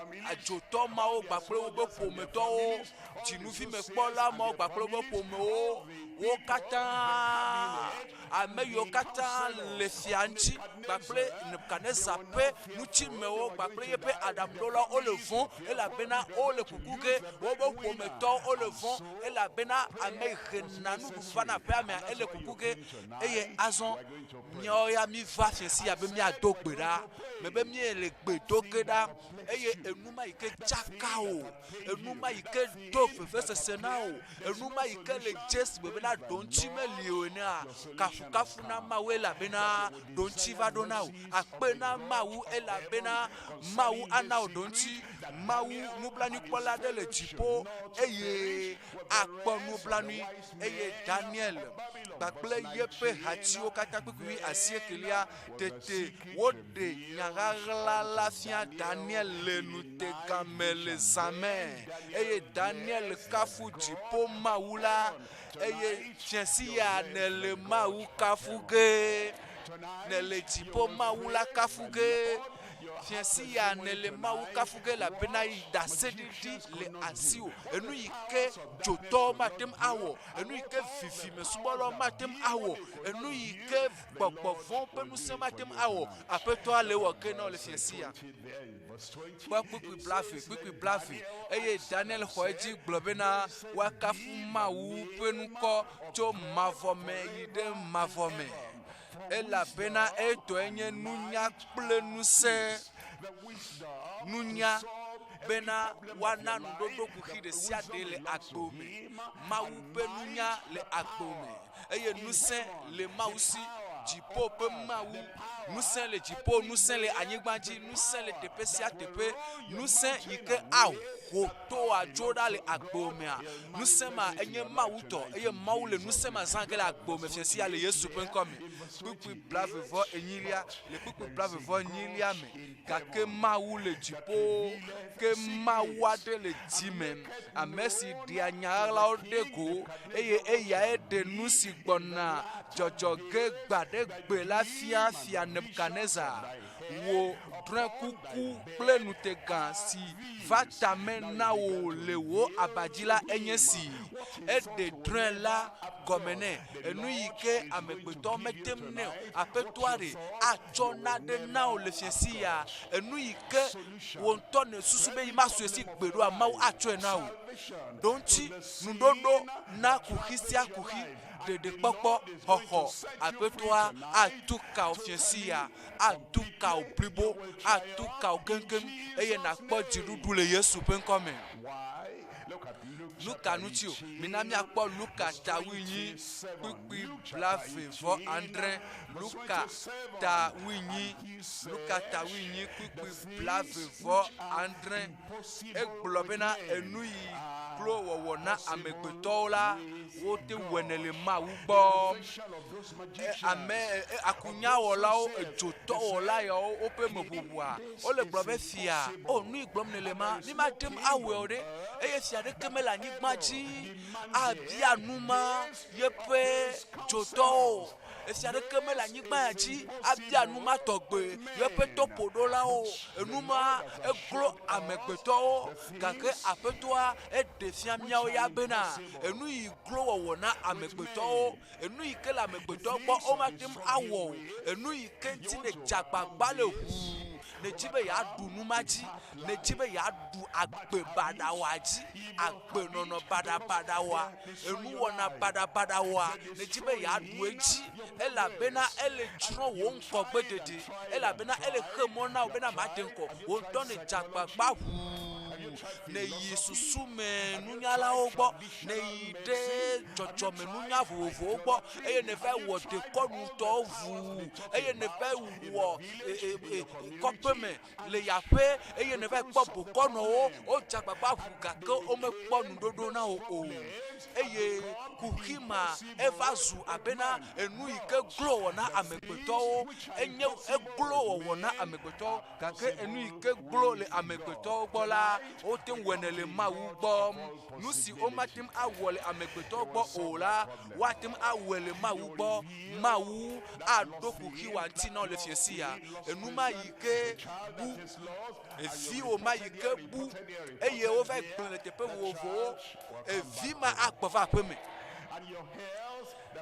me o. Adzotɔ mawo kpakple woƒe ƒometɔwo, dzinuvimekpɔla mawo kpakple woƒe ƒomewo, wo katã, ame yiwo katã le fia ŋuti kpakple Nebukadnezar ƒe ŋutimewo kpakple yeƒe aɖaŋuɖolawo wole vɔ̃ elabena wole kuku ge, woƒe ƒometɔwo wole vɔ̃ elabena ame yi hena nuɖuɖu vana aƒea mea ele kuku ge. Eye azɔ míawo ya míva fiẽ sia be míado gbe ɖa. Mebe míele gbe do ge ɖa eye enu ma yi ke tsaka wò, enu ma yi ke do vevesese na wò, enu ma yi ke le dzesi gbe bena ɖoŋtsi meli o enea, kafukafu na Mawu elabena ɖoŋtsi va ɖo na wò. Akpe na Mawu elabena Mawu ana wò ɖoŋtsi. Mawu nublanuikpɔla aɖe le dziƒo eye akpɔ nublanui. Eye Daniel kpakple yeƒe hatiwo katã kpekpe asiekelia tete woɖe nya ɣaɣla la fia Daniel le ŋutega me le zã me. Eye Daniel kafu dziƒo Mawu la, eye fiẽ sia nèle Mawu kafu ge. Nèle dziƒo Mawu la kafu ge. Fiẽ sia nèle Mawu kafu ge elabena yi ɖaseɖiɖi le asiwò. Enu yi ke dzotɔwo mate ŋu awɔ, enu yi ke vivimesubɔlawo mate ŋu awɔ, enu yi ke gbɔgbɔ vɔ̃ ƒe ŋusẽ mate ŋu awɔ, Aƒetɔa le ewɔ ge na wò le fiẽ sia. Kpɔ kpukpui blave, kpukpui blave. Eye Daniel xɔ edzi gblɔ bena, Woakafu Mawu ƒe ŋkɔ tso mavɔ me yi ɖe mavɔ me, elabena etɔe nye nunya kple ŋusẽ. Nunya bena woana nuɖoɖo kuxi ɖe sia ɖe le agbo me. Mawu ƒe nunya le agbo me eye ŋusẽ le Mawu si, dziƒo ƒe Mawu. Ŋusẽ le dziƒo, ŋusẽ le anyigba dzi, ŋusẽ le teƒe sia teƒe. Ŋusẽ yi ke aho toa dzo ɖa le agbo mea, ŋusẽ ma enye Mawu tɔ eye Mawu le ŋusẽ ma zã ge le agbo me fia sia le Yesu ƒe ŋkɔ me. Kpukpui blave vɔ enyilia, le kpukpui blave vɔ enyilia me, gake Mawu le dziƒo, ke Mawu aɖe le dzi me, ame si ɖea nya ɣaɣlawo ɖe go, eye eyae ɖe nu si gbɔna dzɔdzɔ ge gbaɖegbe la fia Fia Nebukadnezar. Wò drɔ̃ekuku kple ŋutega si va tame na wò le wò aba dzi la enye si. Eɖe drɔ̃e la gɔme nɛ, enu yi ke amegbetɔ mete ŋu nɛ o. Aƒetɔa ɖe atsɔ naɖe na wò le fiẽsi ya, enu yi ke wò ŋutɔ nèsusu be yemasu esi gbeɖe oa, Mawu atsɔe na wò. Ɖoŋtsi ŋuɖoɖo na kuxi sia kuxi, ɖeɖekpɔkpɔ, xɔxɔ, Aƒetɔa atu ka wò fiẽsi ya, atu ka wò blibo, atu ka wò keŋkeŋ eye nàkpɔ dziɖuɖu le Yesu ƒe ŋkɔ me. Nu ka ŋuti o? Mina míakpɔ Luka ta wuienyi kpukpui blaeve vɔ adre. Luka ta wuienyi, Luka ta wuienyi kpukpui blaeve vɔ adre. Egblɔ bena enu yi klo wɔwɔ na amegbetɔwo la, wote wɔnɛ le Mawu gbɔ. E, ame e, akunyawɔlawo, edzotɔwɔla yawo woƒe meʋuʋua, wole gblɔ be fia, o nu yi gblɔm nèle ma, mi mate ŋu awɔe o ɖe. Eye fia ɖeke mele anyigba dzi abia nu ma yeƒe dzotɔwo o. Efia ɖeke mele anyigba ya dzi abia nu ma tɔgbe yeƒe tɔƒoɖolawo o. Enu ma eglo amegbetɔwo gake Aƒetɔa eɖe fia míawo ya bena enu yi glo wɔwɔ na amegbetɔwo, enu yi ke le amegbetɔwo gbɔ womate ŋu awɔ o, enu yi ke ŋuti nèdze agbagba le ʋuu. Nèdi be yeaɖu nu ma dzi. Nèdi be yeaɖu agbe baɖawoa dzi, agbenɔnɔ baɖabaɖawoa, enuwɔna baɖabaɖawoa, nèdi be yeaɖu edzi elabena ele tsrɔ̃ wò ŋgɔgbedede, elabena ele xe mɔ na wò bena màde ŋgɔ o. Wò ŋutɔ nèdze agbagba ʋuu nèyi susume nunyalawo gbɔ, nèyi ɖe dzɔdzɔmenunya vovovowo gbɔ eye nèva wɔ dekɔnutɔwo ʋuu eye nèva wɔ e, e, e, kɔƒe me le yeaƒe eye nèva kpɔ bokɔnɔwo wodze agbagba ʋu gake womekpɔ nuɖoɖo na wò o. Eye kuxi ma eva zu abena enu yi ke glo wɔ na amegbetɔwo enye eglo wɔwɔ na amegbetɔwo gake enu yi ke glo le amegbetɔwo gbɔ la wote ŋu wɔnɛ le Mawu gbɔ. Nu si womate ŋu awɔ le amegbetɔwo gbɔ o la woate ŋu awɔe le Mawu gbɔ. Mawu aɖo kuxi wa ŋuti na wò le fiẽsi ya. Enu ma yi ke bu, eviwò ma yi ke bu eye wova gblẽ le teƒe vovovowo, evi ma agbɔ va aƒe me.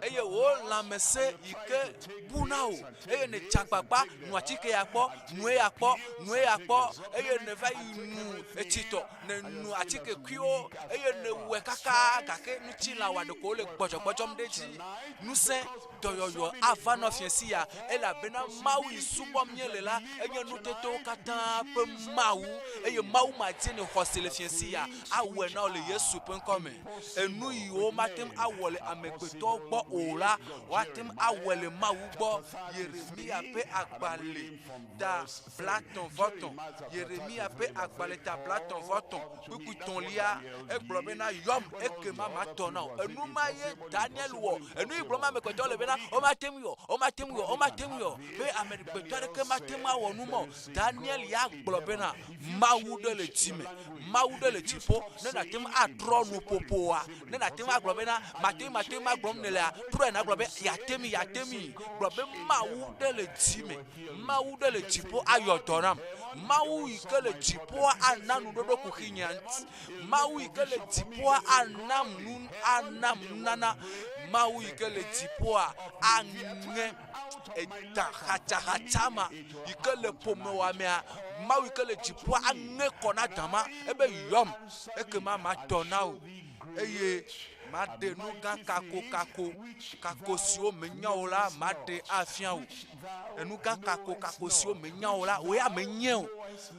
Eye wò lãmesẽ yi ke bu na wò eye nèdze agbagba nu atike ya kpɔ, nu eya kpɔ, nu eya kpɔ eye nèva yi nu etsitɔ, nèno atikekuiwo eye nèwɔe kaka gake ŋutilã wòa ɖeko wole gbɔdzɔgbɔdzɔm ɖe edzi. Ŋusẽ dɔyɔyɔ ava nɔ fiẽsi ya elabena Mawu yi subɔm míele la enye nutetewo katã ƒe Mawu eye Mawu ma dzi ne xɔse le fiẽsi ya awɔe na wò le Yesu ƒe ŋkɔ me. Enu yiwo mate ŋu awɔ le amegbetɔwo gbɔ o la, woate ŋu awɔe le Mawu gbɔ. Yeremiya ƒe agbalẽ ta blatɔ̃-vɔ-tɔ̃. Yeremiya ƒe agbalẽ ta blatɔ̃-vɔ-tɔ̃, kpukpui tɔ̃lia, egblɔ bena, Yɔm, ekema matɔ na wò. Enu ma ye Daniel wɔ. Enu yi gblɔm amegbetɔ le bena, womate ŋui o, womate ŋui o, womate ŋui o, be amegbetɔ aɖeke mate ŋu awɔ nu ma o. Daniel ya gblɔ bena, Mawu ɖe le dzi me, Mawu ɖe le dziƒo, ne nàte ŋu atrɔ nuƒoƒoa, ne nàte ŋu agblɔ bena, mate ŋu, mate ŋu magblɔm nèlea, trɔe nàgblɔ be, yeate ŋui, yeate ŋui. Gblɔ be, Mawu ɖe le dzi me. Mawu ɖe le dziƒo ayɔ dɔ nam. Mawu yi ke le dziƒoa ana nuɖoɖo kuxinyea ŋuti. Mawu yi ke le dziƒoa anam nu, anam nunana. Mawu yi ke le dziƒoa aŋe eda xatsaxatsa ma yi ke le ƒomewòa mea. Mawu yi ke le dziƒoa aŋe kɔ na da ma ebe yɔm ekema matɔ na wò eye maɖe nu gã kakokako kako siwo menya o la maɖe afia wò. Enu gã kakokako siwo menya o la, wò ya menye o.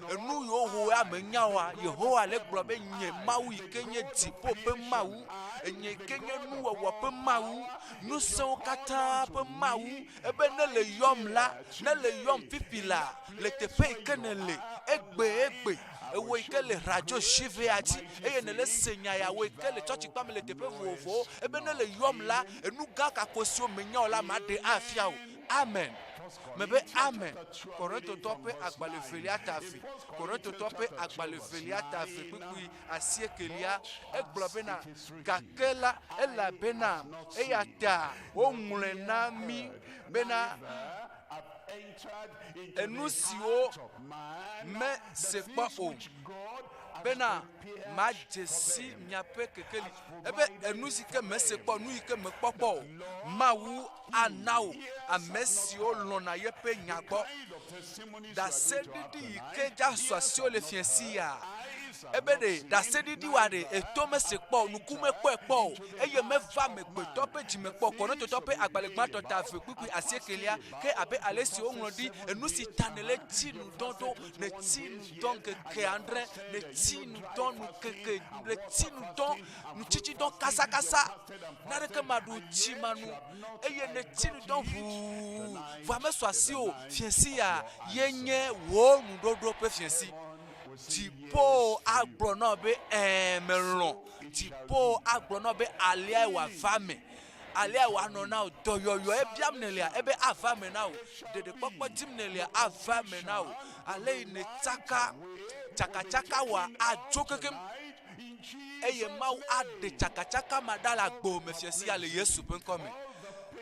Enu yiwo wò ya menya oa, Yehowa le gblɔ be nye Mawu yi ke nye dziƒo ƒe Mawu, enye yi ke nye nuwɔwɔ ƒe Mawu, ŋusẽwo katã ƒe Mawu. Ebe ne le yɔm la, ne le yɔm fifi la, le teƒe yi ke nèle, egbe egbe, ewò yi ke le radio GVA dzi eye nèle se nya ya, wò yi ke le tsɔtsikpa me le teƒe vovovowo, ebe ne le yɔm la, enu gã kako siwo menya o la maɖe afia wò. Amen. Mebe amen. Korintotɔ ƒe agbalẽ evelia ta eve. Korintotɔ ƒe agbalẽ evelia ta eve kpukpui asiekelia. Egblɔ bena, Gake la, elabena eya ta woŋlɔe na mí bena, enu siwo mese kpɔ o, bena madze si miaƒe kekeli. Ebe enu si ke mese kpɔ, nu yi ke mekpɔ kpɔ o, Mawu ana wò ame siwo lɔ̃na yeƒe nya gbɔ. Ɖaseɖiɖi yi ke dza su asiwò le fiẽ sia. Ebe ɖe ɖaseɖiɖi wa ɖe eto mese kpɔ o, ŋku mekpɔe kpɔ o, eye meva amegbetɔ ƒe dzime kpɔ o. Korintotɔ ƒe agbalẽ gbãtɔ ta eve kpukpui asiekelia, ke abe ale si woŋlɔ ɖi, enu si ta nèle tsi nu dɔm ɖo, nètsi nu dɔm ŋkeke adre, nètsi nu dɔm ŋkeke, nètsi nu dɔm nutsitsidɔ kasakasa, naneke maɖu tsi manu, eye nètsi nu dɔm ʋuu, vɔa mesu asiwò o. Fiẽsi ya ye nye wò nuɖoɖo ƒe fiẽsi. Dziƒo agblɔ na wò be, Ɛ̃, melɔ̃. Dziƒo agblɔ na wò be, Aleae wòava eme. Aleae wòanɔ na wò. Dɔyɔyɔe biam nèlea? Ebe ava eme na wò. Ɖeɖekpɔkpɔ dim nèlea? Ava eme na wò. Ale yi nètsaka tsakatsaka wòa, adzo kekem. Eye Mawu aɖe tsakatsaka ma ɖa le agbewò me fiẽ sia le Yesu ƒe ŋkɔ me.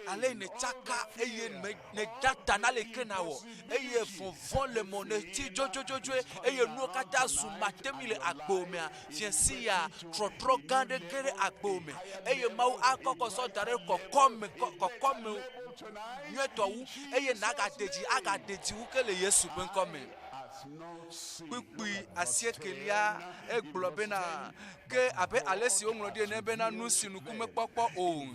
Ale yi nètsaka eye me nèda ta na leke nàwɔ eye vɔvɔ̃ le mɔ nètsi dzodzodzoe eye nuwo katã zu matemi le agbewò mea, fiẽsi ya trɔtrɔ gã aɖe ge ɖe agbewò me eye Mawu akɔkɔ sɔ da ɖe kɔkɔme kɔkɔme nyuietɔ wu eye nàgade dzi agade dzi wu ke le Yesu ƒe ŋkɔ me. Kpukpui asiekelia egblɔ bena, Ke abe ale si woŋlɔ ɖi ene bena, nu si ŋku mekpɔ kpɔ o,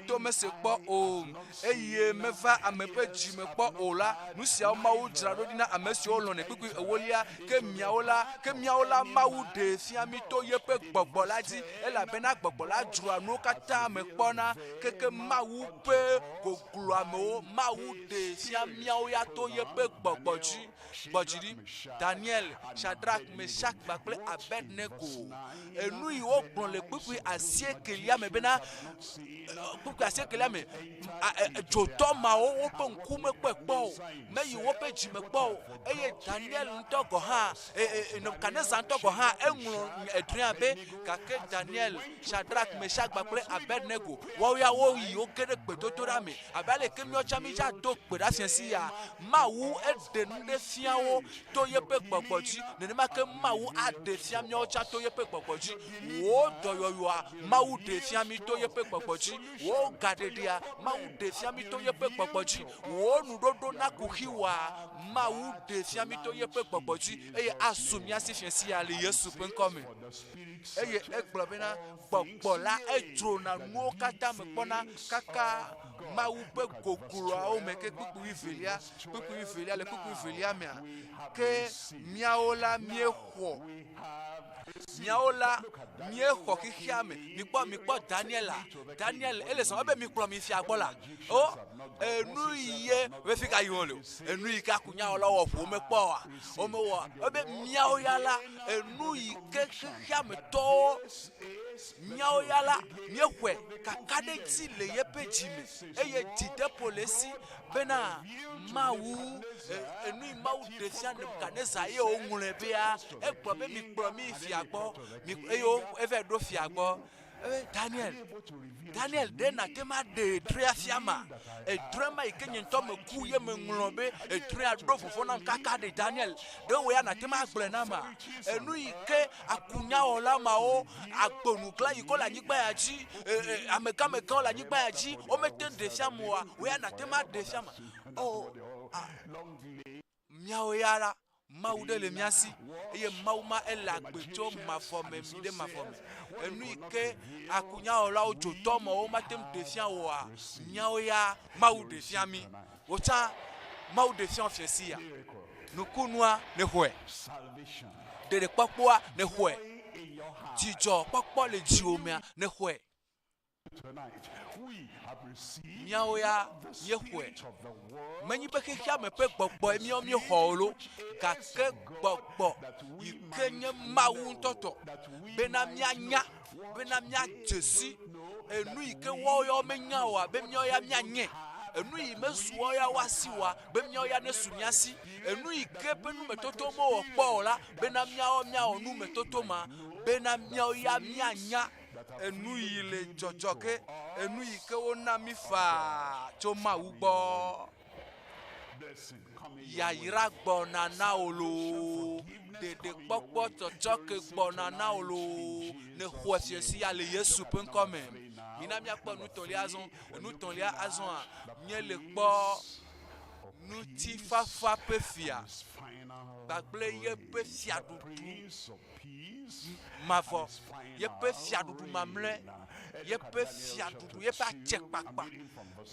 to mese kpɔ o, eye meva ame ƒe dzi me kpɔ o la, nu siawo Mawu dzra ɖo ɖi na ame siwo lɔ̃nɛ. Kpukpui ewolia, Ke miawo la, ke míawo la, Mawu ɖee fia mí to yeƒe gbɔgbɔ la dzi, elabena gbɔgbɔ la dzroa nuwo katã me kpɔna, keke Mawu ƒe gogloamewo. Mawu ɖee fia míawo ya to yeƒe gbɔgbɔ dzi. Gbɔ dzi ɖi. Daniel, Shadrak, Meshak kpakple Abednego. Enu yi wogblɔ le kpukpui asiekelia me bena, kpukpui asiekelia me, dzotɔ mawo woƒe ŋku mekpɔe kpɔ o, meyi woƒe dzi me kpɔ o, eye Daniel ŋutɔ gɔ̃ hã, Nebukadnezar ŋutɔ gɔ̃ hã eŋlɔ edrɔ̃ea be, gake Daniel, Shadrak, Meshak kpakple Abednego, woawo ya woyi woge ɖe gbedodoɖa me. Abe aleke míawo tsã mídza do gbe ɖa fiẽ sia, Mawu eɖe nu ɖe fia wo to yeƒe gbɔgbɔ dzi, nenema ke Mawu aɖe fia míawo tsã to yeƒe gbɔgbɔ dzi. Wò dɔyɔyɔa, Mawu ɖe fia mí to yeƒe gbɔgbɔ dzi. Wò gaɖeɖea, Mawu ɖe fia mí to yeƒe gbɔgbɔ dzi. Wò nuɖoɖo na kuxiwòa, Mawu ɖe fia mí to yeƒe gbɔgbɔ dzi, eye asu mía si fiẽ sia le Yesu ƒe ŋkɔ me. Eye egblɔ bena, Gbɔgbɔ la edzrona nuwo katã me kpɔna kaka Mawu ƒe gogloawo me ke kpukpui wuievelia, kpukpui wuievelia le kpukpui wuievelia mea, ke míawo la míexɔ, míawo la míexɔ xexea me. Mikpɔ, mikpɔ Daniel a, Daniel ele zɔzɔm ebe mikplɔ mi fia gbɔ la, o enu yi ye be fi ka yi wole o, enu yi ke akunyawɔlawo wɔ ƒo womekpɔ oa, womewɔ ebe míawo ya la enu yi ke xexea me tɔwo Míawo ya la, míexɔe kakaɖedzi le yeƒe dzi me, eye dzideƒo le esi bena Mawu, enu yi Mawu ɖe fia Nebukadnezar eye wòŋlɔe bea, egblɔ be mikplɔ mí yi fia gbɔ, mi eye wo evae ɖo fia gbɔ. Ebe Daniel, Daniel, ɖe nàte ŋu aɖe drɔ̃ea fia ma? Edrɔ̃e ma yi ke nye ŋutɔ meku ye meŋlɔ be edrɔ̃ea ɖo vɔvɔ̃ nam kaka ɖe Daniel, ɖe wò ya nàte ŋu agblɔe nam ma? Enu yi ke akunyawɔla mawo, agbonugla yi ke wole anyigba ya dzi, amegãmegãwo le anyigba ya dzi, womete ŋu ɖe fia oa, wò ya nàte ŋu aɖe fia ma? O, a, míawo ya la, Mawu ɖe le mía si, eye Mawu ma ele agbe tso mavɔ me yi ɖe mavɔ me. Enu yi ke akunyawɔlawo, dzotɔ mawo mate ŋu ɖe fia oa, míawo ya Mawu ɖe fia mí. Wò tsã, Mawu ɖe fia wò fiẽ sia. Nukunua, nèxɔe. Ɖeɖekpɔkpɔa, nèxɔe. Dzidzɔkpɔkpɔ le dziwò mea, nèxɔe. Míawo ya míexɔe. Menye be xexeame ƒe gbɔgbɔe míawo míexɔ o loo, gake gbɔgbɔ yi ke nye Mawu ŋutɔ tɔ bena míanya, bena míadze si enu yi ke woawo ya womenya oa, be míawo ya míanyae. Enu yi mesu woawo ya woasi oa, be míawo ya nesu mía si. Enu yi ke ƒe numetoto womewɔ kpɔ o la, bena míawo míawɔ numetoto ma, bena míawo ya míanya enu yi le dzɔdzɔ ge, enu yi ke wona mí faa tso Mawu gbɔ. Yayra gbɔna na wò loo, ɖeɖekpɔkpɔ tsɔtsɔke gbɔna na wò loo, nèxɔe fiasia le Yesu ƒe ŋkɔ me. Mina míakpɔ nu tɔ̃lia azɔ. Enu tɔ̃lia azɔa, míele kpɔ ŋutifafa ƒe fia kpakple yeƒe fiaɖuɖu mavɔ, yeƒe fiaɖuɖu mamlɛ, yeƒe fiaɖuɖu, yeƒe atsɛkpakpa.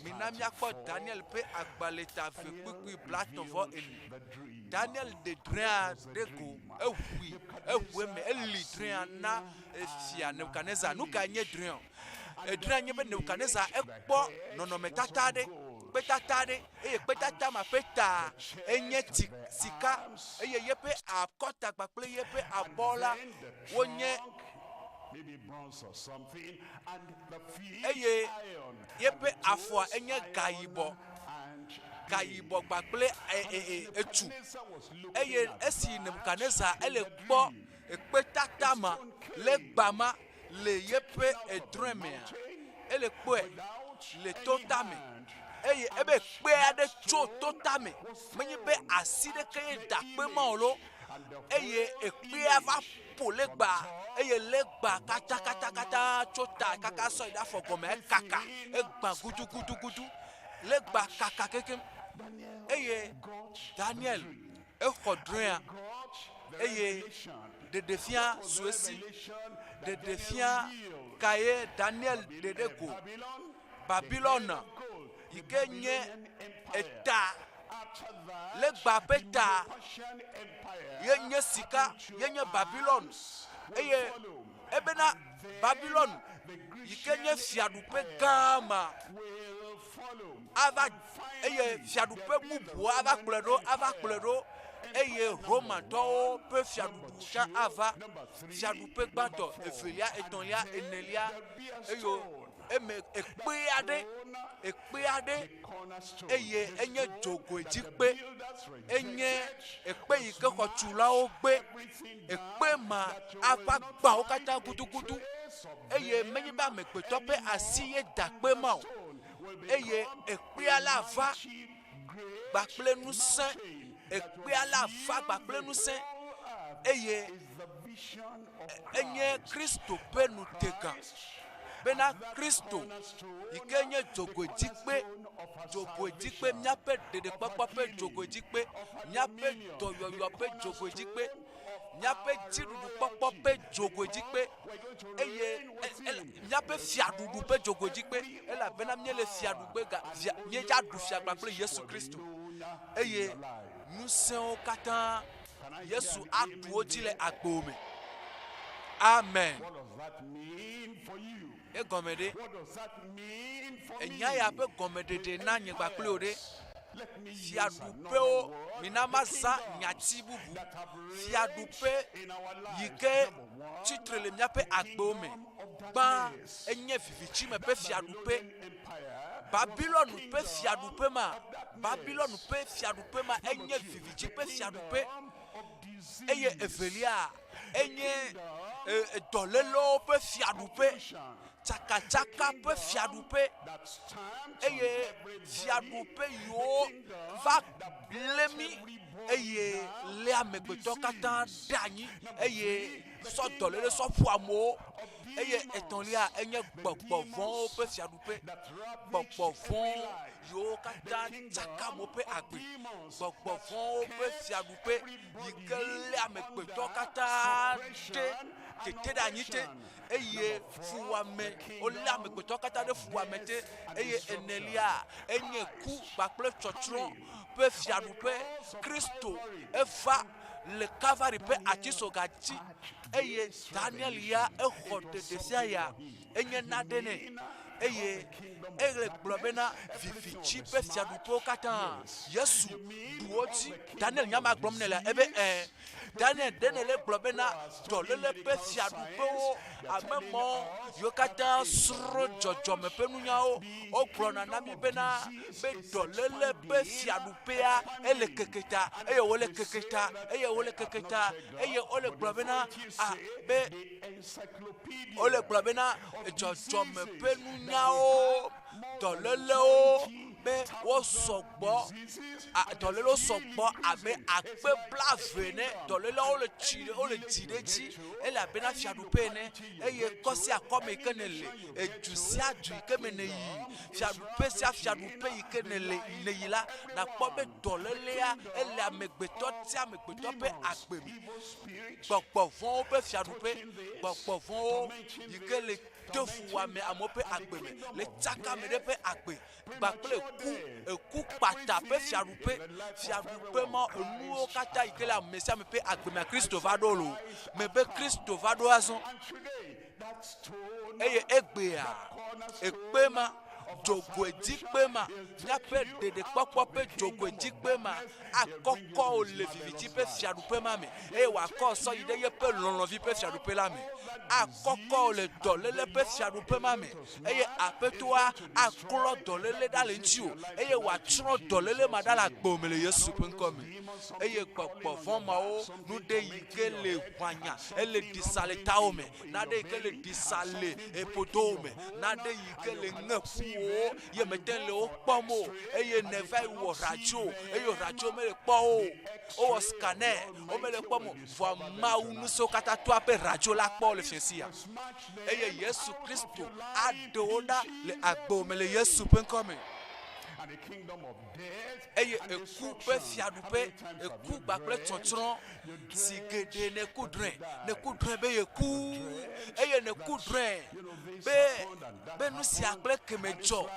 Mina míakpɔ Daniel ƒe agbalẽ ta eve kpukpui blaetɔ̃ vɔ ene. Daniel ɖe drɔ̃ea ɖe go, eʋui, eʋu eme, eli drɔ̃ea na efia Nebukadnezar. Nu kae nye drɔ̃ea? Edrɔ̃ea nye be Nebukadnezar ekpɔ nɔnɔmetata aɖe, kpetata aɖe eye kpetata ma ƒe ta enye tsi, sika eye yeƒe akɔta kpakple yeƒe abɔ la wonye eye yeƒe afɔa enye gayibɔ, gayibɔ kpakple etsu. Eye esi Nebukadnezar ele kpɔ ekpetata ma, legba ma le yeƒe edrɔ̃e mea, ele kpɔe le to tame eye ebe kpe aɖe tso to tame. Menye be asi ɖeke ye da kpe ma o lo eye ekpea va ƒo legba eye legba katakatakata tso ta kaka sɔ yi ɖe afɔ gɔme ekaka egbã gudugudugudu. Legba kaka kekeŋ eye Daniel. Exɔ drɔ̃ea eye ɖeɖefia su esi. Ɖeɖefia kae Daniel ɖe ɖe go? Babilon yi ke nye eta, legba ƒe ta ye nye sika, ye nye Babilon eye ebena Babilon yi ke nye fiaɖuƒe gã ma ava eye fiaɖuƒe bubu ava kplɔe ɖo ava kplɔe ɖo eye Romatɔwo ƒe fiaɖuɖu tsã ava. Fiaɖuƒe gbãtɔ, evelia, etɔ̃lia, enelia eye eme ekpe aɖe ekpe aɖe eye enye dzogoedzikpe enye ekpe yi ke xɔtulawo gbe. Ekpe ma ava gbã wo katã gudugudu eye menye be amegbetɔ ƒe asi ye da kpe ma o eye ekpea la va kpakple ŋusẽ. Ekpea la va kpakple ŋusẽ eye enye Kristo ƒe ŋutega bena Kristo yi ke nye dzogoedzikpe, dzogoedzikpe, míaƒe ɖeɖekpɔkpɔ ƒe dzogoedzikpe, míaƒe dɔyɔyɔ ƒe dzogoedzikpe, míaƒe dziɖuɖukpɔkpɔ ƒe dzogoedzikpe eye míaƒe fiaɖuɖu ƒe dzogoedzikpe elabena míele fiaɖugbe ga fia míedza ɖu fia kpakple Yesu Kristo eye ŋusẽwo katã Yesu aɖu wo dzi le agbo me. Amen. Egɔme ɖe? Enya ya ƒe gɔmeɖeɖe na nye kpakple wò ɖe? Fiaɖuƒewo, mina mazã nyati bubu. Fiaɖuƒe yi ke tsitre le míaƒe agbewo me. Gbã, enye vivitime ƒe fiaɖuƒe. Babilon ƒe fiaɖuƒe ma, Babilon ƒe fiaɖuƒe ma enye viviti ƒe fiaɖuƒe. Eye evelia, enye e, dɔlélewo ƒe fiaɖuƒe, tsakatsaka ƒe fiaɖuƒe, eye fiaɖuƒe yiwo va lé mí eye lé amegbetɔ katã ɖe anyi eye sɔ dɔléle sɔ ƒu amewo. Eye etɔ̃lia enye gbɔgbɔ vɔ̃wo ƒe fiaɖuƒe. Gbɔgbɔ vɔ̃ yiwo katã tsaka amewo ƒe agbe. Gbɔgbɔ vɔ̃wo ƒe fiaɖuƒe yi ke lé amegbetɔ katã ɖe teteɖeanyi te eye fuwɔame wolé amegbetɔ katã ɖe fuwɔame te eye enelia enye ku kpakple tsɔtsrɔ̃ ƒe fiaɖuƒe. Kristo eva le Kalvari ƒe atisoga dzi eye Daniel ya exɔ ɖeɖefia ya enye nane nɛ eye ele gblɔ bena viviti ƒe fiaɖuƒewo katã Yesu ɖu wo dzi. Daniel nya ma gblɔm nèlea? Ebe ẽ. Daniel ɖe nèle gblɔ bena dɔléle ƒe fiaɖuƒewo ame mɔ yiwo katã srɔ̃ dzɔdzɔme ƒe nunyawo wogblɔna na mí bena be dɔléle ƒe fiaɖuƒea ele keke ta eye wole keke ta eye wole keke ta eye wole gblɔ bena a be wole gblɔ bena dzɔdzɔme ƒe nunyawo dɔlélewo be wosɔ gbɔ dɔlélewo sɔ gbɔ abe akpe blaeve ene dɔlélewo le tsi wole dzi ɖe edzi elabena fiaɖuƒe ene eye kɔ sia kɔ me yi ke nèle edu sia du yi ke me nèyi fiaɖuƒe sia fiaɖuƒe yi ke nèle nèyi la nàkpɔ be dɔlélea ele amegbetɔ sia amegbetɔ ƒe agbe me gbɔgbɔ vɔ̃wo ƒe fiaɖuƒe gbɔgbɔ vɔ̃wo yi ke le do fuwɔame amewo ƒe agbe me, le tsaka ame ɖe ƒe agbe kpakple ku, eku kpata ƒe fiaɖuƒe, fiaɖuƒe ma enuwo katã yi ke le ame sia ame ƒe agbe mea Kristo va ɖo loo. Mebe Kristo va ɖo azɔ. Eye egbea, ekpe ma, dzogoedzikpe ma, míaƒe ɖeɖekpɔkpɔ ƒe dzogoedzikpe ma akɔkɔ wò le viviti ƒe fiaɖuƒe ma me eye wòakɔ sɔ yi ɖe yeƒe lɔlɔ̃vi ƒe fiaɖuƒe la me. Akɔkɔ wò le dɔléle ƒe fiaɖuƒe ma me eye Aƒetɔa aklɔ dɔléle ɖa le ŋutiwò eye wòatsrɔ̃ dɔléle ma ɖa le agbe me le Yesu ƒe ŋkɔ me. Eye gbɔgbɔ vɔ̃ mawo nu ɖe yi ke le ʋanya ele ɖisa le tawò me, naɖe yi ke le ɖisa le eƒodowo me, naɖe yi ke le ŋe ƒuwo ye mete le wo kpɔm o eye nèva yi wɔ radio eye radio mele kpɔ o wowɔ scanner womele kpɔm o vɔa Mawu ŋusẽwo katã toa ƒe radio la kpɔ le fiasia eye Yesu Kristo aɖe wo ɖa le agbe me le Yesu ƒe ŋkɔ me. Eye eku ƒe fiaɖuƒe, eku kpakple tsɔtsrɔ̃ zi geɖe nèku drɔ̃e, nèku drɔ̃e be yeku, eye nèku drɔ̃e be be nu sia kple keme dzɔ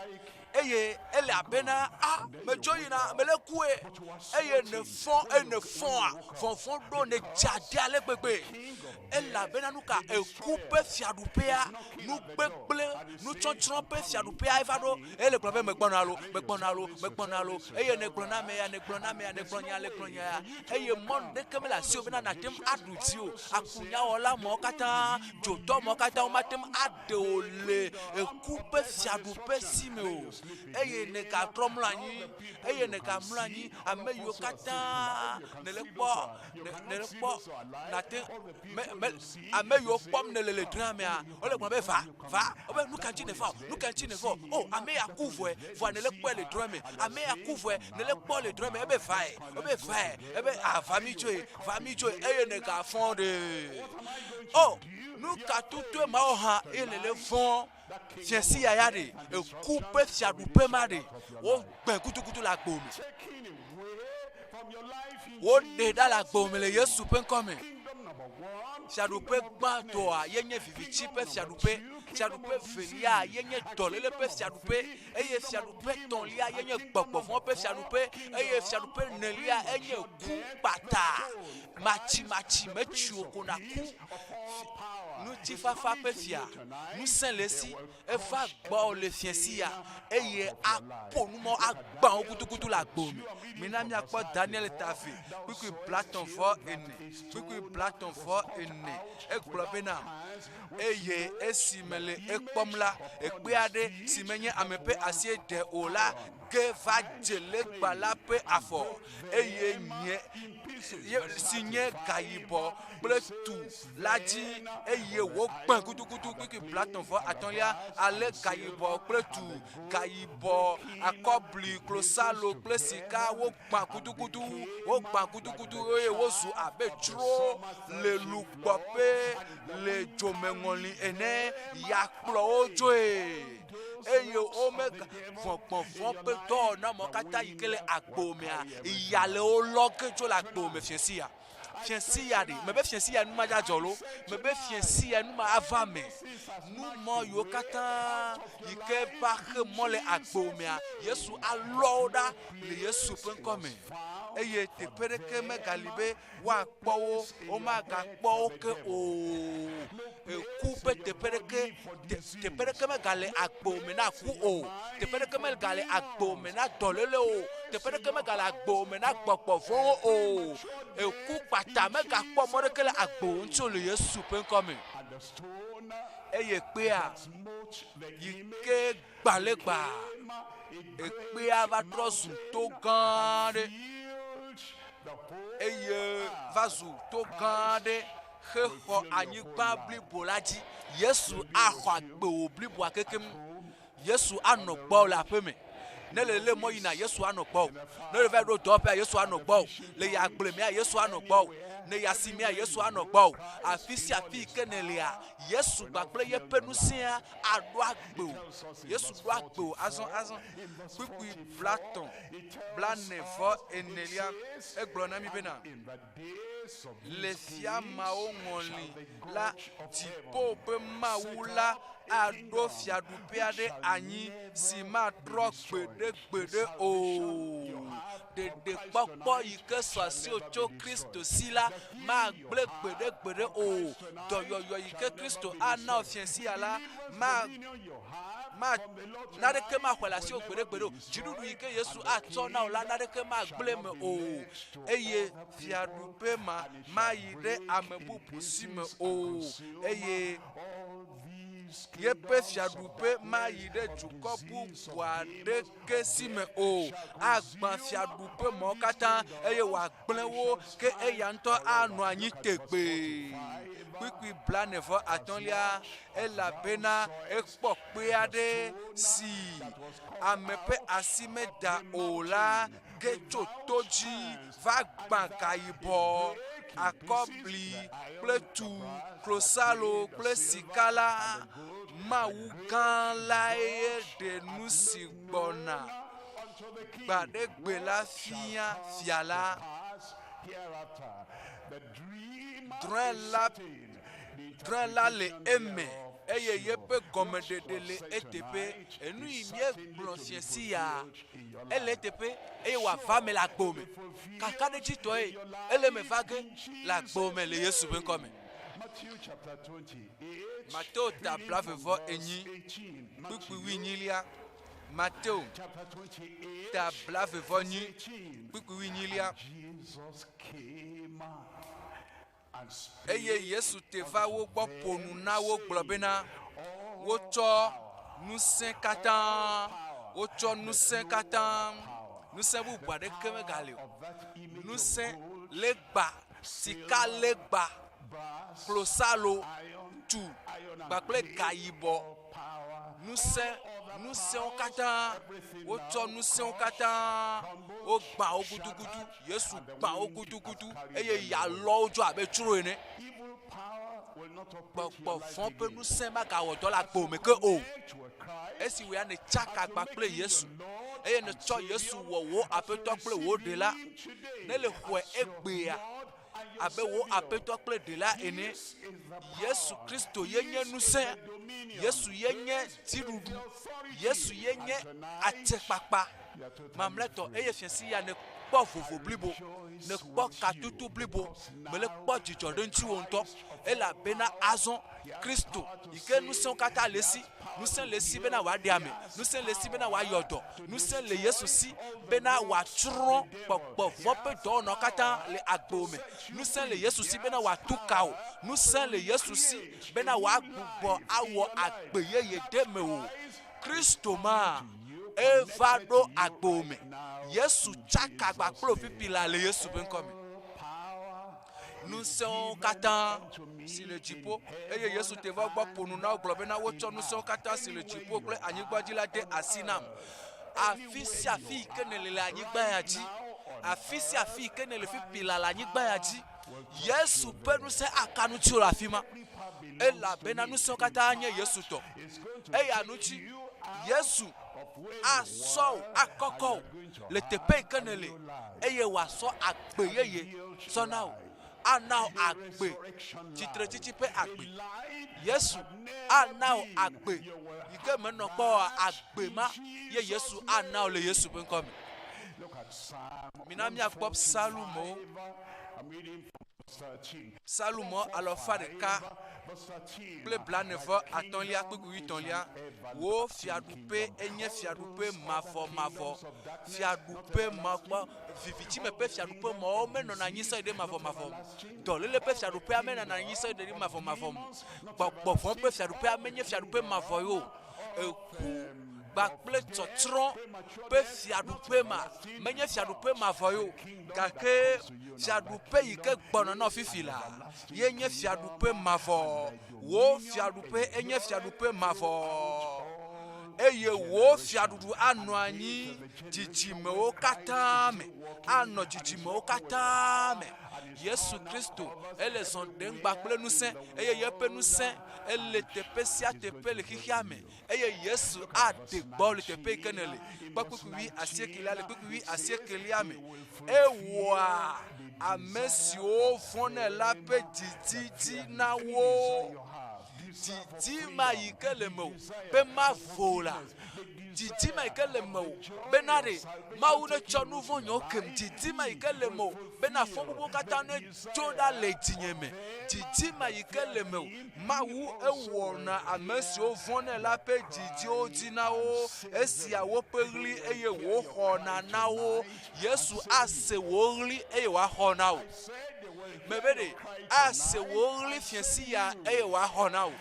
eye ele abena a medzo yina mele kue eye nèfɔ eye nèfɔa vɔvɔ̃ ɖo nèdze ade ale gbegbe elabena nu ka eku ƒe fiaɖuƒea nu gbegblẽ nutsɔtsrɔ̃ ƒe fiaɖuƒea eva ɖo eye le gblɔ be megbɔna alo megbɔna alo megbɔna alo eye nègblɔ na ame ya nègblɔ na ame ya nègblɔ nya le gblɔ nya ya eye mɔnu ɖeke mele asiwò bena nàte ŋu aɖu dzi o akunyawɔla mawo katã dzotɔ mawo katã womate ŋu aɖe wò le eku ƒe fiaɖuƒe si me o eye nègatrɔ mlɔ anyi eye nègamlɔ anyi ame yiwo katã nèle kpɔ nèle kpɔ nàte me me ame yiwo kpɔm nèle le drɔ̃ea mea wole gblɔm be va va wobe nu ka ŋuti nèva o nu ka ŋuti nèva o o ame ya ku vɔe vɔa nèle kpɔe le drɔ̃e me ame ya ku vɔe nèle kpɔ le drɔ̃e me ebe vae ebe vae ebe a va mi tsoe va mi tsoe eye nègafɔ ɖe o nu ka tutue mawo hã eye nèle vɔ̃ fiasi ya ya ɖe eku ƒe fiaɖuƒe ma ɖe wogbe gudugudu le agbo me woɖe ɖa le agbo me le Yesu ƒe ŋkɔ me fiaɖuƒe gbãtɔa ye nye viviti ƒe fiaɖuƒe fiaɖuƒe velia ye nye dɔléle ƒe fiaɖuƒe eye fiaɖuƒe tɔ̃lia ye nye gbɔgbɔvɔ̃ ƒe fiaɖuƒe eye fiaɖuƒe enelia enye ku kpata matsimatsi metsi o ko naku ŋutifafa ƒe fia ŋusẽ le esi eva gbɔwò le fiẽ sia eye aƒo nu mɔ agbã wo gudugudu le agbo me. Mina míakpɔ Daniel ta eve kpukpui blatɔ̃ vɔ ene kpukpui blatɔ̃ vɔ ene. Egblɔ bena, Eye esi mele ekpɔm la, ekpe aɖe si menye ame ƒe asie ɖe o la ge va dze legba la ƒe afɔ, eye nye, si nye gayibɔ kple tu la dzi, eye wògbẽ gudugudu kpikpi blatɔ̃ vɔ atɔ̃lia, ale gayibɔ kple tu, gayibɔ, akɔbli, klosalo kple sika wogbã gudugudu, wogbã gudugudu eye wozu abe tsro le lugbɔƒe le dzomeŋɔli ene, ya kplɔ wo dzoe eye womega vɔgbɔvɔ̃ ƒe dɔwɔnamɔ katã yi ke le agbo mea, ya le wo lɔ ge dzo le agbo me fiẽ sia. Fiẽ sia ɖe, mebe fiẽ sia nu ma dza dzɔ lo, mebe fiẽ sia nu ma ava me. Nu mɔ yiwo katã yi ke va xe mɔ le agbo mea, Yesu alɔ wo ɖa le Yesu ƒe ŋkɔ me. Eye teƒe ɖeke megali be woakpɔ wo, womagakpɔ wo ke o. Eku ƒe teƒe ɖeke, te, teƒe ɖeke megale agbo me na ku o. Teƒe ɖeke megale agbo me na dɔléle o. Teƒe ɖeke megale agbo me na gbɔgbɔ vɔ̃wo o. Eku kpata megakpɔ mɔ ɖeke le agbo ŋuti o le Yesu ƒe ŋkɔ me. Eye kpea yi ke gbã legba, ekpea va trɔ zu to gã aɖe eye va zu to gã aɖe hexɔ anyigba blibo la dzi. Yesu axɔ agbewò bliboa kekem. Yesu anɔ gbɔwò le aƒe me. Ne le lé mɔ yina, Yesu anɔ gbɔwò. Ne le va ɖo dɔwɔƒea, Yesu anɔ gbɔwò. Le yi agble mea, Yesu anɔ gbɔwò. Ne yi asimea, Yesu anɔ gbɔwò. Afi sia afi yi ke nèlea, Yesu kpakple yeƒe ŋusẽa aɖo agbe wò. Yesu ɖo agbe wò azɔ azɔ. Kpukpui blatɔ̃, blane vɔ enelia, egblɔ na mí bena, Le fia mawo ŋɔli la, dziƒo ƒe Mawu la aɖo fiaɖuƒe aɖe anyi si matrɔ gbeɖegbeɖe o. Ɖeɖekpɔkpɔ yi ke sɔ asiwò tso Kristo si la magblẽ gbeɖegbeɖe o. Dɔyɔyɔ yi ke Kristo ana wò fiẽ sia la ma, ma, naneke maxɔe le asiwò gbeɖegbeɖe o. Dziɖuɖu yi ke Yesu atsɔ na wò la naneke magblẽ eme o. Eye fiaɖuƒe ma mayi ɖe ame bubu si me o. Eye yeƒe fiaɖuƒe mayi ɖe dukɔ bubu aɖeke si me o. Agbã fiaɖuƒe mawo katã eye wòagblẽ wo, ke eya ŋutɔ anɔ anyi tegbee. Kpukpui blaene vɔ atɔ̃lia, elabena ekpɔ kpe aɖe si ame ƒe asi meda o la ge tso to dzi va gbã gayibɔ, akɔbli kple tu, klosalo kple sika la. Mawu gã lae ɖe nu si gbɔna. Gba ɖe gbe la fia fia la. Drɔ̃e la, drɔ̃e la le eme eye yeƒe gɔmeɖeɖe le eteƒe. Enu yi míegblɔ fiẽ sia, ele eteƒe eye wòava eme le agbo me. Kakaɖedzitɔe, ele eme va ge le agbo me le Yesu ƒe ŋkɔ me. Mateo ta 24, kpukpui wuienyilia. Mateo ta 24, kpukpui wuienyilia. Eye Yesu te va wo gbɔ ƒo nu na wo gblɔ bena, Wotsɔ ŋusẽ katã, wotsɔ ŋusẽ katã, ŋusẽ bubu aɖeke megali o. Ŋusẽ legba, sika legba, klosalo, tu kpakple gayibɔ. Ŋusẽ, ŋusẽwo katã, wotsɔ ŋusẽwo katã, wogbã wo gudugudu. Yesu gbã wo gudugudu eye yealɔ wo dzo abe tsro ene. Gbɔgbɔ vɔ̃ ƒe ŋusẽ magawɔ dɔ le agbo me ke o. Esi wòya nètsaka agba kple Yesu eye nètsɔ Yesu wɔ wò Aƒetɔ kple wò Ɖela, ne le xɔe egbea abe wò Aƒetɔ kple Ɖela ene, Yesu Kristo ye nye ŋusẽ, Yesu ye nye dziɖuɖu, Yesu ye nye atsekpakpa. Mamlɛtɔ, eye fiasi ya nèkpɔ vovo blibo, nèkpɔ katutu blibo, mele kpɔ dzidzɔ ɖe ŋutiwò ŋutɔ, elabena azɔ Kristo yi ke ŋusẽwo katã le esi, ŋusẽ le esi bena wòaɖe ame, ŋusẽ le esi bena wòayɔ dɔ, ŋusẽ le Yesu si bena wòatsrɔ̃ gbɔgbɔ vɔ̃ ƒe dɔwɔnawo katã le agbewò me, ŋusẽ le Yesu si bena wòatu ka wò, ŋusẽ le Yesu si bena wòagbugbɔ awɔ agbe yeye ɖe mewò. Kristo ma eva ɖo agbo me. Yesu tsaka agba kple ofifi la le Yesu ƒe ŋkɔ me. Ŋusẽwo katã si le dziƒo eye Yesu te va gbɔ ƒo nu na wo gblɔ bena wotsɔ ŋusẽwo katã si le dziƒo kple anyigba dzi la de asi nam. Afi sia afi yi ke nèle le anyigba ya dzi, afi sia afi yi ke nèle fifi la le anyigba ya dzi, Yesu ƒe ŋusẽ aka nu tso le afi ma elabena ŋusẽwo katã nye Yesu tɔ. Eya ŋuti Yesu asɔ wò akɔkɔ wò le teƒe yi ke nèle eye wòasɔ agbe yeye sɔ na wò. Ana wò agbe, tsitretsitsi ƒe agbe. Yesu ana wò agbe yi ke menɔ kpɔ oa, agbe ma ye Yesu ana wò le Yesu ƒe ŋkɔ me. Mina míakpɔ Psalmowo. Psalmo alafa ɖeka kple blaene vɔ atɔ̃lia kpukpui wuietɔ̃lia. Wò fiaɖuƒe enye fiaɖuƒe mavɔmavɔ. Fiaɖuƒe makpɔ vivitime ƒe fiaɖuƒe mawo menɔna anyi sɔyi ɖe mavɔmavɔ me. Dɔléle ƒe fiaɖuƒea menɔna anyi sɔyi ɖe mavɔmavɔ me. Gbɔgbɔ vɔ̃ ƒe fiaɖuƒea menye fiaɖuƒe mavɔ ye o. Eku kpakple tsɔtsrɔ̃ ƒe fiaɖuƒe ma menye fiaɖuƒe mavɔ ye o, gake fiaɖuƒe yi ke gbɔna nɔ fifi la ye nye fiaɖuƒe mavɔ. Wò fiaɖuƒe enye fiaɖuƒe mavɔ, eye wò fiaɖuɖu anɔ anyi dzidzimewo katã me, anɔ dzidzimewo katã me. Yesu Kristo ele zɔ ɖem gba kple ŋusẽ eye yeƒe ŋusẽ ele teƒe sia teƒe le xexea me eye Yesu aɖe gbɔ le teƒe yi ke nèle. Kpɔ kpukpui wui asiekelia le kpukpui wui asiekelia me. Ewɔa ame siwo vɔ̃nɛ la ƒe didi dzi na wo. Didi ma yi ke le mewò be mavo la, didi ma yi ke le mewò bena ɖe Mawu netsɔ nu vɔ̃ nyewo kem, didi ma yi ke le mewò bena fɔbubuwo katã netso ɖa le dzinye me, didi ma yi ke le mewò Mawu ewɔna ame siwo vɔ̃nɛ la ƒe didiwo dzi na wo, esia woƒe ɣli eye wòxɔna na wo. Yesu ase wò ɣli eye wòaxɔ na wò. Mebe ɖe ase wò ɣli fiẽsi ya eye wòaxɔ na wò.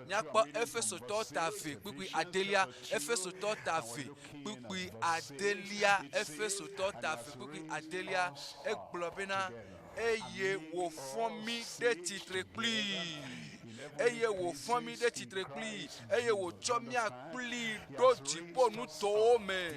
Míakpɔ Efesotɔwo ta ve kpukpui adelia, Efesotɔwo ta ve kpukpui adelia, Efesotɔwo ta ve kpukpui adelia. Egblɔ bena. Eye wòfɔ mí ɖe tsitre kplii. Eye wòfɔ mí ɖe tsitre kplii, eye wòtsɔ mía kplii ɖo dziƒonutowo me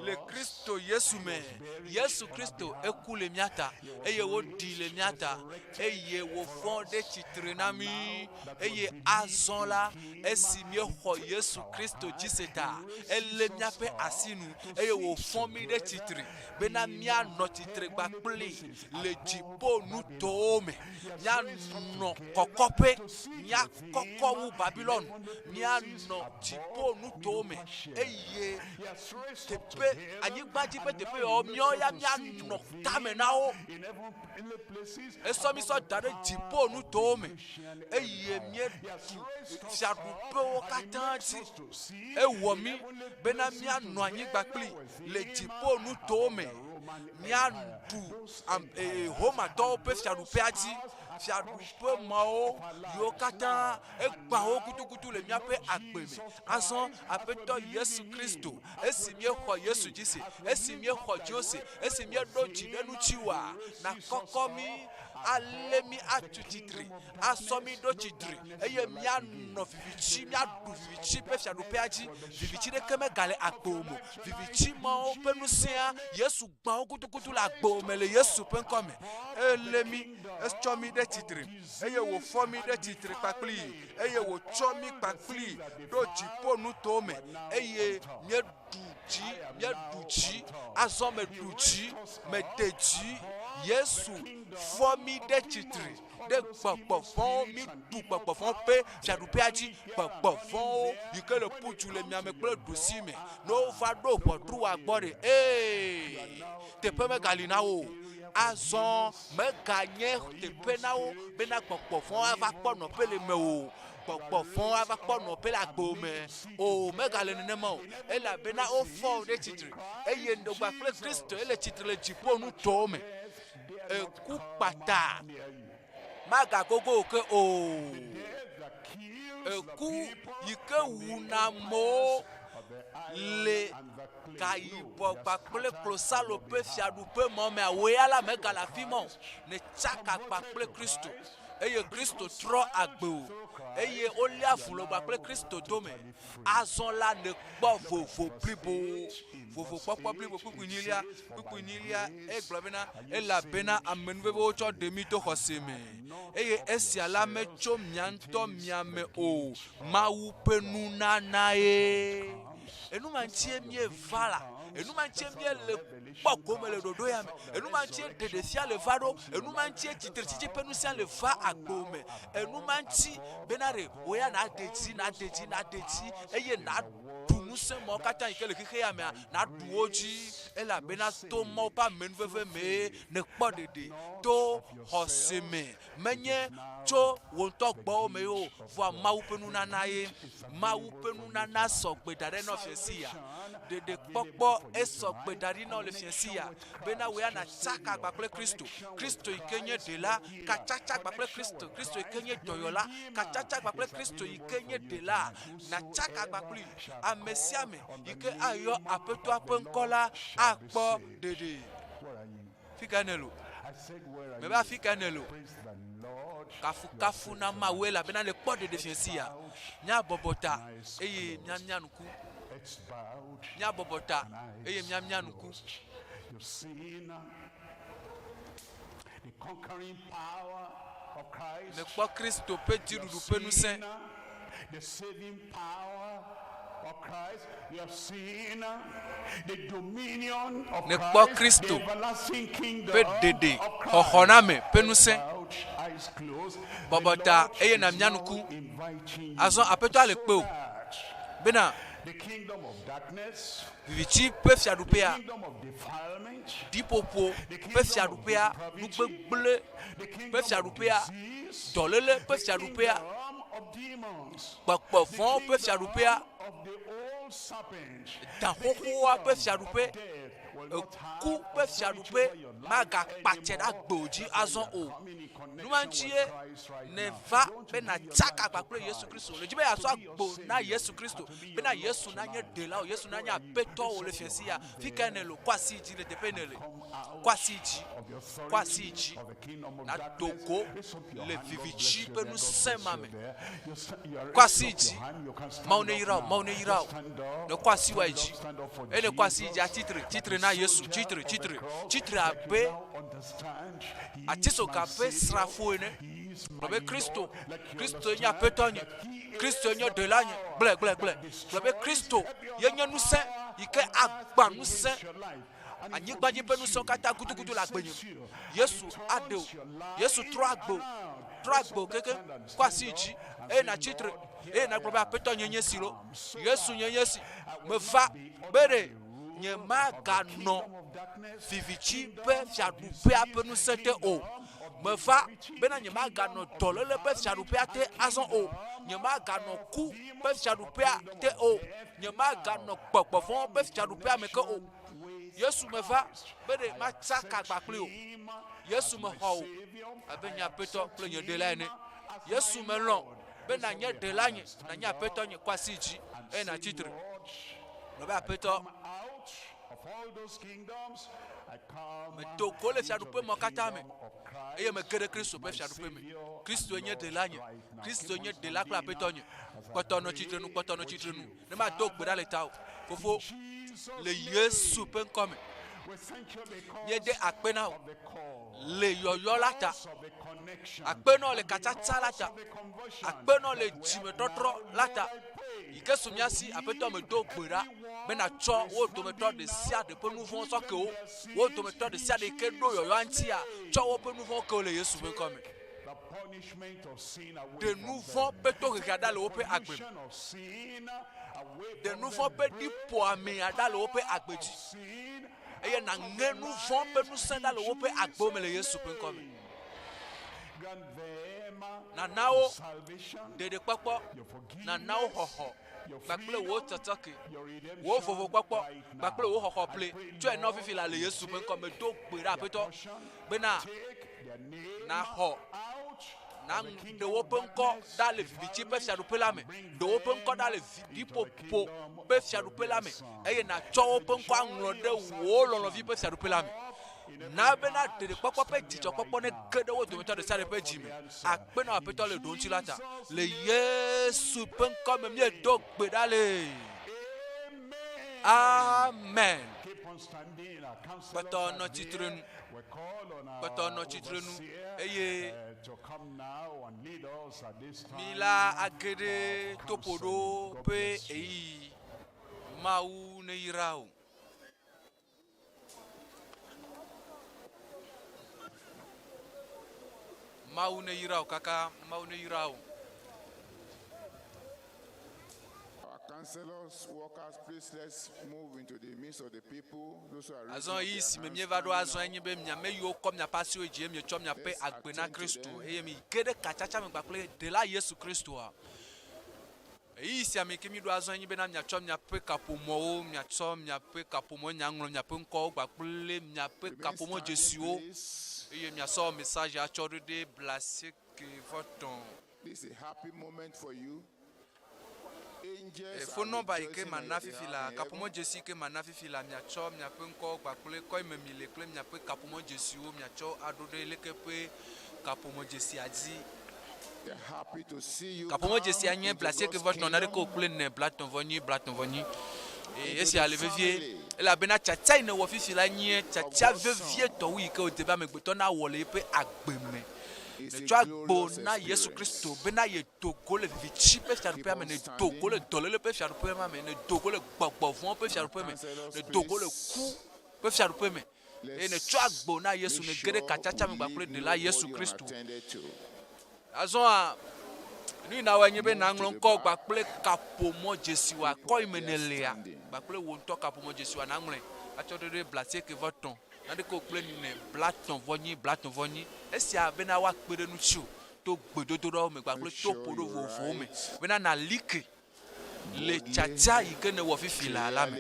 le Kristo Yesu me. Yesu Kristo eku le mía ta, eye woɖii le mía ta, eye wòfɔ ɖe tsitre na mí. Eye azɔ la, esi míexɔ Yesu Kristo dzi se ta, elé míaƒe asi nu, eye wòfɔ mí ɖe tsitre bena míanɔ tsitre kpakplii le dziƒo nutowo me, míanɔ kɔkɔƒe, míakɔkɔ wu Babilon, míanɔ dziƒo nutowo me, eye teƒe, anyigba dzi ƒe teƒe yawo, míawo ya míanɔ tame na wo. Esɔ mí sɔ da ɖe dziƒo nutowo me, eye míeɖu fiaɖuƒewo katã dzi. Ewɔ mí bena míanɔ anyigba kpli le dziƒo nutowo me, míaɖu Romatɔwo ƒe fiaɖuƒea dzi. Fiaɖuƒe mawo yiwo katã egbã wo gudugudu le míaƒe agbe me. Azɔ Aƒetɔ Yesu Kristo, esi míexɔ Yesu dzi se, esi míexɔ dziwò se, esi míeɖo dzi ɖe ŋutiwòa, nàkɔkɔ mí, alé mí atu tsitre, asɔ mí ɖo tsitre, eye míanɔ viviti, míaɖu viviti ƒe fiaɖuƒea dzi. Viviti ɖeke megale agbewò me o. Viviti mawo ƒe ŋusẽa, Yesu gbã wo gudugudu le agbewò me le Yesu ƒe ŋkɔ me. Elé mí, etsɔ mí ɖe tsitre, eye wòfɔ mí ɖe tsitre kpakplii, eye wòtsɔ mí kpakplii ɖo dziƒonutowo me, eye míeɖu dzi, míeɖu dzi, azɔ meɖu dzi, mede dzi. Yesu fɔ mí ɖe tsitre ɖe gbɔgbɔ vɔ̃wo, míɖu gbɔgbɔ vɔ̃wo ƒe fiaɖuƒea dzi, gbɔgbɔ vɔ̃wo yi ke le ƒu du le miame kple ɖusi me, ne wova ɖo ʋɔtrua gbɔ ɖe, ee, teƒe megali na wo o. Azɔ meganye teƒe na wo bena gbɔgbɔ vɔ̃wo ava kpɔ nɔƒe le mewò o. Gbɔgbɔ vɔ̃wo ava kpɔ nɔƒe le agbewò me o, megale nenema o, elabena wofɔ wò ɖe tsitre, eye nègba kple Kristo ele tsitre le dziƒo nutowo me. Eku kpata magagogo wò ke o. Eku yi ke wuna amewo le gayibɔ kpakple klosalo ƒe fiaɖuƒe mɔ mea, wò ya la mègale afi ma o. Nètsaka kpakple Kristo. eye Kristo trɔ agbe wò, eye wolé avu le kpakple Kristo dome. Azɔ la nèkpɔ vovo blibo, vovokpɔkpɔ blibo. Kpukpui nyilia, kpukpui nyilia egblɔ bena, elabena amenuveve wotsɔ ɖe mí to xɔse me, eye esia la metso mia ŋutɔ mia me o, Mawu ƒe nunanae. Enu ma ŋutie míeva la, enu ma ŋutie míele kpɔ gome le ɖoɖo ya me. Enu ma ŋutie ɖeɖefia le va ɖo. Enu ma ŋutie tsitretsitsi ƒe ŋusẽ le va agbewò me. Enu ma ŋuti bena ɖe wò ya nàɖe dzi, nàɖe dzi, nàɖe dzi eye nàɖu ŋusẽ mawo katã yi ke le xexe ya mea, nàɖu wo dzi elabena to Mawu ƒe amenuveve mee nèkpɔ ɖeɖe to xɔse me. Menye tso wò ŋutɔ gbɔwò me ye o, vɔa Mawu ƒe nunana ye. Mawu ƒe nunana sɔ gbe da ɖe nɔ fiɛsi ya. Ɖeɖekpɔkpɔ esɔ gbe da ɖi nɔ le fiɛsi ya bena wò ya nàtsaka agba kple Kristo, Kristo yi ke nye Ɖela, katsatsa agba kple Kristo, Kristo yi ke nye Dɔyɔla, katsatsa agba kple Kristo yi ke nye Ɖela, nàtsaka agba kplii. Ame sia ame yi ke ayɔ Aƒetɔa ƒe ŋkɔ la akpɔ ɖeɖe. Fi kae nèle o? Mebe afi kae nèle o? Kafukafu na Mawu elabena le kpɔ ɖeɖefia sia. Míabɔbɔ ta eye míamia ŋku. Míabɔbɔ ta eye míamia ŋku. Nèkpɔ Kristo ƒe dziɖuɖu ƒe ŋusẽ. Nèkpɔ Kristo ƒe ɖeɖe xɔxɔname ƒe ŋusẽ. Bɔbɔ ta eye nàmia ŋku. Azɔ Aƒetɔa le kpewò bena viviti ƒe fiaɖuƒea, ɖiƒoƒo ƒe fiaɖuƒea, nugbegblẽ ƒe fiaɖuƒea, dɔléle ƒe fiaɖuƒea, gbɔgbɔ vɔ̃wo ƒe fiaɖuƒea, da xoxoa ƒe fiaɖuƒe. Eku ƒe fiaɖuƒe magakpa tse ɖe agbewò dzi azɔ o. Numa ŋutie nèva be nàtsaka kpakple Yesu Kristo. Le dzi be yeasɔ agbo na Yesu Kristo bena Yesu nanye ɖela wò, Yesu nanye Aƒetɔ wò le fiasia ya. Fi kae nèle o? Kɔ asi yi dzi le teƒe nèle. Kɔ asi yi dzi. Kɔ asi yi dzi. Nàdo go le vivitsi ƒe ŋusẽ ma me. Kɔ asi yi dzi. Mawu neyra wò, Mawu neyra wò. Nèkɔ asi wò yi dzi. Eye nèkɔ asi yi dzi atsitre, tsitre na Yesu, tsitre, tsitre, tsitre abe atisoga ƒe srafo ene. Gblɔ be Kristo, Kristo nye Aƒetɔ nye, Kristo nye Ɖela nye. Gblɔe, gblɔe, gblɔe. Gblɔ be Kristo ye nye ŋusẽ yi ke agbã ŋusẽ anyigba dzi ƒe ŋusẽwo katã gudugudu le agbenye me. Yesu aɖe wò. Yesu trɔ agbe wò. Trɔ agbe wò kekeŋ. Kɔ asi yi dzi eye nàtsi tre eye nàgblɔ be Aƒetɔ nye nye si loo. Yesu nye nye si. Meva be ɖe nyemaganɔ viviti ƒe fiaɖuƒea ƒe ŋusẽ te o. Meva bena nyemaganɔ dɔléle ƒe fiaɖuƒea te azɔ o. Nyemaganɔ ku ƒe fiaɖuƒea te o. Nyemaganɔ gbɔgbɔ vɔ̃ ƒe fiaɖuƒea me ke o. Yesu meva be ɖe matsa ka gba kpli o. Yesu mexɔ wò abe nye Aƒetɔ kple nye Ɖela ene. Yesu melɔ̃ be nànye Ɖela nye, nànye Aƒetɔ nye. Kɔ asi dzi eye nàtsi tre. Gblɔ be, Aƒetɔ, Medo go le fiaɖuƒe mɔ katã me eye mege ɖe Kristo ƒe fiaɖuƒe me. Kristoe nye Ɖela nye. Kristoe nye Ɖela kple Aƒetɔ nye. Kpɔtɔ nɔ tsitrenu, kpɔtɔ nɔ tsitrenu, ne mado gbe ɖa le tawò. Fofo, le Yesu ƒe ŋkɔ me, míede akpe na wò le yɔyɔ la ta. Akpe na wò le katsatsa la ta. Akpe na wò le dzimetɔtrɔ la ta. Yi ke su mía si, Aƒetɔ, medo gbe ɖa be nàtsɔ wo dometɔ ɖe sia ɖe ƒe nu vɔ̃wo sɔ ke wo. Wo dometɔ ɖe sia ɖe yi ke ɖo yɔyɔa ŋutia, tsɔ woƒe nu vɔ̃wo ke wo le Yesu ƒe ŋkɔ me. Ɖe nu vɔ̃ ƒe tohehea ɖa le woƒe agbe me. Ɖe nu vɔ̃ ƒe ɖiƒoamea ɖa le woƒe agbe dzi. Eye nàŋe nu vɔ̃ ƒe ŋusẽ ɖa le woƒe agbewo me le Yesu ƒe ŋkɔ me. Nàna wo ɖeɖekpɔkpɔ, nàna wo xɔxɔ kpakple wò tsɔtsɔke, wò vovokpɔkpɔ kpakple wò xɔxɔ ple. Tsɔe na wo fifi laa le Yesu ƒe ŋkɔ me. Do gbe ɖa, Aƒetɔ, bena nàxɔ, nàɖe woƒe ŋkɔ ɖa le viviti ƒe fiaɖuƒe la me, ɖe woƒe ŋkɔ ɖa le ɖiƒoƒo ƒe fiaɖuƒe la me, eye nàtsɔ woƒe ŋkɔ aŋlɔ ɖe wò lɔlɔ̃vi ƒe fiaɖuƒe la me. Na bena ɖeɖekpɔkpɔ ƒe dzidzɔkpɔkpɔ nege ɖe wo dometɔ ɖe sia ɖe ƒe dzi me. Akpe na Aƒetɔ le ɖoŋuti la ta. Le Yesu ƒe ŋkɔ me míedo gbe ɖa le. Amen. Kpɔtɔ nɔ tsitre nu. Kpɔtɔ nɔ tsitre nu eye mi la age ɖe toƒoɖo ƒe ɣeyiɣi. Mawu neyra wò. Mawu neyra wò kaka, Mawu neyra wò. Our counselors, workers, please let's move into the midst of the people. Those who are Azɔ raising up ɣeyiɣi their si me hands, míeva ɖo standing azɔe up. nye be mia ame yiwo kɔ miaƒe asiwo dzi eye mietsɔ miaƒe Let's agbe na attend to Kristo them. eye mige ɖe katsatsa me kpakple Ɖela Yesu Kristoa. Ɣeyiɣi sia me ke míɖo azɔ enye bena miatsɔ miaƒe kaƒomɔwo, miatsɔ miaƒe kaƒomɔ miaŋlɔ miaƒe ŋkɔwo kpakple miaƒe Remain kaƒomɔ standing, dzesiwo please. eye miasɔ message atsɔ ɖo ɖe 90. This is a happy moment for you. Angels Phone are number yi ke rejoicing on mana your fifi behalf la, in kaƒomɔ heaven. dzesi yi ke mana fifi la, miatsɔ miaƒe ŋkɔwo kpakple kɔ yi me mile kple miaƒe kaƒomɔ dzesiwo miatsɔ aɖo ɖe leke ƒe kaƒomɔ dzesia dzi. Kaƒomɔ dzesia nye 94 naneke o kple ene 34 34. Eye esia le vevie elabena tsatsa yi nèwɔ fifi la nye tsatsa vevietɔ wu yi ke wòde be amegbetɔ nawɔ le eƒe agbe me. Nètsɔ agbo na Yesu Kristo bena yedo go le viviti ƒe fiaɖuƒea me, nèdo go le dɔléle ƒe fiaɖuƒe ma me, nèdo go le gbɔgbɔ vɔ̃ ƒe fiaɖuƒe me, nèdo go le ku ƒe fiaɖuƒe me. Eye nètsɔ agbo na Yesu, nège ɖe katsatsa me kpakple Ɖela Yesu Kristo. Azɔa, nu yi nawɔe nye be nàŋlɔ ŋkɔ kpakple kaƒomɔ dzesiwòa, kɔ yi me nèlea, kpakple wò ŋutɔ kaƒomɔ dzesiwòa nàŋlɔe atsɔ ɖo ɖe 90 naneke o kple ne 34 34. Esia bena woakpe ɖe ŋutiwò to gbedodoɖawo me kpakple to ƒoɖo vovovowo me bena nàli ke le tiatia yi ke nèwɔ fifi laa la me.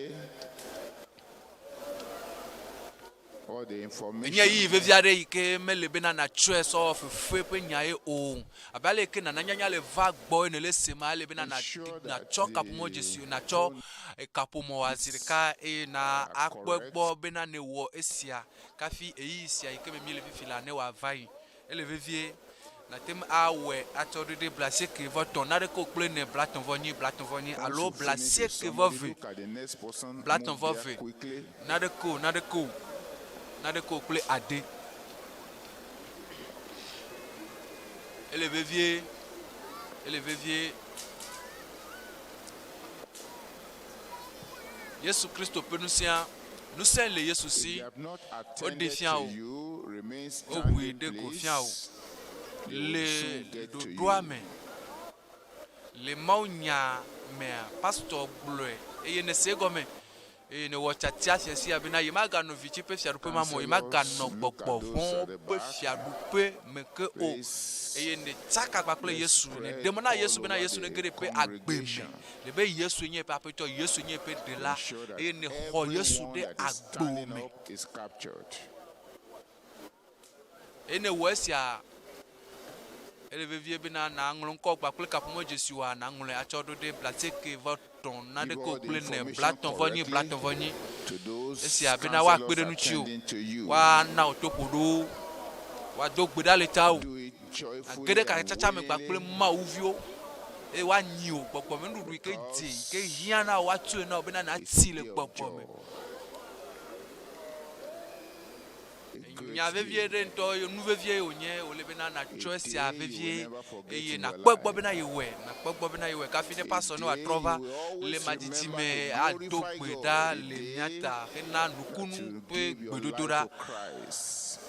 All the Enye information. ɣeyiɣi vevi aɖe yi ke mele bena nàtsɔe sɔ wɔ fefe ƒe nya ye o. Abe ale yi ke nana nyanya le va gbɔ ye nèle ese ma, ele bena Ensure that nàtsɔ kaƒomɔ the dzesi, nàtsɔ kaƒomɔ zi ɖeka eye na are akpɔ correct. egbɔ bena nèwɔ esia kafi ɣeyiɣi sia yi ke me míele fifi la ne wòava yi. Ele vevie nàte ŋu awɔe atsɔ ɖo ɖe blaasieke vɔ tɔ̃ naɖeke o kple ene blatɔ̃ vɔ nyi blatɔ̃ vɔ nyi Once alo you finish with blaasieke vɔ somebody, ve look at the next person, blatɔ̃ move vɔ there ve quickly. naɖeke o naɖeke o naɖeke o kple ade. Ele vevie, ele vevie. Yesu Kristo ƒe ŋusẽa, ŋusẽ le Yesu If si. they have not Woɖee attended fia to wò, you, remain woʋui standing, ɖe go fia wò please. They will le soon get to ɖoɖoa you. me. Le mawunya mea, pastɔ gblɔe eye nèse egɔme eye nèwɔ tiatia sia sia bena yemaganɔ vitsi ƒe fiaɖuƒe ma me o, Counselors, yemaganɔ look gbɔgbɔ at those vɔ̃wo at the ƒe back. fiaɖuƒe me ke o. Please, Eye nètsaka kpakple let's Yesu, spread nèɖe mɔ na all Yesu bena over Yesu the nege ɖe eƒe agbe me, congregation. le be Yesue nye eƒe Aƒetɔ, Yesue nye eƒe Ɖela, Ensure that eye nèxɔ Yesu everyone ɖe that is agbo standing me. up is captured. Eye nèwɔ esia, ele vevie bena nàŋlɔ ŋkɔ kpakple kaƒomɔ dzesiwoa, nàŋlɔe atsɔ ɖo ɖe blasieke vɔ tɔ̃ Give naɖeke all o the kple ene, information blatɔ̃ vɔ nyi, correctly blatɔ̃ vɔ nyi. to those Esia bena woakpe counselors ɖe ŋutiwò, attending to you. woana wò toƒoɖowo, woado gbe ɖa le tawò, Do it nàge joyfully ɖe and kacaca me kpakple willingly Mawuviwo eye woanyi wò gbɔgbɔmenuɖuɖu yi ke dze, yi ke because hiã na wò, woatsoe na wò bena it's nàtsi a le day of gbɔgbɔ me. joy, a Nya great vevie day, ɖe ŋutɔ ye nu vevie wònye wòle bena a nàtsɔ esia day you will vevie never forget eye in your nàkpɔ egbɔ life, bena yewɔe, nàkpɔ egbɔ bena yewɔe kafi ne a pastor ne day wòatrɔ you va will le always remember madzidzi to ado glorify gbe God, ɖa a le mía day ta hena that nukunu you ƒe give your life gbedodoɖa. to Christ.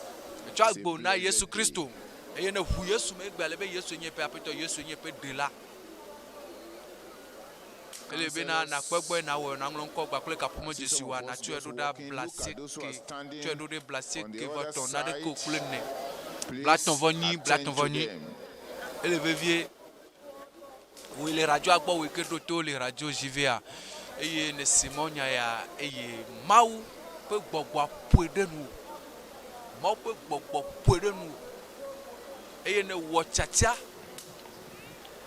Etsɔ It's a agbo na Yesu blessed day. Kristo eye ne ʋu Yesu me egbea le be Yesu nye eƒe Aƒetɔ, Yesu nye eƒe Ɖela. Ele bena nàkpɔ egbɔ Counselors, nàwɔ nàŋlɔ ŋkɔ kpakple I kaƒomɔ see some dzesiwoa of us nàtsɔe just ɖo ɖa walking. Look at those who are blasieke, tsɔe standing ɖo ɖe on the blasieke vɔ other tɔ̃ naɖeke o side. kple ene. Blatɔ̃ Please vɔ nyi, attend blatɔ̃ vɔ to nyi. them. Ele vevie. Wòe le radioa gbɔ, wòe ke ɖo to le radio dzi vea eye nèse mawunya ya eye Mawu ƒe gbɔgbɔa ƒoe ɖe nuwò. Mawu ƒe gbɔgbɔ ƒoe ɖe nuwò eye nèwɔ tiatia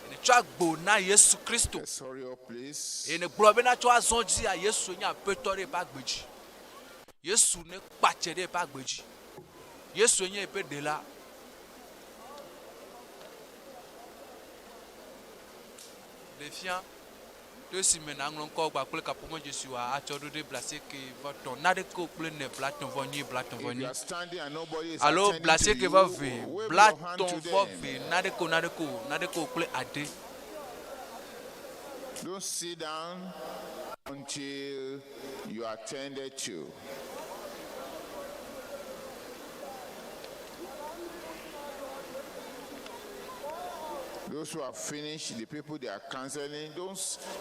Nètsɔ agbo na Yesu Kristo Let's hurry up, please. eye nègblɔ bena tso azɔ dzia, Yesu nye Aƒetɔ ɖe yeƒe agbe dzi. Yesu nekpa tse ɖe yeƒe agbe dzi. Yesue nye yeƒe Ɖela. Ɖe fia to esime nàŋlɔ ŋkɔ kpakple kaƒomedzesiwoa atsɔ ɖo ɖe blasieke vɔ tɔ̃ naɖeke o kple ene blatɔ̃ vɔ nyi blatɔ̃ vɔ If nyi you are standing and nobody is alo attending to blasieke vɔ you, ve wave your hand blatɔ̃ to vɔ them. ve naɖeke o naɖeke o naɖeke o kple ade. Don't sit down until you are attended to. Those who have finished, the people they are counseling, don't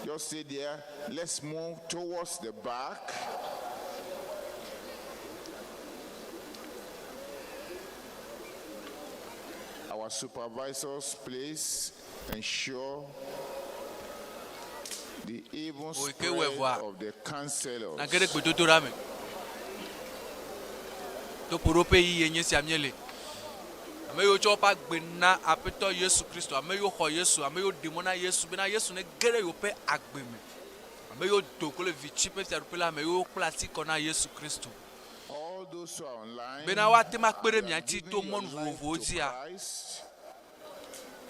just stay there. Let's move towards the back. Our supervisors, please ensure the even Wò ke wɔ spread vɔa, of the counselors. nage ɖe gbedodoɖa me. Toƒoɖoƒe ɣeyiɣie nye esia míele. Ame yiwo tsɔ woƒe agbe na Aƒetɔ Yesu Kristo, ame yiwo xɔ Yesu, ame yiwo ɖe mɔ na Yesu bena Yesu nege ɖe yewoƒe agbe me, ame yiwo do go le vitsi ƒe fiaɖuƒe la me, yiwo kpla asi kɔ na Yesu Kristo All those who are online bena woate ŋu akpe and ɖe you mia have ŋuti given to your mɔnu life vovovowo to dzia, Christ,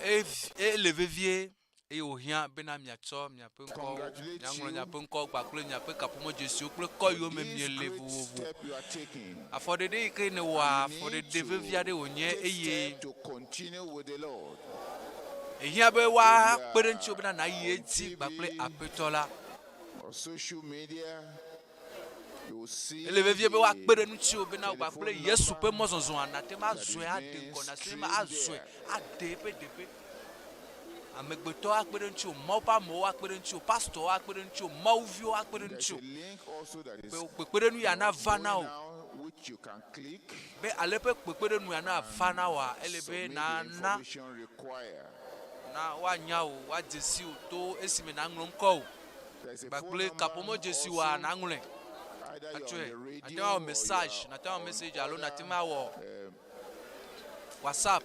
ev- ele vevie eye wòhiã bena miatsɔ miaƒe ŋkɔwo, congratulate miaŋlɔ you miaƒe ŋkɔwo kpakple miaƒe kaƒomɔdzesiwo kple kɔ for yiwo me this miele great vovovo. step you are taking. Afɔɖeɖe yi ke nèwɔa, And you need afɔɖeɖe vevi to aɖe wònye take eye step to continue with the Lord. ehiã be If you woakpe ɖe ŋutiwò are bena nàyi on edzi kpakple TV Aƒetɔ la. or social media, you will see Ele vevie be woakpe the ɖe ŋutiwò bena wò kpakple telephone Yesu ƒe number mɔzɔzɔa nàte ŋu that azɔe is ade being ŋgɔ, nàte ŋu streamed azɔe there. ade eƒe deƒe. Amegbetɔwo akpe ɖe ŋutiwò, Mawu ƒe amewo akpe ɖe ŋutiwò, pastɔwo akpe ɖe ŋutiwò, Mawuviwo akpe ɖe There's ŋutiwò. a link also that Be is wò kpekpeɖeŋu ya you know, nava na going wò. out, which you can click Be ale ƒe kpekpeɖeŋu ya nava na wòa, ele be submit the nana information required. na woanya wò, woadze si wò to esime nàŋlɔ ŋkɔ wò There's a phone kpakple number kaƒomɔdzesiwoa also nàŋlɔe. Atsɔe. Ate ŋu awɔ message, nate ŋu awɔ message alo nate ŋu awɔ WhatsApp.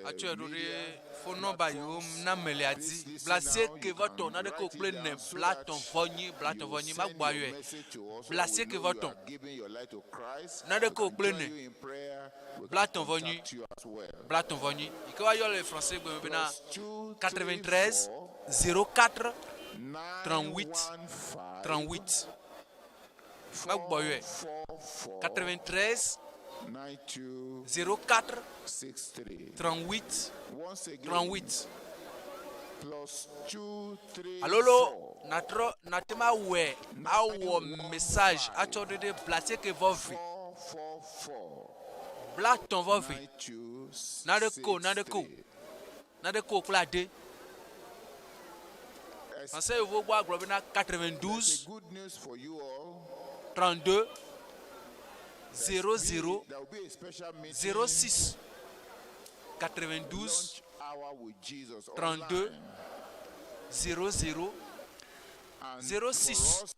Atsɔe ɖo ɖe phone number yiwo na melia dzi. Blasieke vɔ tɔ̃ naneke o kple ene blatɔ̃ vɔ nyi blatɔ̃ vɔ nyi. Magbɔ ayɔe. Blasieke vɔ tɔ̃ naneke o kple ene blatɔ̃ vɔ nyi blatɔ̃ vɔ nyi. Yi ke woayɔ le français gbe me bena 93 04 38 38. Megbɔ yɔe. 93 04 38 38. Alo lo natrɔ nate ŋu awɔe awɔ message atsɔ ɖo ɖe blasieke vɔ ve blatɔ̃ vɔ ve naɖeke o naɖeke o naɖeke o kple ade. Français yevuwo gbɔ agblɔ bena 92 32 00 06 92 32 00 06.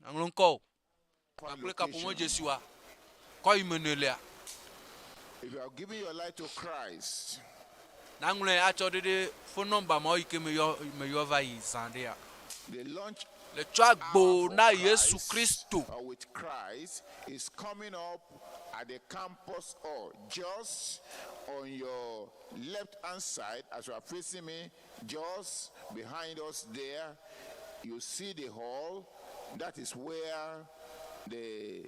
Aŋlɔ ŋkɔ o. Kpakple kaƒomɔ dzesiwa kɔ yi me nèlea? If you are giving your life to Christ, Naŋlɔe atsɔ ɖe ɖe phone number mawo yi ke meyɔ meyɔ va yi zã ɖea. the launch Le tsɔ agbo na Yesu Kristo. or with Christ is coming up at the campus hall just on your left hand side as you are facing me just behind us there you see the hall that is where the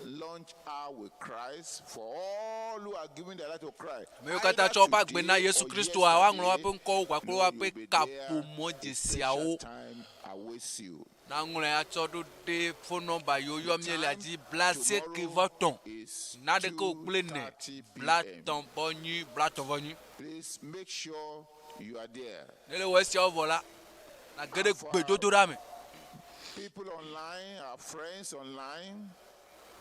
launch hour with Christ for all who are giving their life to Christ. Ame yiwo katã tsɔ woƒe agbe na Yesu Kristoa, woaŋlɔ woaƒe ŋkɔwo kpakple woaƒe kaƒomɔ dzesiawo. Time awaits you. Naŋlɔe atsɔ ɖo ɖe phone number yiwo yɔ míelea dzi blasieke vɔ tɔ̃ naɖeke o kple ene blatɔ̃ vɔ nyui blatɔ̃ vɔ nyui. Please make sure you are there. Ne le wɔ esiawo vɔ la, nàge ɖe gbedodoɖa me. People online, our friends online,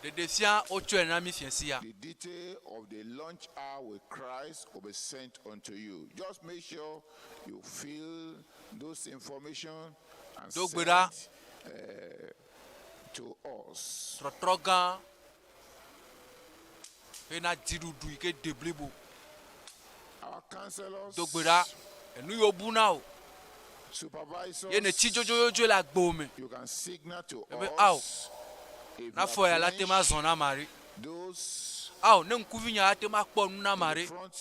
Ɖeɖefia wotsɔe na mí fiẽ sia. the detail of the launch hour with Christ will be sent unto you. Just make sure you fill those information and Do gbe ɖa. send to us. Trɔtrɔ gã hena dziɖuɖu yi ke de blibo. Our counselors, Do gbe ɖa. Enu yiwo bu na wò supervisors, ye nètsi dzodzodzoe le agbewò me. you can signal to Ebe ao, us if you na are fɔ ya la te ma finished. zɔ na Mari. Those Ao, ne ŋkuvi nya la te ma kpɔ nu na in the Mari. front,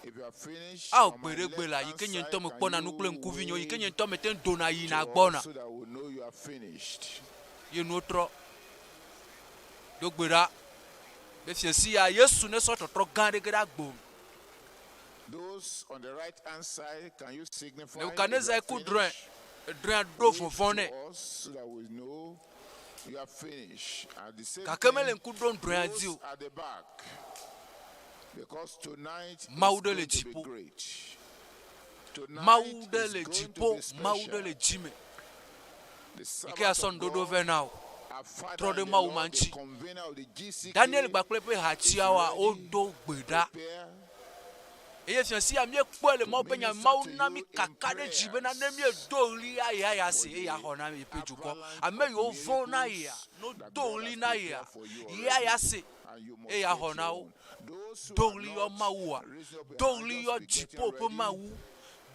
if you are finished, Ao, on my gbe ɖe gbe left la, yi hand ke nye side, ŋutɔ can mekpɔna nu you kple ŋkuvi nyewo, yi ke nye wave ŋutɔ mete ŋu dona yina to gbɔna. us so that we know you are finished? Ye nuwo trɔ. Do gbe ɖa be fiẽsi ya Yesu nesɔ trɔtrɔ gã aɖe ge ɖe agbo me. Those on the right hand side, can you signify if you Nebukadnezar are ku drɔ̃e, finished? edrɔ̃ea ɖo Wave vɔvɔ̃ nɛ. to us so that we know you are finished. At the same Gake mele thing, ŋku ɖom drɔ̃ea dzi those o. at the back, because tonight is Mawu ɖe le going to be dziƒo. great. Mawu Tonight ɖe is le going to dziƒo. be Mawu ɖe special. le dzime. The Yi ke servant asɔ of nuɖoɖo God, vɛ na wò. our Father Trɔ ɖe in the Mawu ma Lord, the ŋuti. convener of the GCK, Daniel kpakple eƒe is hatiawoa, ready, wodo gbe ɖa. prepared Eye fia sia míekpɔe le to Mawu ƒe nya me. minister Mawu to na you mí in kaka ɖe dzi bena ne prayers míedo ɣli aya ya for se eye the axɔ na yeƒe dukɔ. avalanche Ame of yiwo vɔ̃ na yea, miracles ne wodo that God ɣli has na yea, prepared for you ya ya already. se And you must eye get axɔ your na wo. own. Those who Do are ɣli yɔ not Mawua. raising up your Do hand, ɣli just yɔ be getting dziƒo ƒe ready Mawu.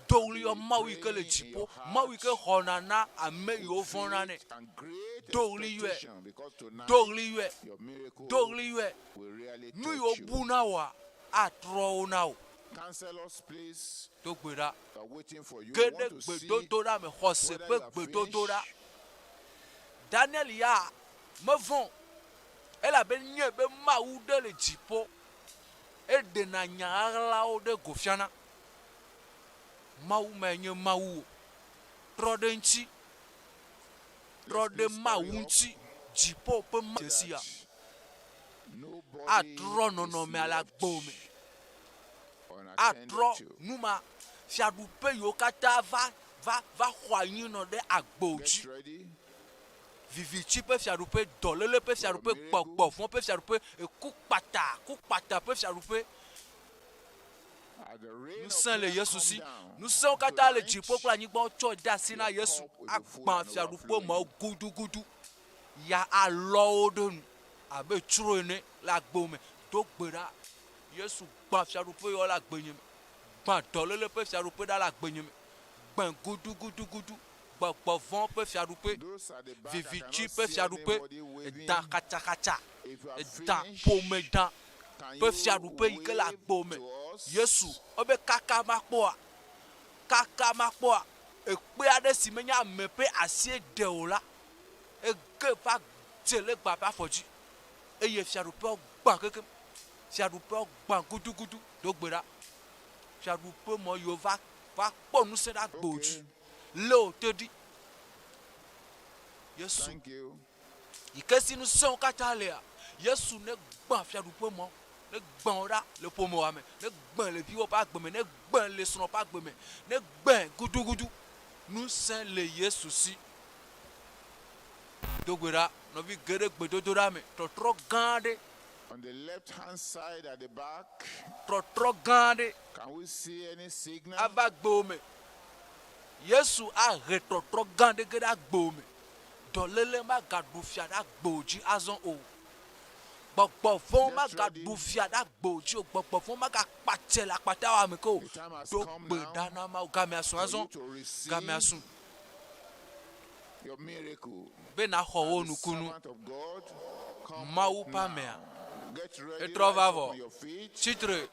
Do ɣli and yɔ be Mawu yi ke le praying in dziƒo. your Mawu yi ke heart xɔna na ame with yiwo vɔ̃na nɛ. faith and great Do ɣli yɔe. expectation because Do tonight ɣli yɔe. your Do miracle ɣli yɔe. will really Nu touch yiwo you. bu na wòa, atrɔ wo na wò. Counselors, please, Do gbe ɖa. we are waiting for you. Ge We ɖe want to see gbedodoɖa me, xɔse whether ƒe you are gbedodoɖa. finished. Daniel ya mevɔ̃ o, elabe enyae be Mawu ɖe le dziƒo. Eɖena nya ɣaɣlawo ɖe go fiana. Mawu mae nye Mawu o. Trɔ ɖe eŋuti. Trɔ Let's ɖe please Mawu hurry up ŋuti. Dziƒo ƒe so Mawu sia that nobody atrɔ is nɔnɔmea le left agbo me. unattended Atrɔ to. nu ma. Fiaɖuƒe yiwo katã va va va xɔ anyinɔ ɖe agbo Get dzi. ready Viviti ƒe fiaɖuƒe, dɔléle ƒe for your fiaɖuƒe, miracle. gbɔgbɔ vɔ̃ ƒe fiaɖuƒe, eku kpata, ku kpata ƒe fiaɖuƒe. As the rain of Ŋusẽ le prayer Yesu come si. down Ŋusẽwo katã le tonight, dziƒo kple anyigba wotsɔ de asi na your Yesu. cup will be full Agbã and fiaɖuƒe overflowing. mawo gudugudu. Ya alɔ wo ɖe nu abe tsro ene le agbo me. Do gbe ɖa. Yesu gbã fiaɖuƒe yɔ le agbenye me. Gbã dɔléle ƒe fiaɖuƒe ɖa le agbenye me. Gbã gudugudugudu gbɔgbɔ vɔ̃ ƒe fiaɖuƒe, viviti ƒe fiaɖuƒe, edã xatsaxatsa, edã ƒomedã ƒe fiaɖuƒe yi ke le agbo me. Yesu ebe kaka makpɔa, kaka makpɔa, ekpe aɖe si menye ame ƒe asie ɖe o la, ege va dze legba ƒe afɔ dzi eye fiaɖuƒeawo gbã kekem. Fiaɖuƒeawo gbã gudugudu. Do gbe ɖa. Fiaɖuƒe mɔ yiwo va va kpɔ ŋusẽ ɖe agbo dzi. Lé wò te ɖi. Yesu yi ke si ŋusẽwo katã lea, Yesu negbã fiaɖuƒe mɔ, negbã wo ɖa le ƒomewoa me, negbãe le viwò ƒe agbe me, negbãe le srɔ̃ ƒe agbe me, negbãe gudugudu. Ŋusẽ le Yesu si. Do gbe ɖa, nɔvi ge ɖe gbedodoɖa me. Trɔtrɔ gã aɖe. On the left hand side at the back. Trɔtrɔ gã aɖe. Can we see any signal? Ava gbewò me. Yesu ahe trɔtrɔ gã aɖe ge ɖe agbewò me. Dɔléle magaɖu fia ɖe agbewò dzi azɔ o. Gbɔgbɔ vɔ̃wo magaɖu fia ɖe agbewò dzi o. Gbɔgbɔ vɔ̃wo magakpa tse le akpatawa me ke o. Do gbe ɖa na Mawu. Gamea su azɔ. Gamea su. Be nàxɔ wò nukunu. Mawu ƒe amea. Etrɔ va vɔ. Tsitre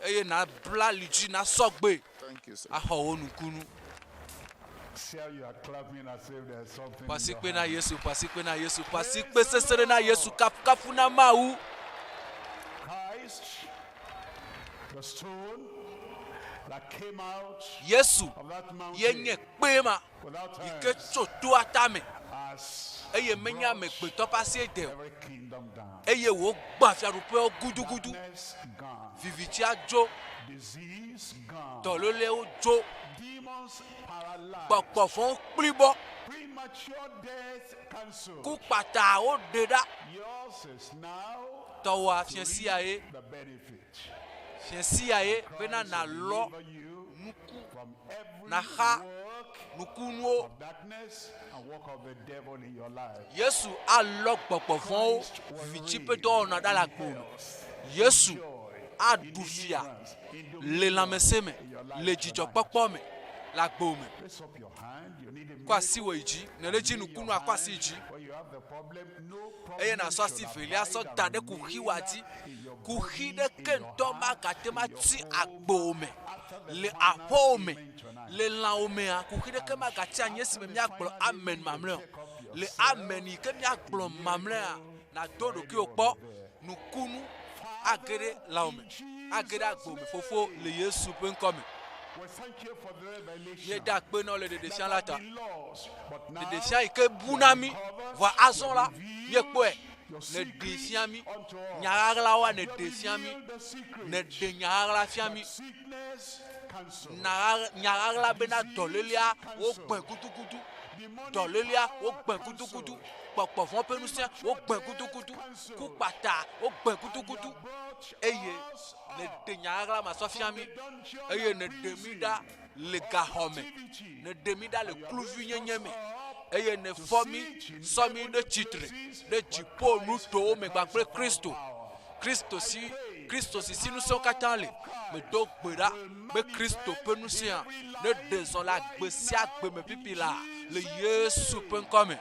eye nàbla ali dzi nasɔ gbe axɔ wò nukunu. Ƒo asikpe na Yesu, ƒo asikpe na Yesu, ƒo asikpe sesẽ ɖe na Yesu, kafukafu na Mawu. Yesu ye nye kpe ma yi ke tso toa tame eye menye amegbetɔ ƒe asie de o eye wògbã fiaɖuƒeawo gudugudu. Vivitia dzo, dɔlélewo dzo, gbɔgbɔ vɔ̃wo kplibɔ, ku kpata woɖe ɖa. Tɔwòa fiẽ sia ye, fiẽ sia ye bena nàlɔ nuku, nàxa nukunuwo. Yesu alɔ gbɔgbɔ vɔ̃wo viviti ƒe dɔwɔna ɖa le agbo me. Yesu aɖu fia le lãmesẽ me, le dzidzɔkpɔkpɔ me le agbo me. Kɔ asiwò yi dzi, ne ɖe dzi nukunua, kɔ asi yi dzi. Eye nàsɔ asi velia sɔ da ɖe kuxiwòa dzi. Kuxi ɖeke ŋutɔ magate ŋu atsi agbewò me, le aƒewò me, le lãwò mea, kuxi ɖeke magatsi anyi esime míagblɔ amen mamlɛ o. Le amen yi ke míagblɔ mamlɛa, nàdo ɖokuiwò kpɔ, nukunu age ɖe lãwò me, age ɖe agbewò me, Fofo, le Yesu ƒe ŋkɔ me. Míeda akpe na wò le ɖeɖefia la ta. Ɖeɖefia yi ke bu na mí, vɔa azɔ la, míekpɔe. Nèɖee fia mí. Nya ɣaɣlawoa, nèɖee fia mí. Nèɖe nya ɣaɣla fia mí. Na nya ɣaɣla bena dɔlélea wogbẽ gudugudu. Dɔlélea wogbẽ gudugudu. Gbɔgbɔ vɔ̃ ƒe ŋusẽ wogbẽ gudugudu. Ku kpata wogbẽ gudugudu. Eye nèɖe nya ɣaɣla ma sɔ fia mí. Eye nèɖe mí ɖa le gaxɔ me. Nèɖe mí ɖa le kluvinyenye me. Eye nèfɔ mí sɔ mí ɖe tsitre ɖe dziƒo nutowo me kpakple Kristo. Kristo si, Kristo si si ŋusẽwo katã le. Medo gbe ɖa be Kristo ƒe ŋusẽa neɖe zɔ le agbe sia agbe me pipi laa le Yesu ƒe ŋkɔ me.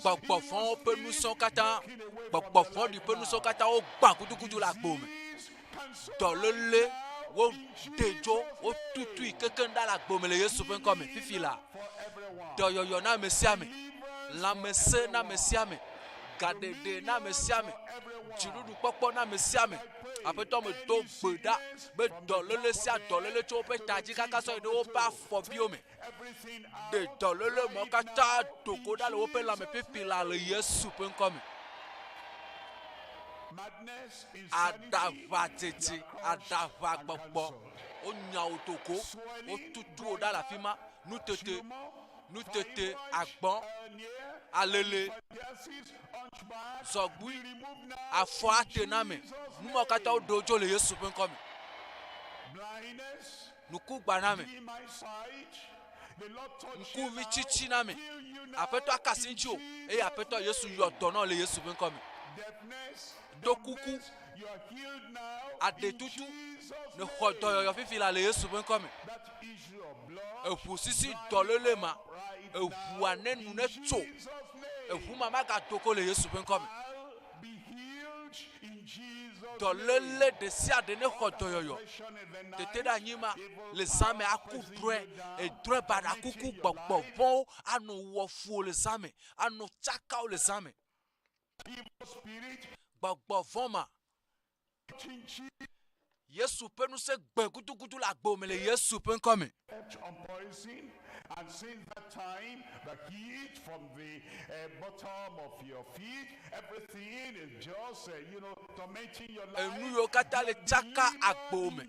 Gbɔgbɔ vɔ̃wo ƒe ŋusẽwo katã, gbɔgbɔ vɔ̃ɖi ƒe ŋusẽwo katã wogbã gudugudu le agbo me. Dɔléle woɖe dzo, wotutui kekeŋ ɖa le agbo me le Yesu ƒe ŋkɔ me fifi laa. Dɔyɔyɔ na ame sia ame, lãmesẽ na ame sia ame, gaɖeɖe na ame sia ame, dziɖuɖukpɔkpɔ na ame sia ame. Aƒetɔ medo gbe ɖa be dɔléle sia dɔléle tso woƒe ta dzi kaka sɔ yi ɖe woƒe afɔbiwo me. Ɖe dɔléle mawo katã do go ɖa le woƒe lãme fifi laa le Yesu ƒe ŋkɔ me. Aɖaʋadzedze, aɖaʋagbɔgbɔ, wonya wò do go, wotutu wò ɖa le afi ma. Nutete, nutete, agbɔ̃, alele, zɔgbui, afɔ ate na ame. Nu mawo katã woɖe wo dzo le Yesu ƒe ŋkɔ me. Nukugbaname. Ŋkuvi tsitsi na ame. Aƒetɔ aka asi ŋutiwò eye Aƒetɔ Yesu yɔ dɔ nɔ le Yesu ƒe ŋkɔ me. Tokuku, aɖetutu, nèxɔ dɔyɔyɔ fifi la le Yesu ƒe ŋkɔ me. Eʋu sisi dɔléle ma, eʋua ne nu ne tso, eʋu ma magado ko le Yesu ƒe ŋkɔ me. Dɔléle ɖe sia ɖe ne xɔ dɔyɔyɔ, tete ɖe anyi ma le zã me aku drɔe, edrɔe baɖa kuku gbɔgbɔ vɔ̃wo anɔ wɔ fu le zã me, anɔ tsakawo le zã me. Gbɔgbɔ vɔ̃ ma Yesu ƒe ŋusẽ gbe gudugudu le agbo me le Yesu ƒe ŋkɔ me. On poison, and since that time, the heat from the uh, bottom of your feet, everything is just, uh, you know, tormenting your life. Enu yiwo katã le tsaka agbo me,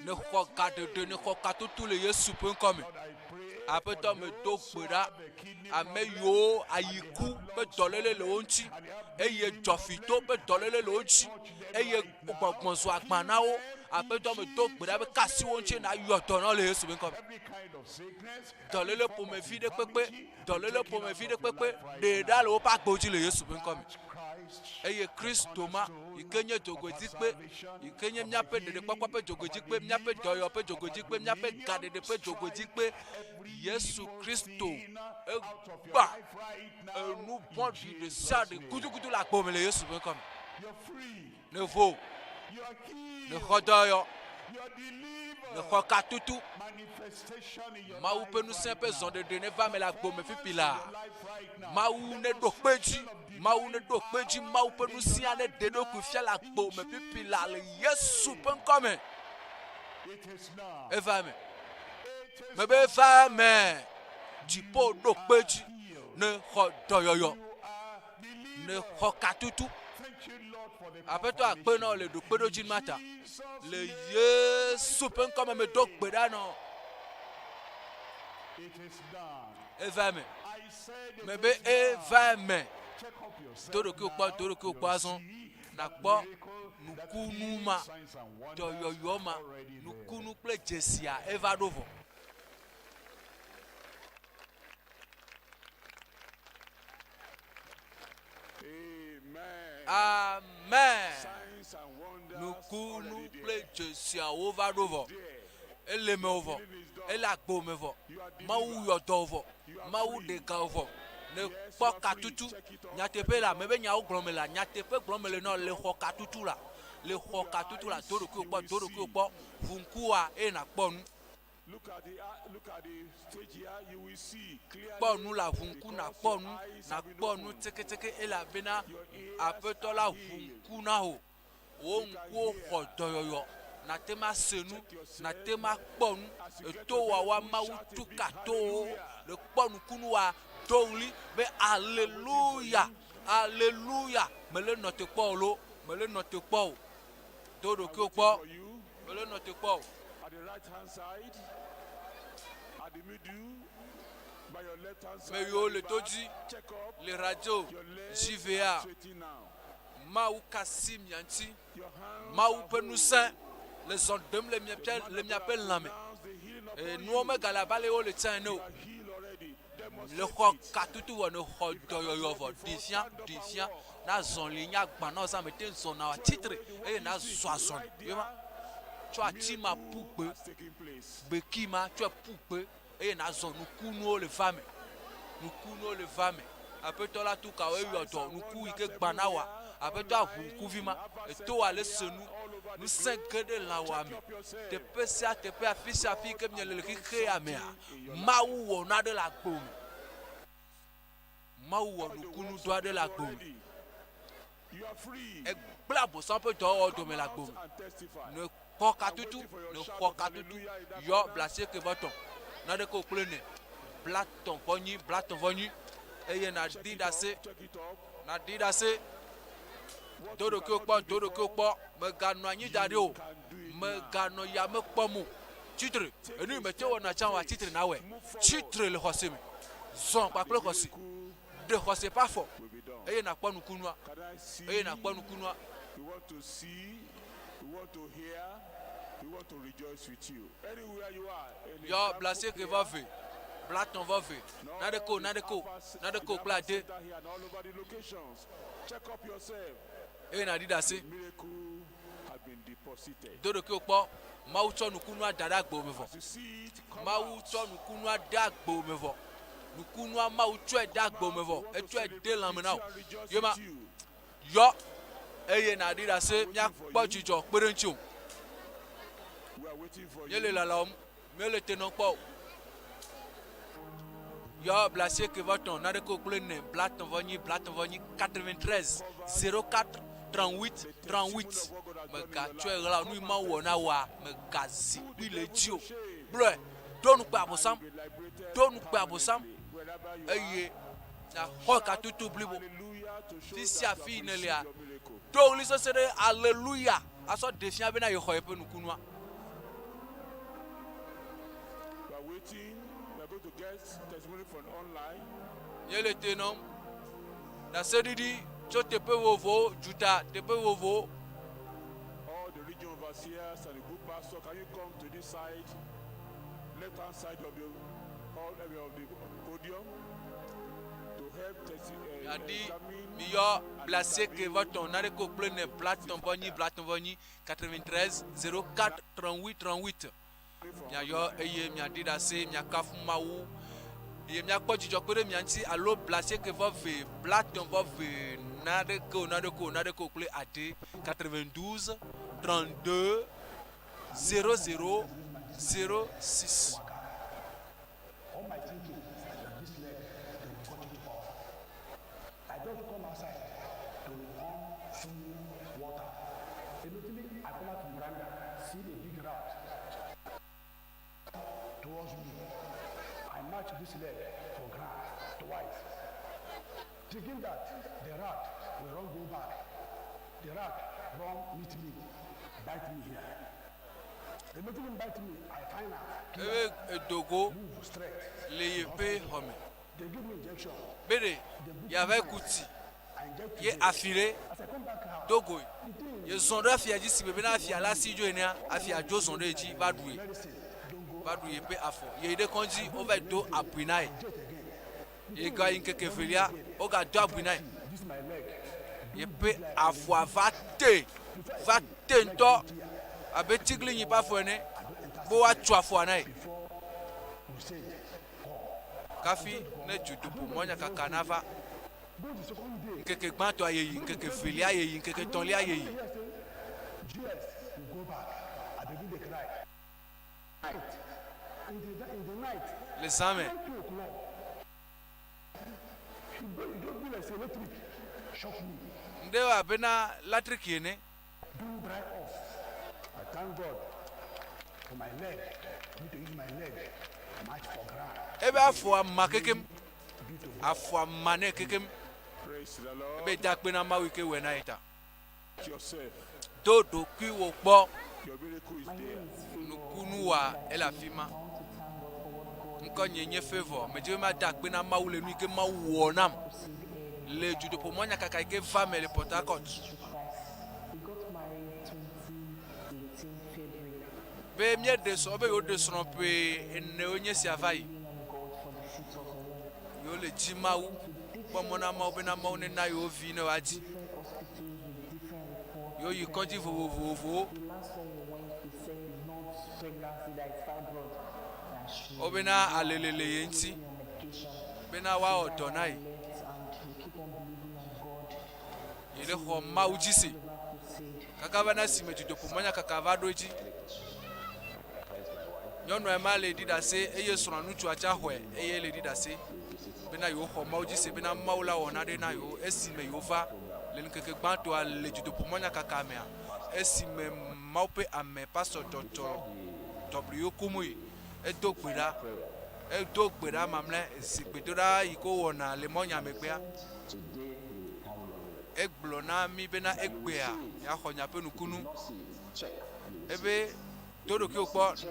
nexɔ gaɖeɖe, nexɔ katutu le Yesu ƒe ŋkɔ me. Aƒetɔ medo gbe ɖa ame yiwo ayiku ƒe dɔléle le wo ŋuti eye dzɔfito ƒe dɔléle le wo ŋuti eye gbɔgbɔ zu agba na wo. Aƒetɔ medo gbe ɖa be ka asi wo ŋuti nayɔ dɔ na wo le Yesu ƒe ŋkɔ me. Dɔléle ƒomevi ɖe kpekpe, dɔléle ƒomevi ɖe kpekpe ɖee ɖa le woƒe agbewo dzi le Yesu ƒe ŋkɔ me. Eye Kristo ma yi ke nye dzogoedzikpe, yi ke nye míaƒe ɖeɖekpɔkpɔ ƒe dzogoedzikpe, míaƒe dɔyɔ ƒe dzogoedzikpe, míaƒe gaɖeɖe ƒe dzogoedzikpe, Yesu Kristo egbã enu vɔ̃ɖi ɖe sia ɖe gudugudu le agbe me le Yesu ƒe ŋkɔ me. Nevo, nexɔ dɔyɔ, nexɔ katutu. Mawu ƒe ŋusẽ ƒe zɔɖeɖe neva me le agbo me fifi laa. Mawu neɖo kpe dzi, Mawu neɖo kpe dzi, Mawu ƒe ŋusẽa neɖe eɖokui fia le agbo me fifi laa le Yesu ƒe ŋkɔ me. Eva eme. Mebe eva eme. Dziƒo ɖo kpe dzi ne xɔ dɔyɔyɔ, ne xɔ katutu. Aƒetɔ akpe na wò le ɖokpeɖodzi ma ta. Le Yesu ƒe ŋkɔ me medo gbe ɖa nɔ. Eva eme. Mebe eva eme. Do ɖokuiwò kpɔ, do ɖokuiwò kpɔ azɔ. Nakpɔ nukunu ma, dɔyɔyɔ ma, nukunu kple dzesia eva ɖo vɔ. Amen. Nukunu kple dzesiawo va ɖo vɔ. Ele me vɔ. Ele agbo me vɔ. Mawu yɔ dɔ vɔ. Mawu ɖe ga vɔ. Ne kpɔ katutu. Nyateƒe la, mebe nyawo gblɔm mele la, nyateƒe gblɔm mele nɔ le xɔ katutu la. Le xɔ katutu la, do ɖokuiwò kpɔ, do ɖokuiwò kpɔ. Ʋu ŋkuwòa eye nàkpɔ nu. Kpɔ nu le aʋu ŋku nàkpɔ nu, nàkpɔ nu tseketseke elabena Aƒetɔ la ʋu ŋku na wò. Wò ŋkuwo xɔ dɔyɔyɔ, nàte ŋu ase nu, nàte ŋu akpɔ nu. Eto wawa Mawu tu ka towo le kpɔ nukunu wa do ɣli be aleluya, aleluya. Mele nɔ te kpɔ o lo, mele nɔ te kpɔ o. Do ɖokuiwò kpɔ. Mele nɔ te kpɔ o. Me yiwo le to dzi le radio JVA, Mawu ka asi mia ŋuti. Mawu ƒe ŋusẽ le zɔ ɖem le miaƒe le miaƒe lãme. Nuwo megale abe ale wole tsã ene o. Le xɔ katutu vɔ ne xɔ dɔyɔyɔ vɔ ɖi fia ɖi fia na zɔli nye agba na zã me te zɔ na tsitre eye na zɔ azɔli ye ma tsɔ ati ma ƒu gbe gbeki ma tsɔe ƒu gbe eye na zɔ nukunuwo le va me nukunuwo le va me aƒetɔ la tu kawo eyɔ dɔ nuku yi ke gbã na wa aƒetɔ aʋu ŋkuvi ma eto wa le se nu ŋusẽ ge ɖe lã wa me teƒe sia teƒe afi sia afi yi ke miele le xexea mea Mawu wɔ nu aɖe le agbo me. Mawu wɔ nukunu dɔ aɖe le agbo me. Egblẽ Abosam ƒe dɔwɔwɔ dome le agbo me. Ne kpɔ katutu, ne xɔ katutu, yɔ blasieke vɔ tɔ̃, naɖeke wòkple ne blatɔ̃ vɔ nyi, blatɔ̃ vɔ nyi, eye nàɖi ɖase, nàɖi ɖase. Do ɖokuiwò kpɔ, do ɖokuiwò kpɔ, mèganɔ anyi da ɖi o, mèganɔ yame kpɔm o. Tsitre, enu yi mete wɔna tsã oa, tsitre nawɔe. Tsitre le xɔse me. Zɔ kpakple xɔse. Ɖe xɔse ƒe afɔ eye nàkpɔ nukunua. Eye nàkpɔ nukunua. Yɔ blasieke vɔ ve. Blatɔ̃ vɔ eve, naneke o, naneke o, naneke o kple ade. Eye nàɖi ɖase. Do ɖokuiwò kpɔ. Mawu tsɔ nukunua da ɖe agbewò me vɔ. Mawu tsɔ nukunua de agbewò me vɔ. Nukunua Mawu tsɔe de agbewò me vɔ. Etsɔe de lãme na wò. Ye ma yɔ eye nàɖi ɖase míakpɔ dzidzɔ kpe ɖe ŋutiwò. Míele lalawòm. Míele te nɔm kpɔ o. Yɔ blasieke vɔ tɔ̃ naɖeke o kple ene blatɔ̃ vɔ nyi blatɔ̃ vɔ nyi 93 04 38 38. Mègatsɔe ɣla o. Nu yi Mawu wɔ na wòa, mègazi kpi le edzi o. Gblɔe. Ɖo ŋukpe Abosam. Ɖo ŋukpe Abosam eye nàxɔ katoto blibo. Fi sia fi yi nèlia, do ɣli sesẽ ɖe Aleluya asɔ ɖe fia bena yexɔ yeƒe nukunua. Míele te nɔm. Ɖaseɖiɖi tso teƒe vovovowo, duta teƒe vovovowo. All the region overseers and the group pastor, can you come to this side, left hand side of the hall area of the podium to help testi, Miaɖi miyɔ blasieke vɔ tɔ̃ naɖeke kple ne blatɔ̃ vɔ nyi blatɔ̃ vɔ nyi 93 04 38 38. Miayɔ eye miaɖi ɖase, miakafu Mawu, eye miakpɔ dzidzɔ kpe ɖe mia ŋuti alo blasieke vɔ ve, blatɔ̃ vɔ ve, naɖeke o, naɖeke o, naɖeke o kple ade, 92 32 00 06. All my thinking that this leg they will cut it off. I just come outside to pump few water. Immediately I come out from veranda, see a big rat towards me. I match this leg for ground twice. Thinking that the rat will run go back. The rat run meet me, bite me here. Eye edo go le yeƒe xɔme be ɖe yeava ku tsi ye afi ɖe do goe. Yezɔ ɖe afia dzi sigbe bena afia la si dzo enea, afia dzo zɔ ɖe edzi va ɖui, va ɖu yeƒe afɔ. Yeyi ɖe kɔdzi wova do abui na ye. Ye gayi ŋkeke evelia wogado abui na ye. Yeƒe afɔa va te, va te ŋutɔ abe tiglinyi ƒe afɔ ene be woatso afɔa na ye. Kafi ne dzodoƒo mɔnyakaka nava, ŋkeke gbãtɔa yeyi, ŋkeke evelia yeyi, ŋkeke etɔ̃lia yeyi. Le zã me. Ŋɖe wɔ abe na latriki ene. Ebe afɔa ma kekem. Afɔa ma nɛ kekem. Ebe da akpe na Mawu yi ke wɔe na ye ta. Do ɖokuiwò kpɔ. Nukunuwa ele afi ma. Ŋkɔnye nye Favour. Medzi be mada akpe na Mawu le nu yi ke Mawu wɔ nam le dutoƒomɔ nyakaka yi ke va me le Port Harcourt. Be míeɖe srɔ̃, be yewoɖe srɔ̃ ƒe enewo nye esia va yi. Yewole dzi Mawu, kpɔ mɔ na Mawu bena Mawu nena yewo vi ne woadzi. Yewoyi kɔdzi vovovowo. Wobena alele le ye ŋuti bena woawɔ dɔ na ye. Ye ɖe xɔ Mawu dzi se. Kaka va na esime dutoƒo mɔnyakaka va ɖo edzi. Nyɔnua ma le ɖi ɖase eye srɔ̃a ŋutsua tsa xɔe eye le ɖi ɖase bena yewoxɔ Mawu dzi se bena Mawu la wɔ naɖe na yewo esime yewova le ŋkeke gbãtɔa le dutoƒo mɔnyakaka mea esime Mawu ƒe ame Pastor Dɔtɔ W. Kumuyi edo gbe ɖa edo gbe ɖa mamlɛ zi gbedoɖa yi ke wowɔna le mɔnya megbea egblɔ na mí bena egbea yeaxɔ nyaƒe nukunu ebe Do ɖokuiwò kpɔ.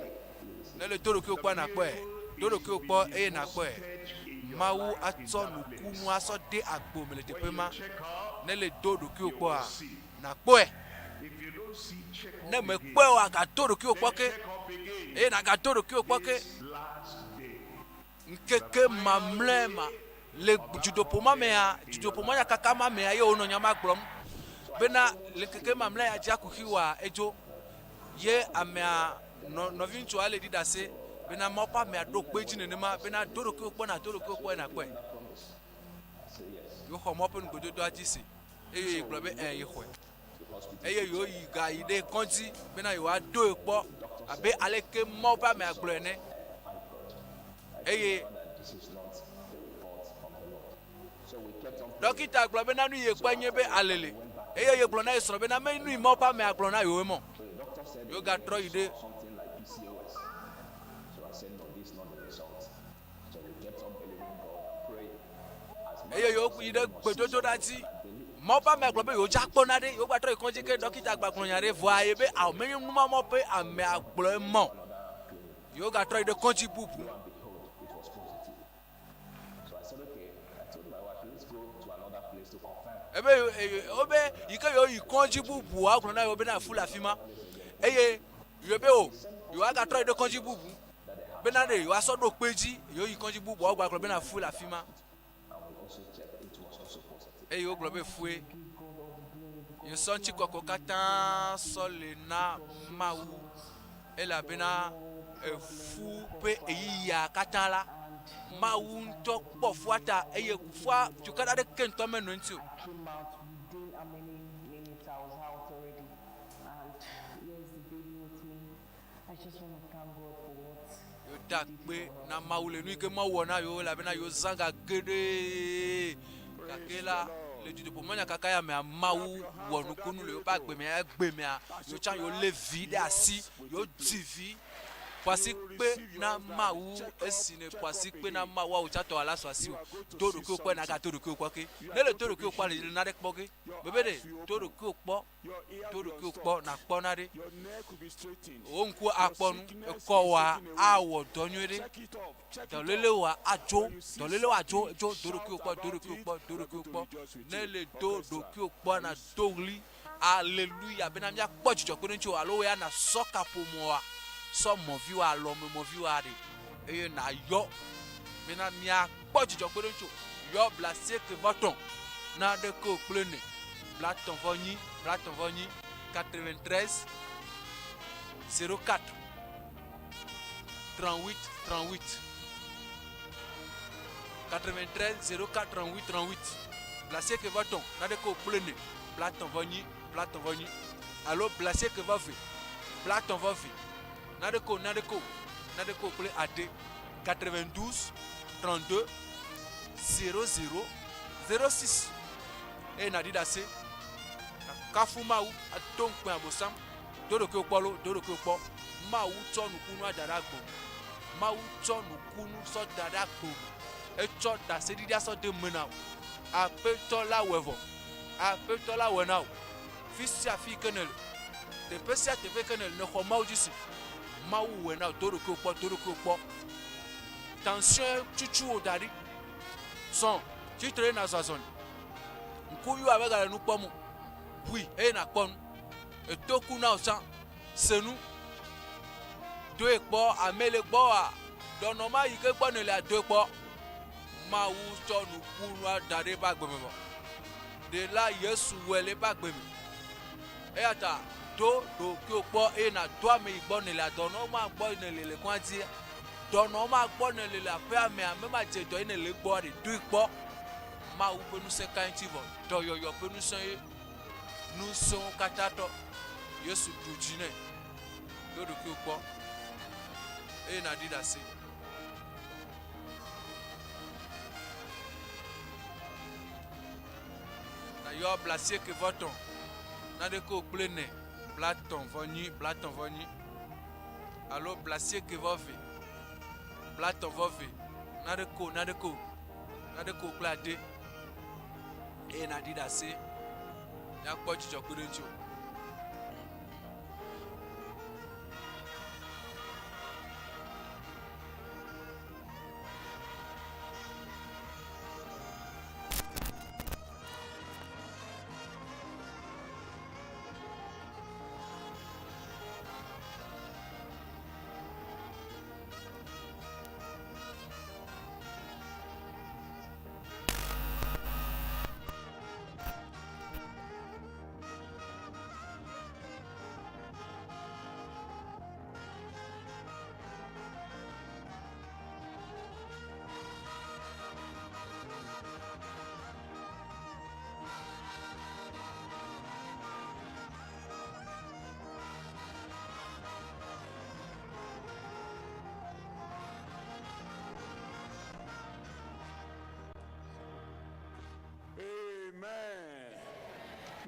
Ne èle do ɖokuiwò kpɔa, nàkpɔe. Do ɖokuiwò kpɔ eye nàkpɔe. Mawu atsɔ nukunu asɔ de agbo me le teƒe ma. Ne èle do ɖokuiwò kpɔa, nàkpɔe. Ne mèkpɔe oa, gado ɖokuiwò kpɔ ke eye nàgado ɖokuiwò kpɔ ke. Ŋkeke mamlɛ ma le dzudoƒo ma mea, dzudoƒo ma nyakaka ma mea ye wonɔ nya ma gblɔm bena le ŋkeke mamlɛ ya dzia kuxi wa edzo. Ye amea nɔ nɔviŋutsua le ɖi ɖase bena Mawu ƒe amea ɖo kpe edzi nenema bena do ɖokuiwò kpɔ na do ɖokuiwò kpɔ ye nakpɔe. Yewoxɔ Mawu ƒe nugbedodoa dzi se eye yegblɔ be ẽ yexɔe. Eye yewoyi gayi ɖe kɔdzi bena yewoadoe kpɔ abe aleke Mawu ƒe amea gblɔe ene. Eye ɖɔkita gblɔ bena nu yekpɔe nye be alele. Eye yegblɔ na ye srɔ̃ bena me nui Mawu ƒe amea gblɔ na yewoe mɔ. Yewogatrɔ yi ɖe Eye yewo yi ɖe gbedodoɖa dzi. Mawu ƒe amea gblɔ be yewo dza kpɔ naɖe, yewo gbatrɔ yi kɔdzi ke ɖɔkita gba gblɔ nya ɖe vɔa ye be ao menye nu ma Mawu ƒe amea gblɔ ema o. Yewo gatrɔ yi ɖe kɔdzi bubu. Ebe wobe yi ke yewo yi kɔdzi bubua wogblɔ na yewo bena fu le afi ma eye yewo be o yewoagatrɔ yi ɖe kɔdzi bubu. Bena ɖe yewoasɔ ɖo kpe edzi, yewoyi kɔdzi bubuawo gba gblɔ bena fue le afi ma. Eye wogblɔ be fue. Yesɔ ŋutikɔkɔ katã sɔ le na Mawu elabena efu ƒe ɣeyiɣia katã la, Mawu ŋutɔ kpɔ fua ta eye fua tukaɖa aɖeke ŋutɔ menɔ eŋuti o. Yewoda akpe na Mawu le nu yi ke Mawu wɔ na yewo elabena yewozã ga geɖe. Gake la, le dutoƒo mɔnyakaka ya mea, Mawu wɔ nukunu le yewoƒe agbe me. Egbe mea, yewo tsã yewolé vi ɖe asi, yewodzi vi. Ƒo asi kpe na Mawu esi nèƒo asi kpe na Mawu wò tsã tɔwò la su asiwò. Do ɖokuiwò kpɔ nàgado ɖokuiwò kpɔ ke. Ne èle do ɖokuiwò kpɔa, le nane kpɔ ge. Bebe ɖe, do ɖokuiwò kpɔ. Do ɖokuiwò kpɔ nàkpɔ naɖe. Wò ŋku akpɔ nu, ekɔwòa awɔ dɔ nyuie ɖe. Dɔlélewoa adzo, dɔlélewoa adzo, dzo. Do ɖokuiwò kpɔ, do ɖokuiwò kpɔ, do ɖokuiwò kpɔ. Ne èle do ɖokuiwò kpɔa, nàdo ɣli aleluya bena míakpɔ dzidzɔ kpe ɖe ŋutiwò alo wò ya nàsɔ kaƒomɔa, sɔ mɔviwòa, alɔmemɔviwòa ɖe eye nàyɔ bena míakpɔ dzidzɔ kpe ɖe ŋutiwò. Yɔ blasieke vɔ tɔ̃ naɖeke o kple ene. Blatɔ̃ vɔ nyi, blatɔ̃ vɔ nyi, 93 04 38 38 93 04 38 38 Blasieke vɔ tɔ̃, naɖeke o kple ene, blatɔ̃ vɔ nyi, blatɔ̃ vɔ nyi, alo blasieke vɔ ve, blatɔ̃ vɔ ve, naɖeke o, naɖeke o, naɖeke o kple ade, 92 32 00 06. eye nàɖi ɖase. Nàkafu Mawu, ado ŋukpe Abosam. Do ɖokuiwò kpɔ loo, do ɖokuiwò kpɔ. Mawu tsɔ nukunua da ɖe agbo me. Mawu tsɔ nukunu sɔ da ɖe agbo me. Etsɔ ɖaseɖiɖia sɔ de me na wò. Aƒetɔ la wɔe vɔ. Aƒetɔ la wɔe na wò. Fi sia fi ke nèle, teƒe sia teƒe ke nèle, nèxɔ Mawu dzi se. Mawu wɔe na wò. Do ɖokuiwò kpɔ, do ɖokuiwò kpɔ. Tension tsutsu wò da ɖi. Zɔ, tsitre eye nàzɔ azɔli. Ŋkuviwòa megale nu kpɔm o. Ʋui eye nàkpɔ nu. Eto ku na wò tsã. Se nu. Doe kpɔ ame le gbɔwòa? Dɔnɔ ma yi ke gbɔ nèlea, doe kpɔ. Mawu tsɔ nukunua da ɖe eƒe agbe me vɔ. Ɖela Yesu wɔe le eƒe agbe me. Eya ta do ɖokuiwò kpɔ eye nàdo ame yi gbɔ nèlea. Dɔnɔ ma gbɔ nèle le kɔa dzia, Dɔnɔ ma gbɔ nèle le aƒea mea, ame ma dze dɔ ye nèle egbɔa ɖe, doe kpɔ. Mawu ƒe ŋusẽ ka ŋuti vɔ? Dɔyɔyɔ ƒe ŋusẽ ye. Ŋusẽwo katã tɔ. Yesu ɖu dzi nɛ. Do ɖokuiwò kpɔ eye nàɖi ɖase. Nàyɔ blasieke vɔ tɔ̃, naɖeke wò kple ene, blatɔ̃ vɔ nyi, blatɔ̃ vɔ nyi. alo blasieke vɔ ve, blatɔ̃ vɔ ve, naɖeke o, naɖeke o, naɖeke o kple ade, eye nàɖi ɖase. Míakpɔ dzidzɔ kpe ɖe ŋutiwò.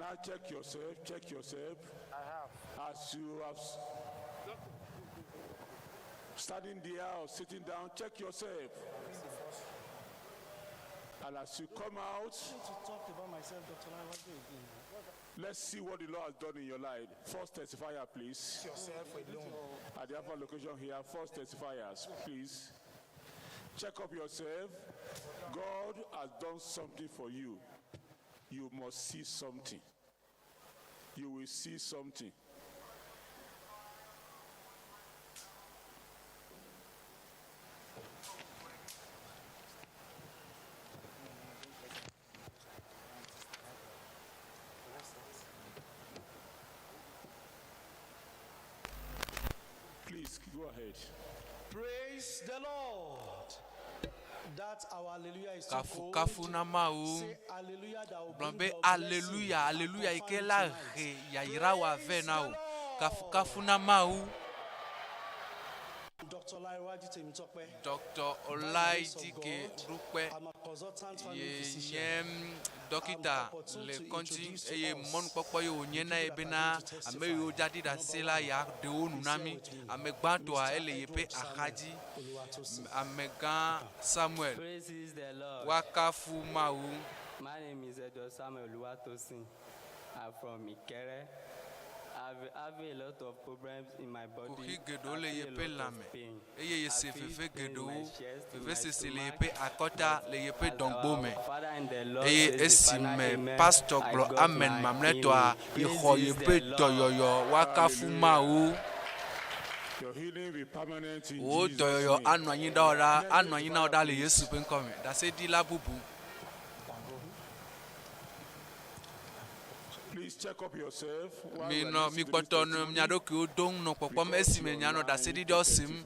Now check yourself, check yourself. I have. As you have standing there or sitting down, check yourself. And as you come out, to talk about myself, Dr. Lawal again. let's see what the Lord has done in your life. First testifier, please. Yourself alone. At the Alpha location here, first testifiers, please. Check up yourself. God has done something for you. You must see something. You will see something. Please go ahead. Praise the Lord. That our hallelujah is too cold. Kafukafu na Mawu. Say hallelujah that will Gblɔ bring be your blessing. aleluya, aleluya yi ke la he yayra wòa vɛ na wò. Kafukafu na Mawu. Dr. Laiwaji Temitope. Dr. Olaidike Dukpe I'm a consultant family ye physician. nye mm, dɔkita le kɔdzi eye mɔnukpɔkpɔ ye wònye na ye bena ame yiwo dza ɖi ɖase la ya ɖe wo nu na mí. Ame gbãtɔa ele yeƒe axadzi. Amegã Samuel. Praises the Lord. Woakafu Mawu. My name is Edward Samuel Oluwatosin. I'm from Ikere. I've having a lot of problems in my body. Kuxi geɖewo I le feel a yeƒe lot of lãme pain. eye I yese feel veve pain in my geɖewo, chest, in my vevesese le stomach. yeƒe akɔta le yeƒe As dɔgbo our me. Father in the Lord Eye says the final esime amen, pastor I gblɔ got amen my mamlɛtɔa, healing. yexɔ Praises yeƒe the Lord. dɔyɔyɔ. Woakafu Mawu. Your healing will be permanent in Wò Jesus' dɔyɔyɔ name. anɔ anyi ɖa ɖa, anɔ anyi na wò ɖa le Yesu ƒe ŋkɔ me. Ɖaseɖila bubu. Please check up yourself. while we are Minɔ listening to this mikpɔtɔ nɔ testimony. mia ɖokuiwo dom nɔ kpɔkpɔm esime mianɔ ɖaseɖiɖiawo sem.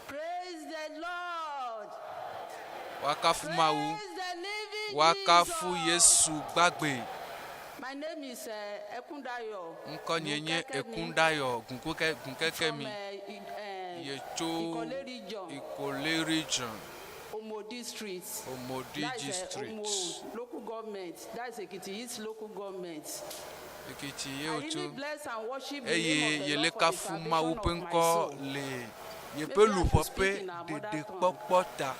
Praise the Lord. Woakafu Mawu. Praise the living Woakafu Jesus. Yesu gbagbe. My name is Ekundayo. Ŋkɔnye nye Gunkekemi Ekundayo Gunkeke from Gunkekemi. Yetso Ikole region, Ikole region, Omo district. Omodi That is district. Omo local government. That is Ekiti East local government. Ekiti ye I wòtso. really bless and worship the name Eye of the yele Lord for the kafu salvation Mawu of ƒe my ŋkɔ soul. le yeƒe Maybe I luʋɔ should ƒe speak in our mother tongue. ɖeɖekpɔkpɔ ta.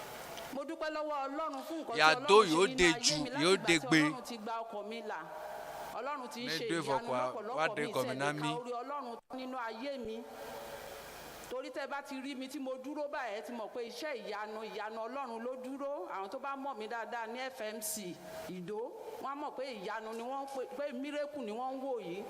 Mo dúpẹ́ lọ́wọ́ Ọlọ́run fún nǹkan tí Yeado Ọlọ́run ṣe yewo nínú de ayé dzu, mi láti yewo ìgbà de tí gbe. Ọlọ́run ti gba ọkọ̀ mi là. Ọlọ́run ti ń Ne ṣe doe vɔ ìyanu kɔa, lọ́pọ̀lọpọ̀ woaɖe mi gɔme tí ẹ na lè ka mí. orí Ọlọ́run tán nínú ayé mi. Torí tẹ́ bá ti rí mi tí mo dúró báyìí, ẹ ti mọ̀ pé iṣẹ́ ìyanu ìyanu Ọlọ́run ló dúró. Àwọn tó bá mọ̀ mí dáadáa ní FMC Ìdó, wọ́n á mọ̀ pé ìyanu ni wọ́n ń pè pé mírèkù ni wọ́n ń wò yìí.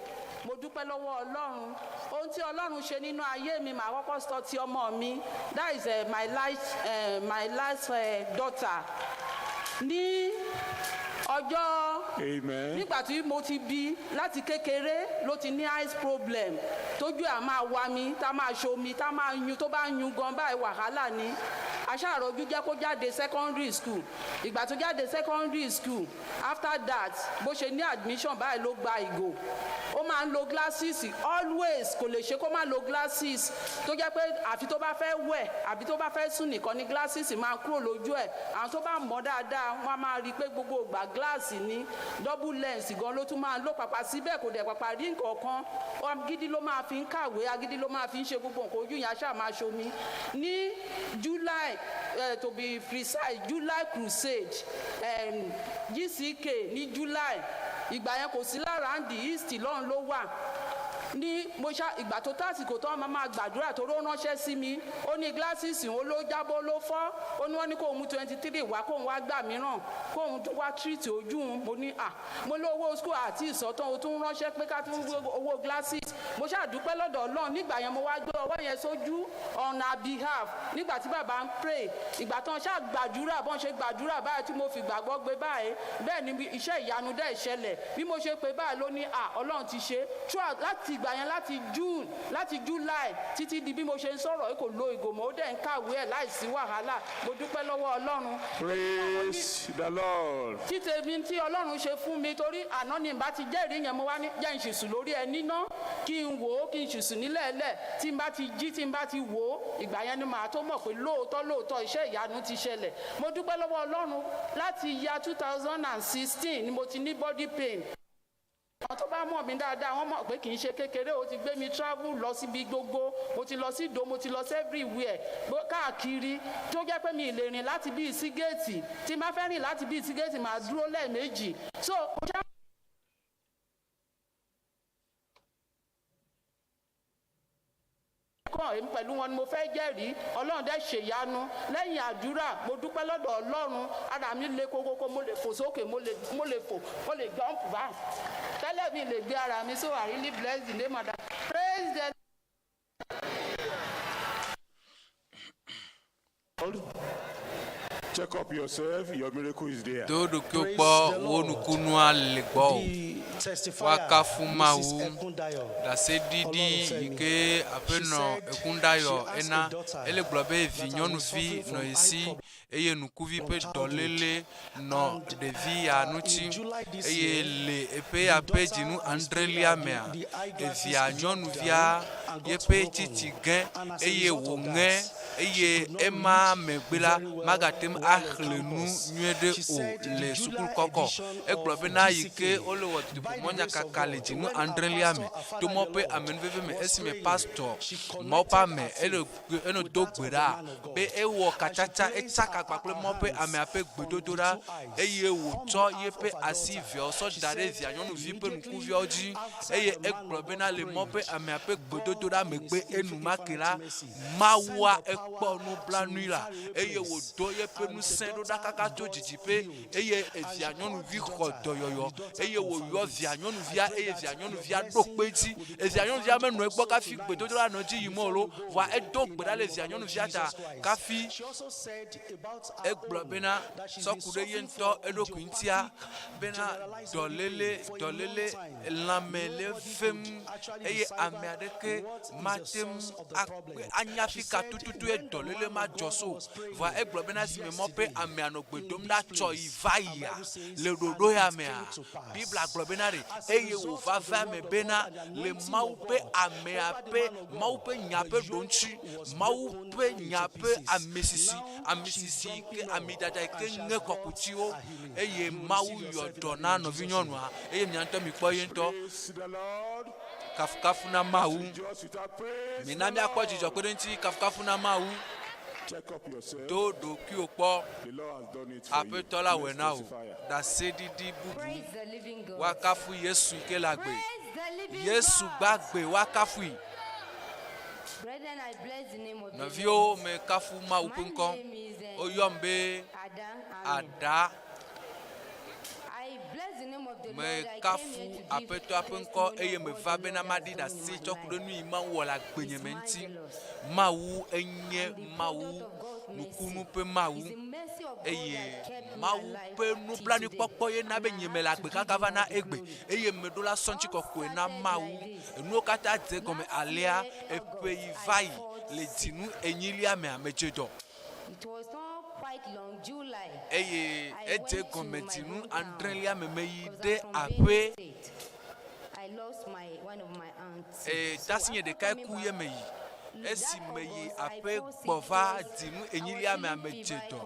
Mo dúpẹ́ lọ́wọ́ Ọlọ́run. Ohun tí Ọlọ́run ṣe nínú ayé mi, màá kọ́kọ́ sọ ti ọmọ mi. That is my last daughter. Ní ọjọ́ Amen. nígbà tí mo ti bí láti kékeré ló ti ní eyes problem tójú ẹ̀ á máa wa mi tá máa ṣomi tá máa yun tó bá yun gan báyìí wàhálà ni aṣáàròjú jẹ́ kó jáde secondary school ìgbà tó jáde secondary school after that bó ṣe ní admission báyìí ló gba ìgò ó máa ń lo glasses always kò lè ṣe kó má lo glasses tó jẹ́ pé àfi tó bá fẹ́ wẹ̀ àbí tó bá fẹ́ sùn nìkan ni glasses máa kúrò lójú ẹ̀ àwọn tó bá mọ̀ dáadáa wọ́n á máa rí i pé gbogbo ìgbà glass ni double lens gan ló tún máa ń lò pàpà síbẹ̀ kò dẹ̀ pàpà rí nǹkan kan agídí ló máa fi ń kàwé agídí ló máa fi ń ṣe gbogbo nǹkan ojú yẹn aṣáà máa ṣomi ní July to be precise July crusade GCK ní July ìgbà yẹn kò sí lára the east lọ́run ló wà ní mo ṣá ìgbà tó tásìkò tó máa máa gbàdúrà tó ló ránṣẹ́ sí mi ó ní glasses òun ló jábọ́ ló fọ́ ó ní wọ́n ní kóun mú 23 wá kóun wá gbà mìíràn kóun tún wá treat ojú òun mo ní à mo ní owó school àti ìsọ̀tàn o tún ránṣẹ́ pé ká tún gbé owó glasses mo ṣàdúpẹ́ lọ́dọ̀ Ọlọ́run nígbà yẹn mo wá gbé ọwọ́ yẹn sójú on her behalf nígbà tí bàbá ń pray ìgbà tán ṣáà gbàdúrà bọ́n ṣe gbàdúrà báyìí tí mo fi gbàgbọ́ gbé báyìí bẹ́ẹ̀ ni iṣẹ́ ìyanu dẹ̀ ṣẹlẹ̀ bí mo ṣe pé báyìí ló ní à Ọlọ́run ti ṣe throughout láti ìgbà yẹn láti June láti July títí di bí mo ṣe ń sọ̀rọ̀ yìí kò lo ìgò mọ́ ó dẹ̀ ń kàwé ẹ̀ láìsí wàhálà mo dúpẹ́ lọ́wọ́ Ọlọ́run. Praise the Lord. Tí tèmi tí Ọlọ́run ṣe fún mi torí àná ni ìbá ti jẹ́rìí yẹn mo wá ní jẹ́ n ṣì sùn lórí ẹní ná kí n wò ó kí n ṣì sùn nílẹ̀ẹ́lẹ̀ tí n bá ti jí tí n bá ti wò ó ìgbà yẹn ni màá tó mọ̀ pé lóòótọ́ lóòótọ́ iṣẹ́ ìyanu ti ṣẹlẹ̀. Mo dúpẹ́ lọ́wọ́ Ọlọ́run láti year 2016 ni mo ti ní body pain. Àwọn tó bá mọ̀ mí dáadáa wọ́n mọ̀ pé kì í ṣe kékeré ó ti gbé mi travel lọ síbi gbogbo mo ti lọ sí Ìdó mo ti lọ sí everywhere káàkiri tó jẹ́ pé mi ì lè rìn láti bí sí géètì tí n bá fẹ́ rìn láti bí sí géètì màá dúró lẹ́ẹ̀mejì so mo ṣá. Kàn èmi pẹ̀lú wọn ni mo fẹ́ jẹ́rìí Ọlọ́run dẹ̀ ṣèyanu lẹ́yìn àdúrà mo dúpẹ́ lọ́dọ̀ Ọlọ́run ara mi le kokoko mo lè fò sókè mo lè mo lè fò mo lè jump báyìí tẹ́lẹ̀ mi lè gbé ara mi so I really bless the name of the praise the. Check up yourself, your miracle is there. Do ɖokuiwò kpɔ, wò nukunua le gbɔwò. Woakafu Mawu. Ɖaseɖiɖi yi ke aƒenɔ Ekundayo ena, ele gblɔ be vi nyɔnuvi nɔ ye si eye nukuvi ƒe dɔléle nɔ ɖevi ya ŋuti eye le eƒe ya ƒe dzinu adrelia mea, evia nyɔnuvia yeƒe tsitsi ge eye wòŋe eye ema megbe la, magate ŋu axlẽ nu nyuie ɖe o le sukulu kɔkɔ. Egblɔ bena yi ke wole wɔ dutoƒomɔnyakaka le dzinu adrelia me to mɔ ƒe amenuveve me esime pastɔ Mawu ƒe ame ele eno do gbe ɖa be ewɔ katsatsa, etsaka kpakple Mawu ƒe amea ƒe gbedodoɖa eye wòtsɔ yeƒe asi eveawo sɔ da ɖe via nyɔnuvi ƒe ŋkuviawo dzi eye egblɔ bena le Mawu ƒe amea ƒe gbedodoɖa megbe enumake la, Mawua ekpɔ nublanui la, eye wòdo yeƒe ŋusẽ ɖo ɖa kaka tso didiƒe, eye evia nyɔnuvi xɔ dɔyɔyɔ, eye wòyɔ via nyɔnuvia, eye via nyɔnuvia ɖo kpe edzi. Evia nyɔnuvia menɔ egbɔ kafi gbedodoɖa nɔ edzi yim o lo, vɔa edo gbe ɖa le via nyɔnuvia ta kafi egblɔ bena, sɔ ku ɖe ye ŋutɔ eɖokui ŋutia, bena dɔléle, dɔléle lãme le vem eye ame aɖeke mate ŋu akpɔe anya fi ka tututue dɔléle ma dzɔ so o. Vɔa egblɔ bena esime mɔ be amea nɔ gbe dom ɖa tsɔ yi va yia le ɖoɖo ya mea, Biblia gblɔ bena ɖe eye wòva va eme bena le Mawu ƒe amea ƒe Mawu ƒe nya ƒe ɖoŋtsi, Mawu ƒe nya ƒe amisisi, amisisi yi ke amidada yi ke ŋe kɔkutiwo eye Mawu yɔ dɔ na nɔvinyɔnua eye mia ŋutɔ mikpɔ ye ŋutɔ. Kafukafu na Mawu. Mina míakpɔ dzidzɔ kpe ɖe eŋuti. Kafukafu na Mawu. Do ɖokuiwò kpɔ. Aƒetɔ la wɔe na wò. Ɖaseɖiɖi bubu. Woakafu Yesu yi ke le agbe. Yesu gbagbe, woakafui. Nɔviwo, mekafu Mawu ƒe ŋkɔ. Woyɔm be Ada. Mekafu Aƒetɔa ƒe ŋkɔ eye meva bena maɖi ɖase tsɔ ku ɖe nu yi Mawu wɔ le agbenye me ŋuti. Mawu enye Mawu, nukunu ƒe Mawu eye Mawu ƒe nublanuikpɔkpɔ ye na be nye mele agbe kaka va na egbe eye meɖo la sɔ ŋutikɔkɔe na Mawu. Enuwo katã dze egɔme alea eƒe yi va yi le dzinu enyilia mea medze dɔ. Eye edze egɔme dzinu adrelia me meyi ɖe aƒe. Eye tasinye ɖekae ku ye meyi. Esi meyi aƒe gbɔ va dzinu enyilia mea medze dɔ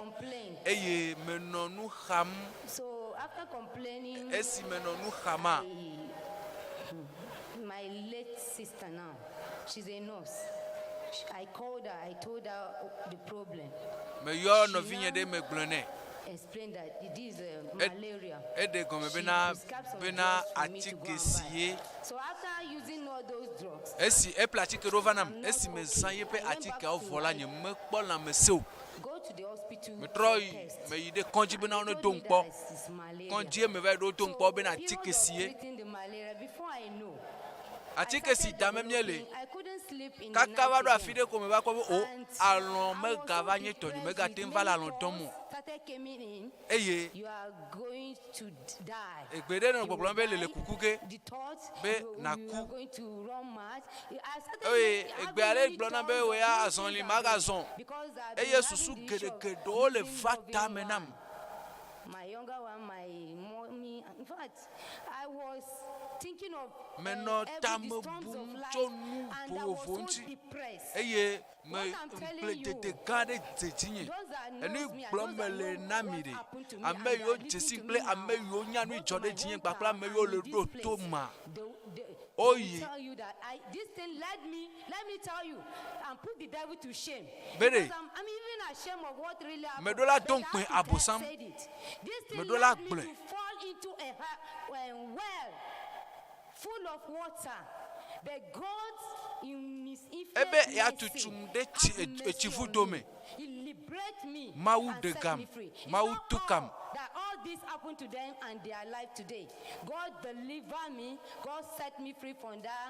eye menɔ nu xam. Esi menɔ nu xama. Meyɔ nɔvinye ɖe megblɔe nɛ. Eɖe gɔme bena bena atike si ye. Esi eƒle atike ɖewo va nam, esi mezã yeƒe atikeawo vɔ la, nyemekpɔ lãmesẽ o. Metrɔ yi meyi ɖe kɔdzi bena wone dom kpɔ. Kɔdzie meva yi ɖo wodom kpɔ bena atike si ye. Atike si dam míele kaka va ɖo afi ɖe ko meva kpɔ be o alɔ̃ megava nye tɔnye megate ŋu va le alɔ̃ dɔm o. Eye egbe ɖe nɔ gbɔgblɔm be lele kuku ge be nàku. Eye egbe aɖe gblɔ nam be wò ya azɔli magazɔ o. Eye susu geɖegeɖewo le va tame nam. Menɔ tame bum tso nu vovovo ŋuti eye me ŋugbledede gã aɖe dze dzinye. Enu yi gblɔm mele na mi ɖe, ame yiwo dze sim kple ame yiwo nya nu yi dzɔ ɖe dzinye kpakple ame yiwo le ɖo to ma, woyi be ɖe meɖo la do ŋukpe Abosam, meɖo la gblɔe. Ebe yeatutum ɖe tsi etsi vudo me. Mawu ɖe gam, Mawu tu kam.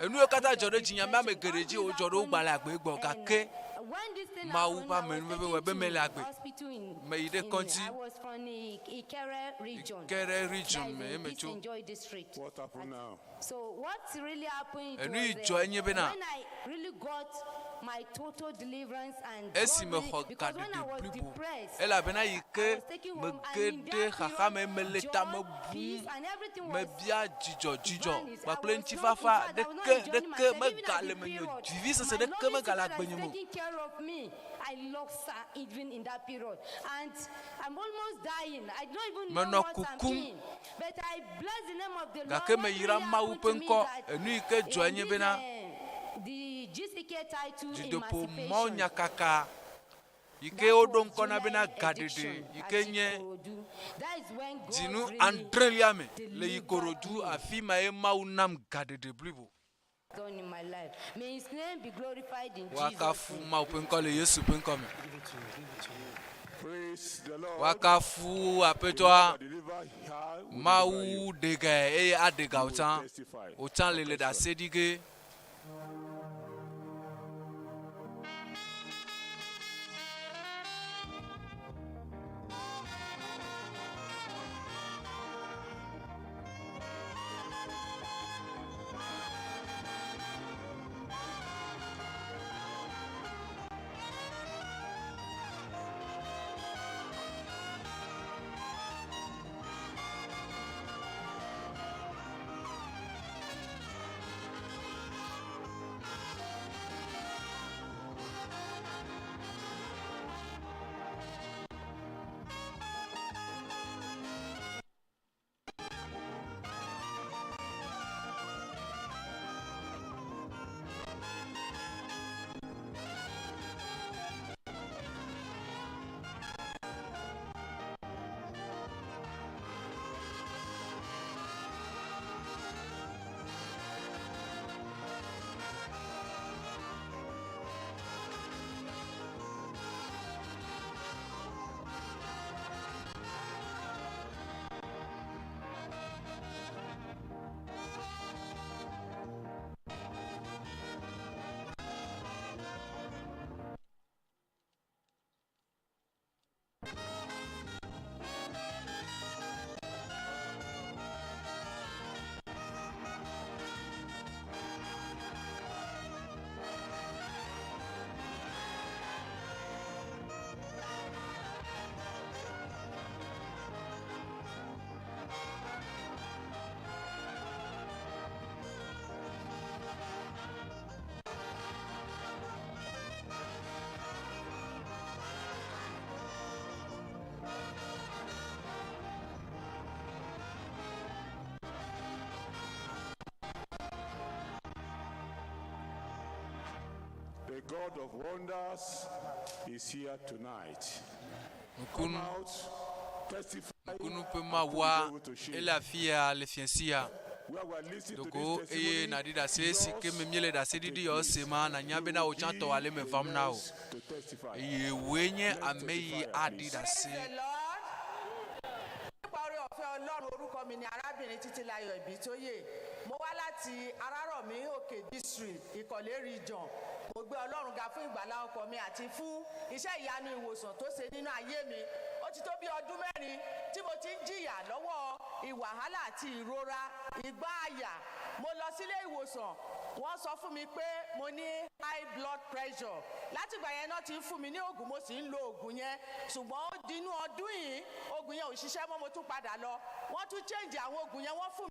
Enu yiwo katã dzɔ ɖe dzinye ame ame geɖe dzi wodzɔ ɖe wo gba le agbe gbɔ gake Mawu ƒe amenuveve wɔe be mele agbe. Meyi ɖe kɔdzi Ikere region me ye metso. Enu yi dzɔ enye bena esi mexɔ gaɖeɖe blibo elabena yi ke mege ɖe xaxa me mele tame bum mebia dzidzɔ dzidzɔ kpakple ŋutifafa ɖeke ɖeke megale menye o vivisese ɖeke megale agbenye me o. Menɔ kukum Gake meyra Mawu ƒe ŋkɔ. Enu yi ke dzɔe nye bena, dzidoƒo mawunyakaka yi ke woɖo ŋkɔ na bena gaɖeɖe yi ke nye dzinu adrelia me le Ikorodu, afi mae Mawu nam gaɖeɖe blibo. Woakafu Mawu ƒe ŋkɔ le Yesu ƒe ŋkɔ me. Woakafu Aƒetɔa. Mawu ɖe gae eye aɖe ga wò tsã. Wò tsã le le ɖase ɖi ge. The God of wonders is here tonight. Nukunu, nukunu ƒe Mawua ele afi ya le fiẽ sia. Dogo eye nàɖi ɖase si ke me míele ɖaseɖiɖi yawo se ma, nànya bena wò tsã tɔwò ale me vam na wò. Eye wòe nye ame yi aɖi ɖase. Nípa oore ọ̀fẹ́ Ọlọ́run orúkọ mi ni arábìnrin Títílayọ̀ Ìbítóyè. Mo wá láti. láti Arárọ̀mí Òkè district, Ìkọ̀lé region. Mo gbé Ọlọ́run ga fún ìgbàlá ọkàn mi àti fún iṣẹ́ ìyanu ìwòsàn tó ṣe nínú ayé mi. Ó ti tó bí ọdún mẹ́rin tí mo ti ń jìyà lọ́wọ́ ìwàhálà àti ìrora ìgbá àyà. Mo lọ sílé ìwòsàn, wọ́n sọ fún mi pé mo ní high blood pressure. Látìgbà yẹn náà ti ń fún mi ní oògùn, mo sì ń lo oògùn yẹn. Ṣùgbọ́n ó di inú ọdún yìí, oògùn yẹn ò ṣiṣẹ́ mọ́, mo tún padà lọ. Wọ́n tún change àwọn oògùn yẹn, wọ́n fún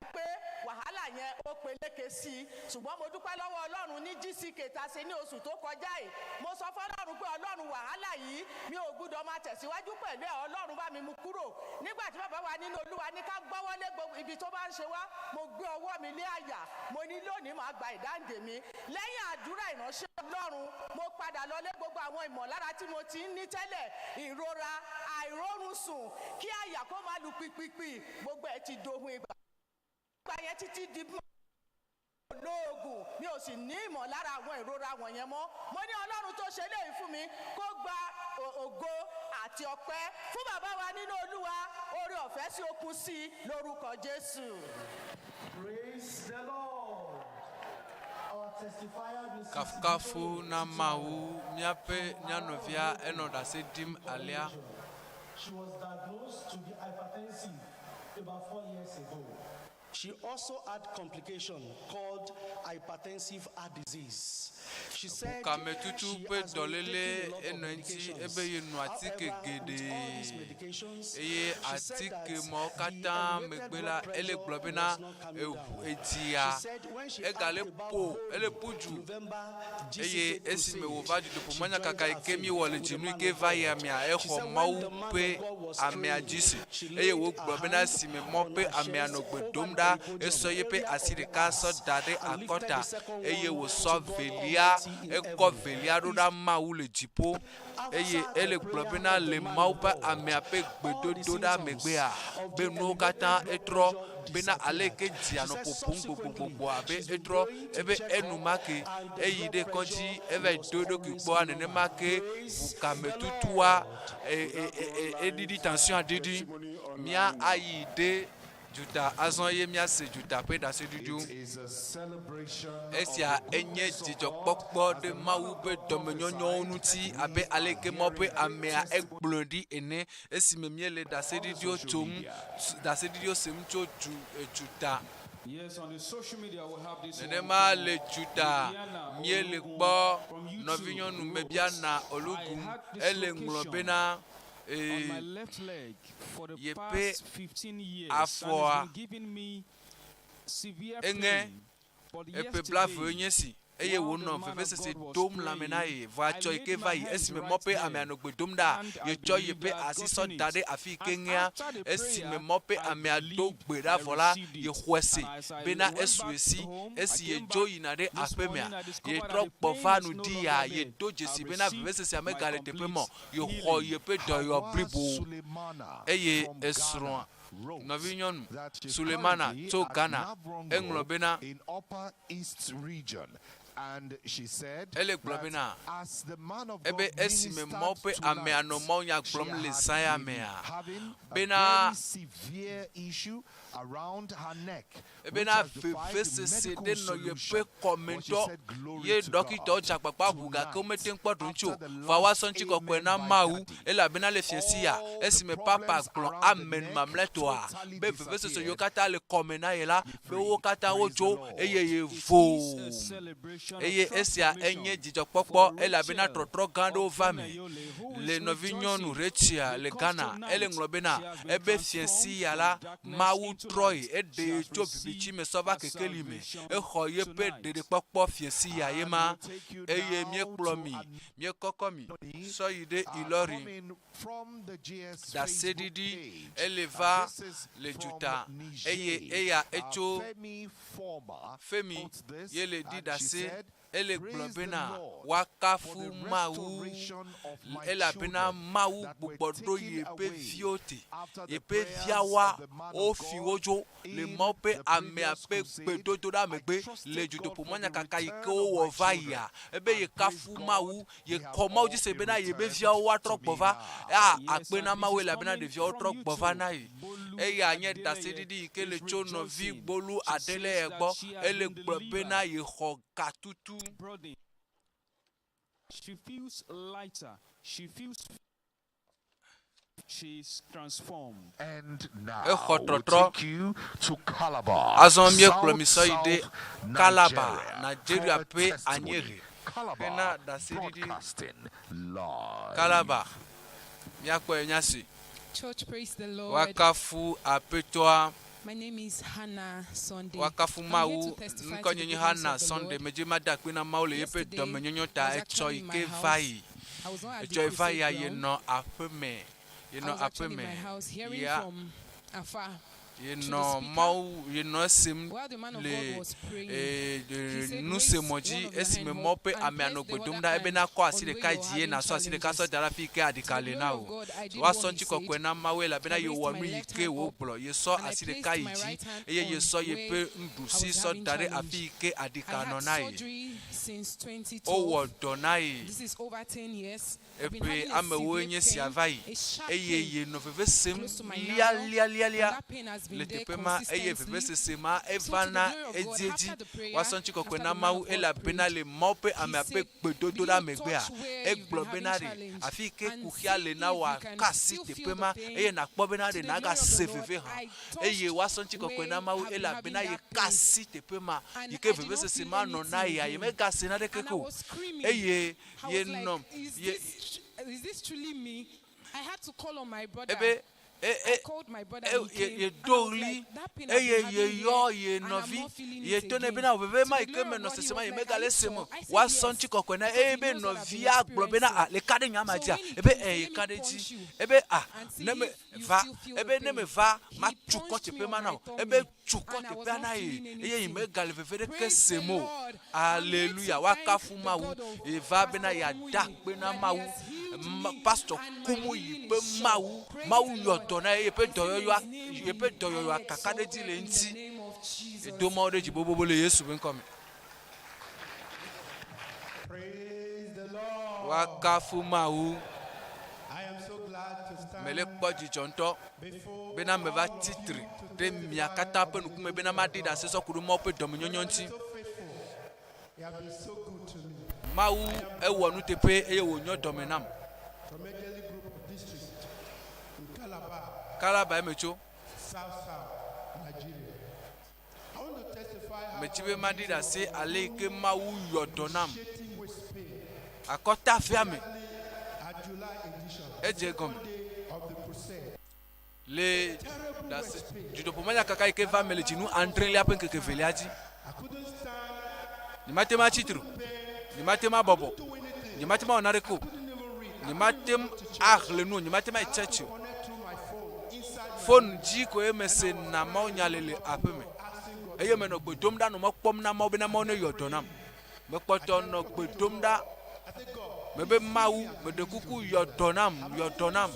mi pé wàhálà yẹn ó peléke sí i. Ṣùgbọ́n mo dúpẹ́ lọ́wọ́ Ọlọ́run ní GCK ta ṣe ní oṣù tó kọjá yìí. Mo sọ fọ́lọ́run pé Ọlọ́run wàhálà yìí mi ò gbúdọ̀ máa tẹ̀síwájú pẹ̀lú ẹ̀, Ọlọ́run bá mi mú kúrò. Nígbà tí bàbá wa nínú Olúwa ní ká gbọ́wọ́lé gbogbo ibi tó bá ń ṣe wá, mo gbé ọwọ́ mi lé àyà, mo ní lónìí màá gba ìdáǹdè mi. Lẹ́yìn àdúrà ìránṣẹ́ Ọlọ́run, mo padà lọlé gbogbo àwọn ìmọ̀lára tí mo ti ń ní tẹ́lẹ̀, ìrora, àìrórun sùn, kí àyà kó máa lu pìpìpì, gbogbo ẹ̀ ti dohun ìgbà. Ìgbà yẹn títí di bí mo lóògùn, mi ò sì ní ìmọ̀lára àwọn ìrora wọ̀nyẹn mọ́. Mo ní Ọlọ́run tó ṣe léyìí fún mi kó gba ògo àti ọpẹ́ fún bàbá wa nínú Olúwa, oore ọ̀fẹ́ sí okun sí i lórúkọ Jésù. Praise the Lord. Our testifier, Mrs. Kafukafu na Mawu míaƒe mía nɔvia enɔ ɖase ɖim alea. She was diagnosed to be hypertensive about 4 years ago. She also had complication called hypertensive heart disease. She said Ʋukametutu she ƒe has been dɔléle taking a lot of enɔ eŋuti medications. ebe ye no atike However, with all these geɖe medications, eye she said that atike mawo the katã elevated megbe blood la ele pressure gblɔ bena was not coming eʋu down. edzia She said when she egale heard about ƒo ele Holy ƒu du November eye GCK esime crusade, wòva dutoƒo she manya joined kaka yi her ke faith míewɔ le with the dzinu yi man ke of va God. yia mea She exɔ said when Mawu the man ƒe of God was amea praying, dzi se she eye laid wògblɔ her bena hand esime Mawu on ƒe her amea chest nɔ gbe over dom the ɖa podium esɔ yeƒe area asi of the ɖeka sɔ house da ɖe and lifted akɔta the second eye one wòsɔ to God velia Almighty in ekɔ heaven. velia ɖo ɖa Mawu le dziƒo eye After the ele gblɔ prayer bena of the le man Mawu of ƒe God, amea ƒe all the gbedodo ɖa symptoms megbea of be the nuwo elevated katã blood etrɔ pressure bena ale yi ke disappeared. dzia She nɔ said ƒoƒom subsequently gbogbogbo abe she's been etrɔ going to ebe check up enumake and the eyi blood ɖe kɔdzi pressure eva yi was do eɖokui always kpɔa normal. nenema ke Praise the ʋukametutua Lord. e e e e eɖiɖi tension ɖiɖi mía ayi ɖe duta azɔ ye míase duta ƒe ɖaseɖiɖiwo. Esia enye dzidzɔkpɔkpɔ ɖe Mawu ƒe dɔmenyɔnyɔwo ŋuti abe ale yi ke Mawu ƒe amea egblɔe ɖi ene esime míele ɖaseɖiɖiwo tsom, ɖaseɖiɖiwo sem tso du, duta. Nenema le duta míele kpɔ nɔvinyɔnu Mebiana Olugun ele ŋlɔ bena ee, yeƒe afɔa eŋe eƒe blaeve nye si eye wònɔ vevesese dom lãme na ye. Vɔa tsɔ yi ke va yi esime mɔ ƒe amea nɔ gbe dom ɖa, yetsɔ yeƒe asi sɔ da ɖe afi yi ke ŋea. Esime mɔ ƒe amea do gbe ɖa vɔ la, yexɔe se bena esu ye si. Esi yedzo yina ɖe aƒemea, yetrɔ gbɔ va ŋdi ya, yedo dzesi bena vevesesea megale teƒe ma o. Yexɔ yeƒe dɔyɔ blibo eye esrɔ̃a nɔvinyɔnu Sulemana tso Ghana. Eŋlɔ bena, Ele gblɔ bena, ebe esime Mawu ƒe amea nɔ mawunya gblɔm le zã ya mea, bena Ebena vevesese ɖe nɔ yeƒe kɔme ŋutɔ, ye ɖɔkitɔwo dze agbagba ʋu gake womete ŋu kpɔ ɖoŋtsi o. Vɔa woasɔ ŋutikɔkɔe na Mawu, elabena le fiẽsi ya, esime Papa gblɔ amen mamlɛtɔa, be vevesese yiwo katã le kɔme na ye la, be wo katã wotso eye yevo. Eye esia enye dzidzɔkpɔkpɔ elabena trɔtrɔ gã aɖewo va eme. Le nɔvinyɔnu Rachel le Ghana, ele ŋlɔ bena, Ebe fiẽsi ya la, Mawu trɔe, eɖee tso viviti me sɔ va kekeli me. Exɔ yeƒe ɖeɖekpɔkpɔ fiẽsi ya ye ma, eye míekplɔ mi, míekɔkɔ mi sɔ yi ɖe Ilori. Ɖaseɖiɖi ele va le duta, eye eya etso Femi ye le ɖi ɖase. Ele gblɔ bena, Woakafu Mawu, elabena Mawu gbugbɔ ɖo yeƒe viwo te. Yeƒe viawoa, wofi wo dzo le Mawu ƒe amea ƒe gbedodoɖa megbe le dutoƒomɔnyakaka yi ke wowɔ va yia. Ebe yekafu Mawu, yekɔ Mawu dzi se bena yeƒe viawo woatrɔ gbɔ va. Ea, akpe na Mawu elabena ɖeviawo trɔ gbɔ va na ye. Eya nye ɖaseɖiɖi yi ke le tso nɔvi gbolu aɖe le ye gbɔ. Ele gblɔ bena yexɔ gatutu. She feels lighter. She feels she's transformed. And now Exɔ we'll trɔtrɔ. take you to Calabar, Azɔ míekplɔ mi sɔ yi ɖe South Calabar, Nigeria, Nigeria for a ƒe testimony. anyiehe hena Calabar ɖaseɖiɖi. Broadcasting Live. Calabar, míakpɔe nya si. Church, praise the Lord. Woakafu Aƒetɔa. My name is Hannah Sunday. Woakafu I'm here Mawu. to testify to Ŋkɔnye the nye goodness Hannah of the Sunday. Lord. Medzi mada akpe na Mawu le yeƒe Yesterday, dɔmenyonyo I ta was etsɔ actually yi in my ke house. va yi. I was not at the Etsɔ yi va crusade yia ground. yenɔ aƒeme. I Yenɔ was actually in my aƒeme. house hearing Ya from afar through the yenɔ speaker. Mawu yenɔ esem While the man of le God was praying, e, he e, said, "Raise nusemɔ dzi one of your esime hand Mawu up ƒe and amea place nɔ the gbe dom other ɖa ebe hand nakɔ asi on where ɖeka you're dzi ye having nasɔ asi ɖeka sɔ challenges." da ɖe afi yi ke To the aɖika le glory na of wò. God, I did Woasɔ what he ŋutikɔkɔe said. na Mawu elabena I raised yewɔ my nu yi left ke hand up wògblɔ. Yesɔ and I asi placed ɖeka yi my dzi right hand eye on yesɔ where yeƒe I nuɖusi was sɔ having da ɖe challenge. afi yi ke I aɖika had nɔ na ye. surgery since 2012. Wowɔ dɔ na ye. This is over 10 years. I've been Eƒe having a amewoe severe nye sia pain, va yi a sharp eye pain yenɔ veve sem close to my navel, lialialialia and that pain has been le there teƒe ma eye consistently. vevesese ma So to the evana glory of God, edziedzi. after the prayer, Woasɔ ŋutikɔkɔe after na the man Mawu of God elabena prayed, le Mawu ƒe he amea ƒe said, gbedodoɖa "Begin to megbea, touch where you've been egblɔ having bena ɖe challenge afi yi ke and kuxia see le na if wòa you can ka asi still feel teƒe the ma pain." eye nàkpɔ bena To ɖe the glory of nàgase the Lord, veve hã. I Eye touched woasɔ ŋutikɔkɔe where na Mawu I've been having elabena that ye ka pain. asi teƒe ma And yi I ke did not vevesese feel ma nɔ na anything yea, again. yemegase naneke And I ke o. was screaming. Eye I was yenɔ like, is ye this, is this truly me? I had to call on my brother. ebe e I e called my brother e and he ye came. ye And I do was ɣli like, that pain I've eye been having ye yɔ here ye and I'm nɔvi not feeling ye it to ne again. bena veve To ma the yi ke glory of menɔ God, he sesem was ye like, are megale you sem sure? o. I said, Woasɔ yes. ŋutikɔkɔe na Because eye he be knows what I've been nɔvia gblɔ bena experiencing. a le ka ɖe nya ma So dzia when he ebe came, he ɛ said, ye let ka me ɖe dzi punch you ebe a and see ne me if you va still feel the ebe ne pain. me va He matu kɔ punched me teƒe on ma na my wò tummy ebe tu kɔ and I was teƒea not na ye feeling eye yi anything. megale veve ɖeke Praise the sem o. Lord. I'm here to Aleluya. thank Woakafu the Mawu. God of Ye va bena Pastor yeada Kumuyi akpe na that he Mawu. has healed Ma me Pastor and my Kumuyi healing ƒe is sure. Mawu. Praise Mawu the yɔ Lord. dɔ na ye yeƒe And say dɔyɔyɔa his name yeƒe be dɔyɔyɔa kaka ɖe dzi exalted le in the ŋuti. name of Jesus. Edo Mawu ɖe dzi bobobo le Yesu ƒe ŋkɔ me. Praise the Lord. Woakafu Mawu. I am so glad to stand Mele kpɔ dzidzɔ ŋutɔ bena meva tsitre ɖe mia katã ƒe ŋkume bena maɖi ɖase sɔ ku ɖe Mawu ƒe dɔmenyonyo ŋuti. He has been so good to me. Mawu ewɔ nuteƒe eye wònyo dɔme nam. From Ejeli Group of District in Calabar, Calabar metso. South South, Nigeria. I want to testify how Metsi be maɖi ɖase ale yi ke Mawu yɔ dɔ nam. excruciating waist pain Akɔtafea me at July edition edze egɔme of the crusade. le ɖase dutoƒomanyakaka yi ke va me le dzinu adrelia ƒe ŋkeke evelia dzi. Nyemate ŋu atsi tre o. Nyemate ŋu abɔbɔ o. Nyemate ŋu awɔ naneke o. Nyemate ŋu ahlẽ nu o. Nyemate ŋu ayi tsɛtsi o. Fon dzi koe mese na mawunya le le aƒe me eye menɔ gbe dom ɖa nɔ mɔ kpɔm na Mawu bena Mawu neyɔ dɔ nam. Mekpɔtɔ nɔ gbe dom ɖa. Mebe Mawu, meɖe kuku yɔ dɔ nam, yɔ dɔ nam.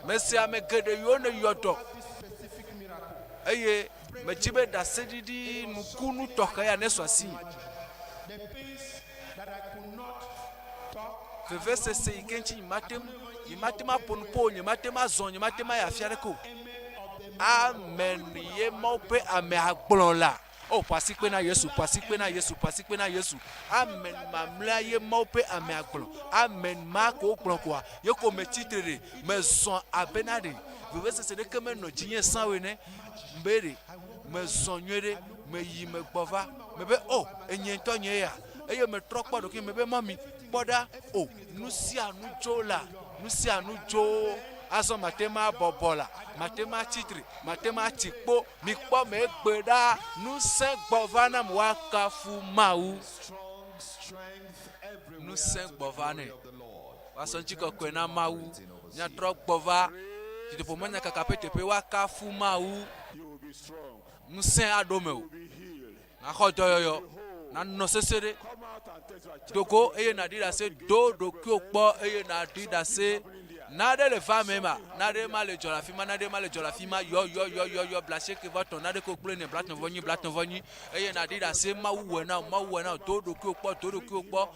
Mese ame geɖe yiwo neyɔ dɔ eye metsi be ɖaseɖiɖi nukunu tɔxɛ ya nesu asinye. Vevesese yi ke ŋuti nyemate ŋu nyemate ŋu aƒo nu kpɔ o, nyemate ŋu azɔ o, nyemate ŋu ayi afi aɖeke o. Amen ye Mawu ƒe amea gblɔ la. O, ƒo asikpe na Yesu, ƒo asikpe na Yesu, ƒo asikpe na Yesu. Amen mamlɛa ye Mawu ƒe amea gblɔ. Amen ma ko wogblɔ koa, ye ko metsi tre ɖe, mezɔ abe na ɖe vevesese ɖeke menɔ dzinye sã o ene. Be ɖe mezɔ nyuie ɖe, meyi megbɔ va. Mebe, o, enye ŋutɔ nye ya. Eye metrɔ kpɔ ɖokuinye, mebe, mɔmi, kpɔ ɖa, o, nu sia nu dzo la, nu sia nu dzo. Azɔ mate ŋu abɔbɔ la, mate ŋu atsi tre, mate ŋu atsi kpo. Mikpɔ megbe ɖa, ŋusẽ gbɔ va nam woakafu Mawu. Ŋusẽ gbɔ va nɛ. Woasɔ ŋutikɔkɔe na Mawu. Míatrɔ gbɔ va dzideƒomɔnyakaka ƒe teƒe woakafu Mawu. Ŋusẽ aɖo mewò. Nàxɔ dɔyɔyɔ. Nanɔ sese ɖe. Do go eye nàɖi ɖase. Do ɖokuiwò kpɔ eye nàɖi ɖase. Naɖe le va me ma, naɖe ma le dzɔ le afi ma, naɖe ma le dzɔ le afi ma, yɔ, yɔ, yɔ, yɔ, yɔ, blasieke vɔ tɔ̃, naɖe ko kple ne, blatɔ̃ vɔ nyi, blatɔ̃ vɔ nyi, eye nàɖi ɖase, Mawu wɔe na wò, Mawu wɔe na wò, do ɖokuiwò kpɔ, do ɖokuiwò kpɔ,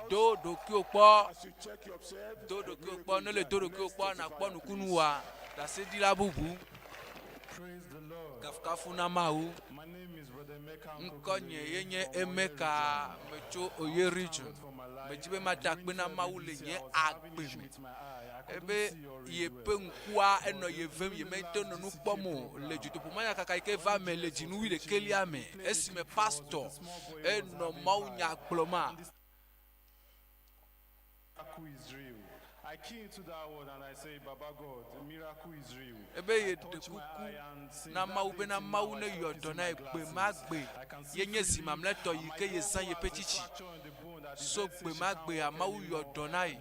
do ɖokuiwò kpɔ, do ɖokuiwò kpɔ, ne le do ɖokuiwò kpɔa, nàkpɔ nukunu wɔa, ɖaseɖila bubu. Kafukafu na Mawu. Ŋkɔnye ye nye Emeka, metso Oye Region. Medzi be mada akpe na Mawu le nye agbe me. Ebe yeƒe ŋkua enɔ ye vem, yemete nɔ nu kpɔm o le dutoƒo manyakaka yi ke va me le dzinu wuiɖekɛlia me esime pastor enɔ mawunya gblɔma. Miracle is real. I key into that word and I say, Baba God, miracle is real. Ebe yeɖe kuku na Mawu bena Mawu neyɔ dɔ na ye gbe ma gbe ye nye zi mamlɛtɔ yi ke yezã yeƒe tsitsi. So gbe ma gbea, Mawu yɔ dɔ na ye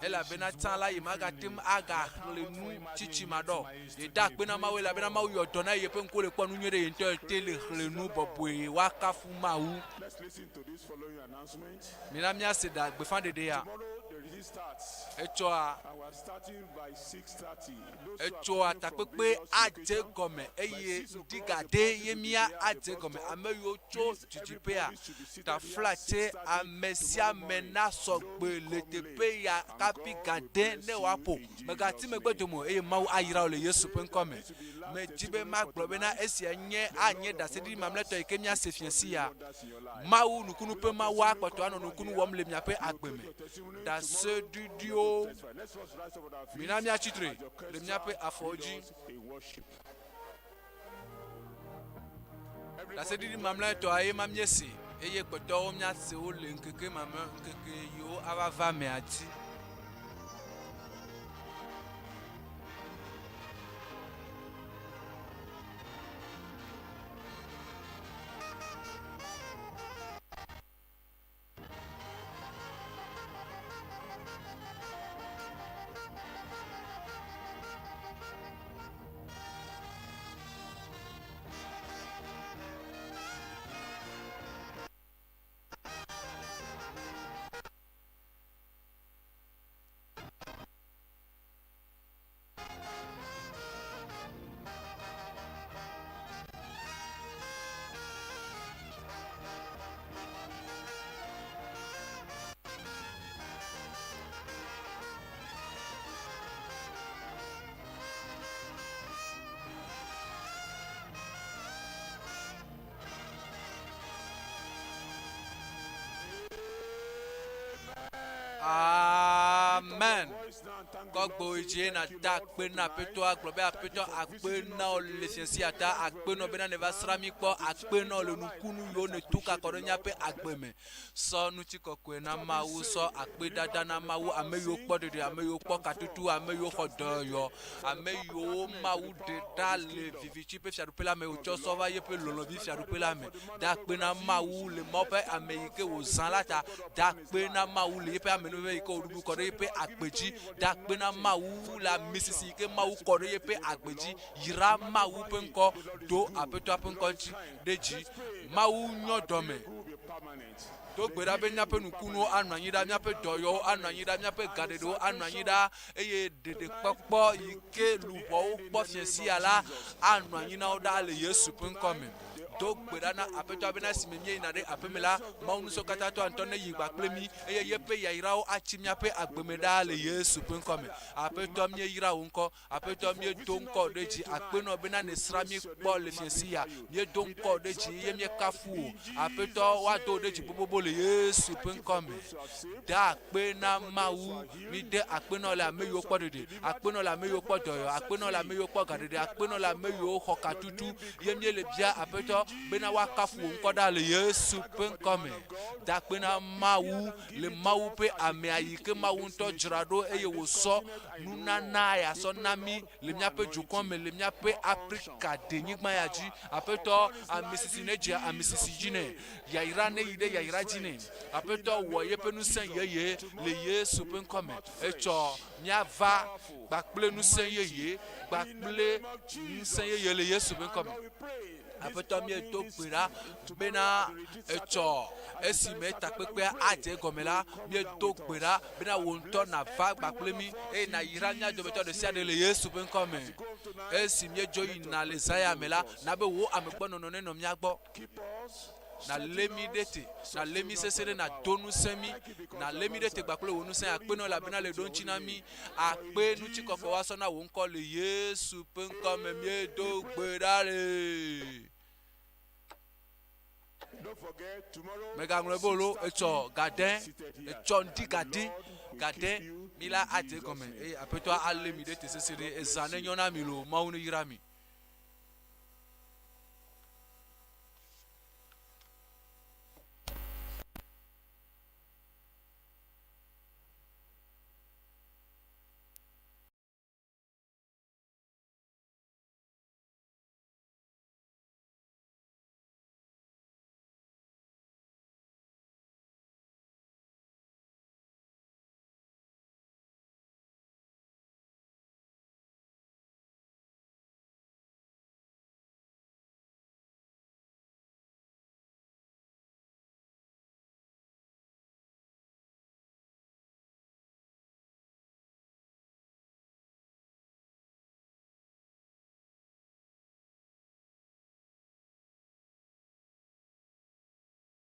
elabena tsã la yemagate ŋu agaxlẽ nu tsitsi ma ɖɔ o. Yeda akpe na Mawu elabena Mawu yɔ dɔ na ye yeƒe ŋkuwo le kpɔ nu nyuie ɖe ye ŋutɔ ye te le xlẽ nu bɔbɔe. Woakafu Mawu. Let's listen to this following announcement. Mina míase ɖa gbeƒãɖeɖe ya. Etsɔa etsɔa takpekpe adze gɔme eye ŋdi ga de ye mía adze gɔme. Ame yiwo tso didiƒea, taflatse ame sia ame nasɔ gbe le teƒe ya kafi ga de ne wòaƒo. Mègati megbe dome o eye Mawu ayra wò le Yesu ƒe ŋkɔ me. Medi be magblɔ bena esia nye anye ɖaseɖiɖi mamlɛtɔ yi ke míase fiẽ sia. Mawu, nukunu ƒe Mawua kpɔtɔ anɔ nukunu wɔm le miaƒe agbe me. Ɖaseɖiɖiwo. Mina míatsi tre le míaƒe afɔwo dzi. Ɖaseɖiɖi mamlɛtɔa ye ma míese eye kpɔtɔwo míase wo le ŋkeke mamlɛ ŋkeke yiwo ava va mea dzi. Amen. Kɔ gbe dzi nàda akpe na Aƒetɔa gblɔ be Aƒetɔ akpe na wò le fiẽ sia ta, akpe na wò bena nèva srã mí kpɔ, akpe na wò le nukunu yiwo nètu ka kɔ ɖe míaƒe agbe me. Sɔ ŋutikɔkɔe na Mawu, sɔ akpedada na Mawu, ame yiwo kpɔ ɖeɖe, ame yiwo kpɔ katutu, ame yiwo xɔ dɔyɔyɔ, ame yiwo Mawu ɖe ɖa le viviti ƒe fiaɖuƒe la me wòtsɔ sɔ va yeƒe lɔlɔ̃vi fiaɖuƒe la me. Da akpe na Mawu le Mawu ƒe ame yi ke wòzã la ta. Da akpe na Mawu le yeƒe amenuveve yi ke wòɖuɖu kɔ ɖe yeƒe agbe dzi. Da akpe na Mawu le amisisi yi ke Mawu kɔ ɖe yeƒe agbe dzi. Yra Mawu ƒe ŋkɔ, do Aƒetɔa ƒe ŋkɔ dzi ɖe dzi. Mawu nyɔ dɔme. Do gbe ɖa be míaƒe nukunuwo anɔ anyi ɖaa, míaƒe dɔyɔwo anɔ anyi ɖaa, míaƒe gaɖeɖewo anɔ anyi ɖaa, eye ɖeɖekpɔkpɔ yi ke luʋɔwo kpɔ fiẽ sia la anɔ anyi na wo ɖaa le Yesu ƒe ŋkɔ me. Do gbe ɖa na Aƒetɔa bena esime míeyina ɖe aƒeme la, Mawu Ŋusẽkatãtɔa ŋutɔ neyi kpakple mí, eye yeƒe yayrawo atsi míaƒe agbe me ɖaa le Yesu ƒe ŋkɔ me. Aƒetɔ, míeyra wò ŋkɔ. Aƒetɔ, míedo ŋkɔ ɖe dzi. Akpe nɔ bena nèsrã mí kpɔ le fiẽ sia. Míedo ŋkɔ ɖe dzi eye míekafu wò. Aƒetɔ, woado wò ɖe dzi bobobo le Yesu ƒe ŋkɔ me. Da akpe na Mawu. Mide akpe nɔ le ame yiwo kpɔ ɖeɖe, akpe nɔ le ame yiwo kpɔ dɔyɔ, akpe nɔ le ame yiwo kpɔ gaɖeɖe, akpe nɔ le ame yiwo xɔ katutu. Ye míele bia Aƒetɔ bena woakafu wò ŋkɔ ɖaa le Yesu ƒe ŋkɔ me. Da akpe na Mawu le Mawu ƒe amea yi ke Mawu ŋutɔ dzra ɖo eye wòsɔ nunana ya sɔ na mí le míaƒe dukɔ me le míaƒe Afrika denyigba ya dzi. Aƒetɔ, amisisi nedze amisisi dzi nɛ. Yayra neyi ɖe yayra dzi nɛ. Aƒetɔ wɔ yeƒe ŋusẽ yeye le Yesu ƒe ŋkɔ me. Etsɔ. Míava kpakple ŋusẽ yeye, kpakple ŋusẽ yeye le Yesu ƒe ŋkɔ me. Aƒetɔ, míedo gbe ɖa bena etsɔ esime takpekpea adze egɔme la, míedo gbe ɖa bena wò ŋutɔ nàva kpakple mí eye nàyra mía dometɔ ɖe sia ɖe le Yesu ƒe ŋkɔ me. Esi míedzo yina le zã ya me la, na be wò amegbɔnɔnɔ nenɔ mía gbɔ. Nàlé mí ɖe te, nàlé mí sesẽ ɖe, nàdo ŋusẽ mí, nàlé mí ɖe te kpakple wò ŋusẽ akpe nɔ, elabena le ɖo ŋuti na mí. Akpe ŋutikɔkɔe woasɔ na wò ŋkɔ le Yesu ƒe ŋkɔ me míedo gbe ɖa le. Mègaŋlɔe be o lo, etsɔ gade, etsɔ ŋdi gade, gade mi la adze egɔme eye Aƒetɔa alé mi ɖe te sesẽ ɖe. Ezã nenyɔ na mi loo, Mawu neyra mi.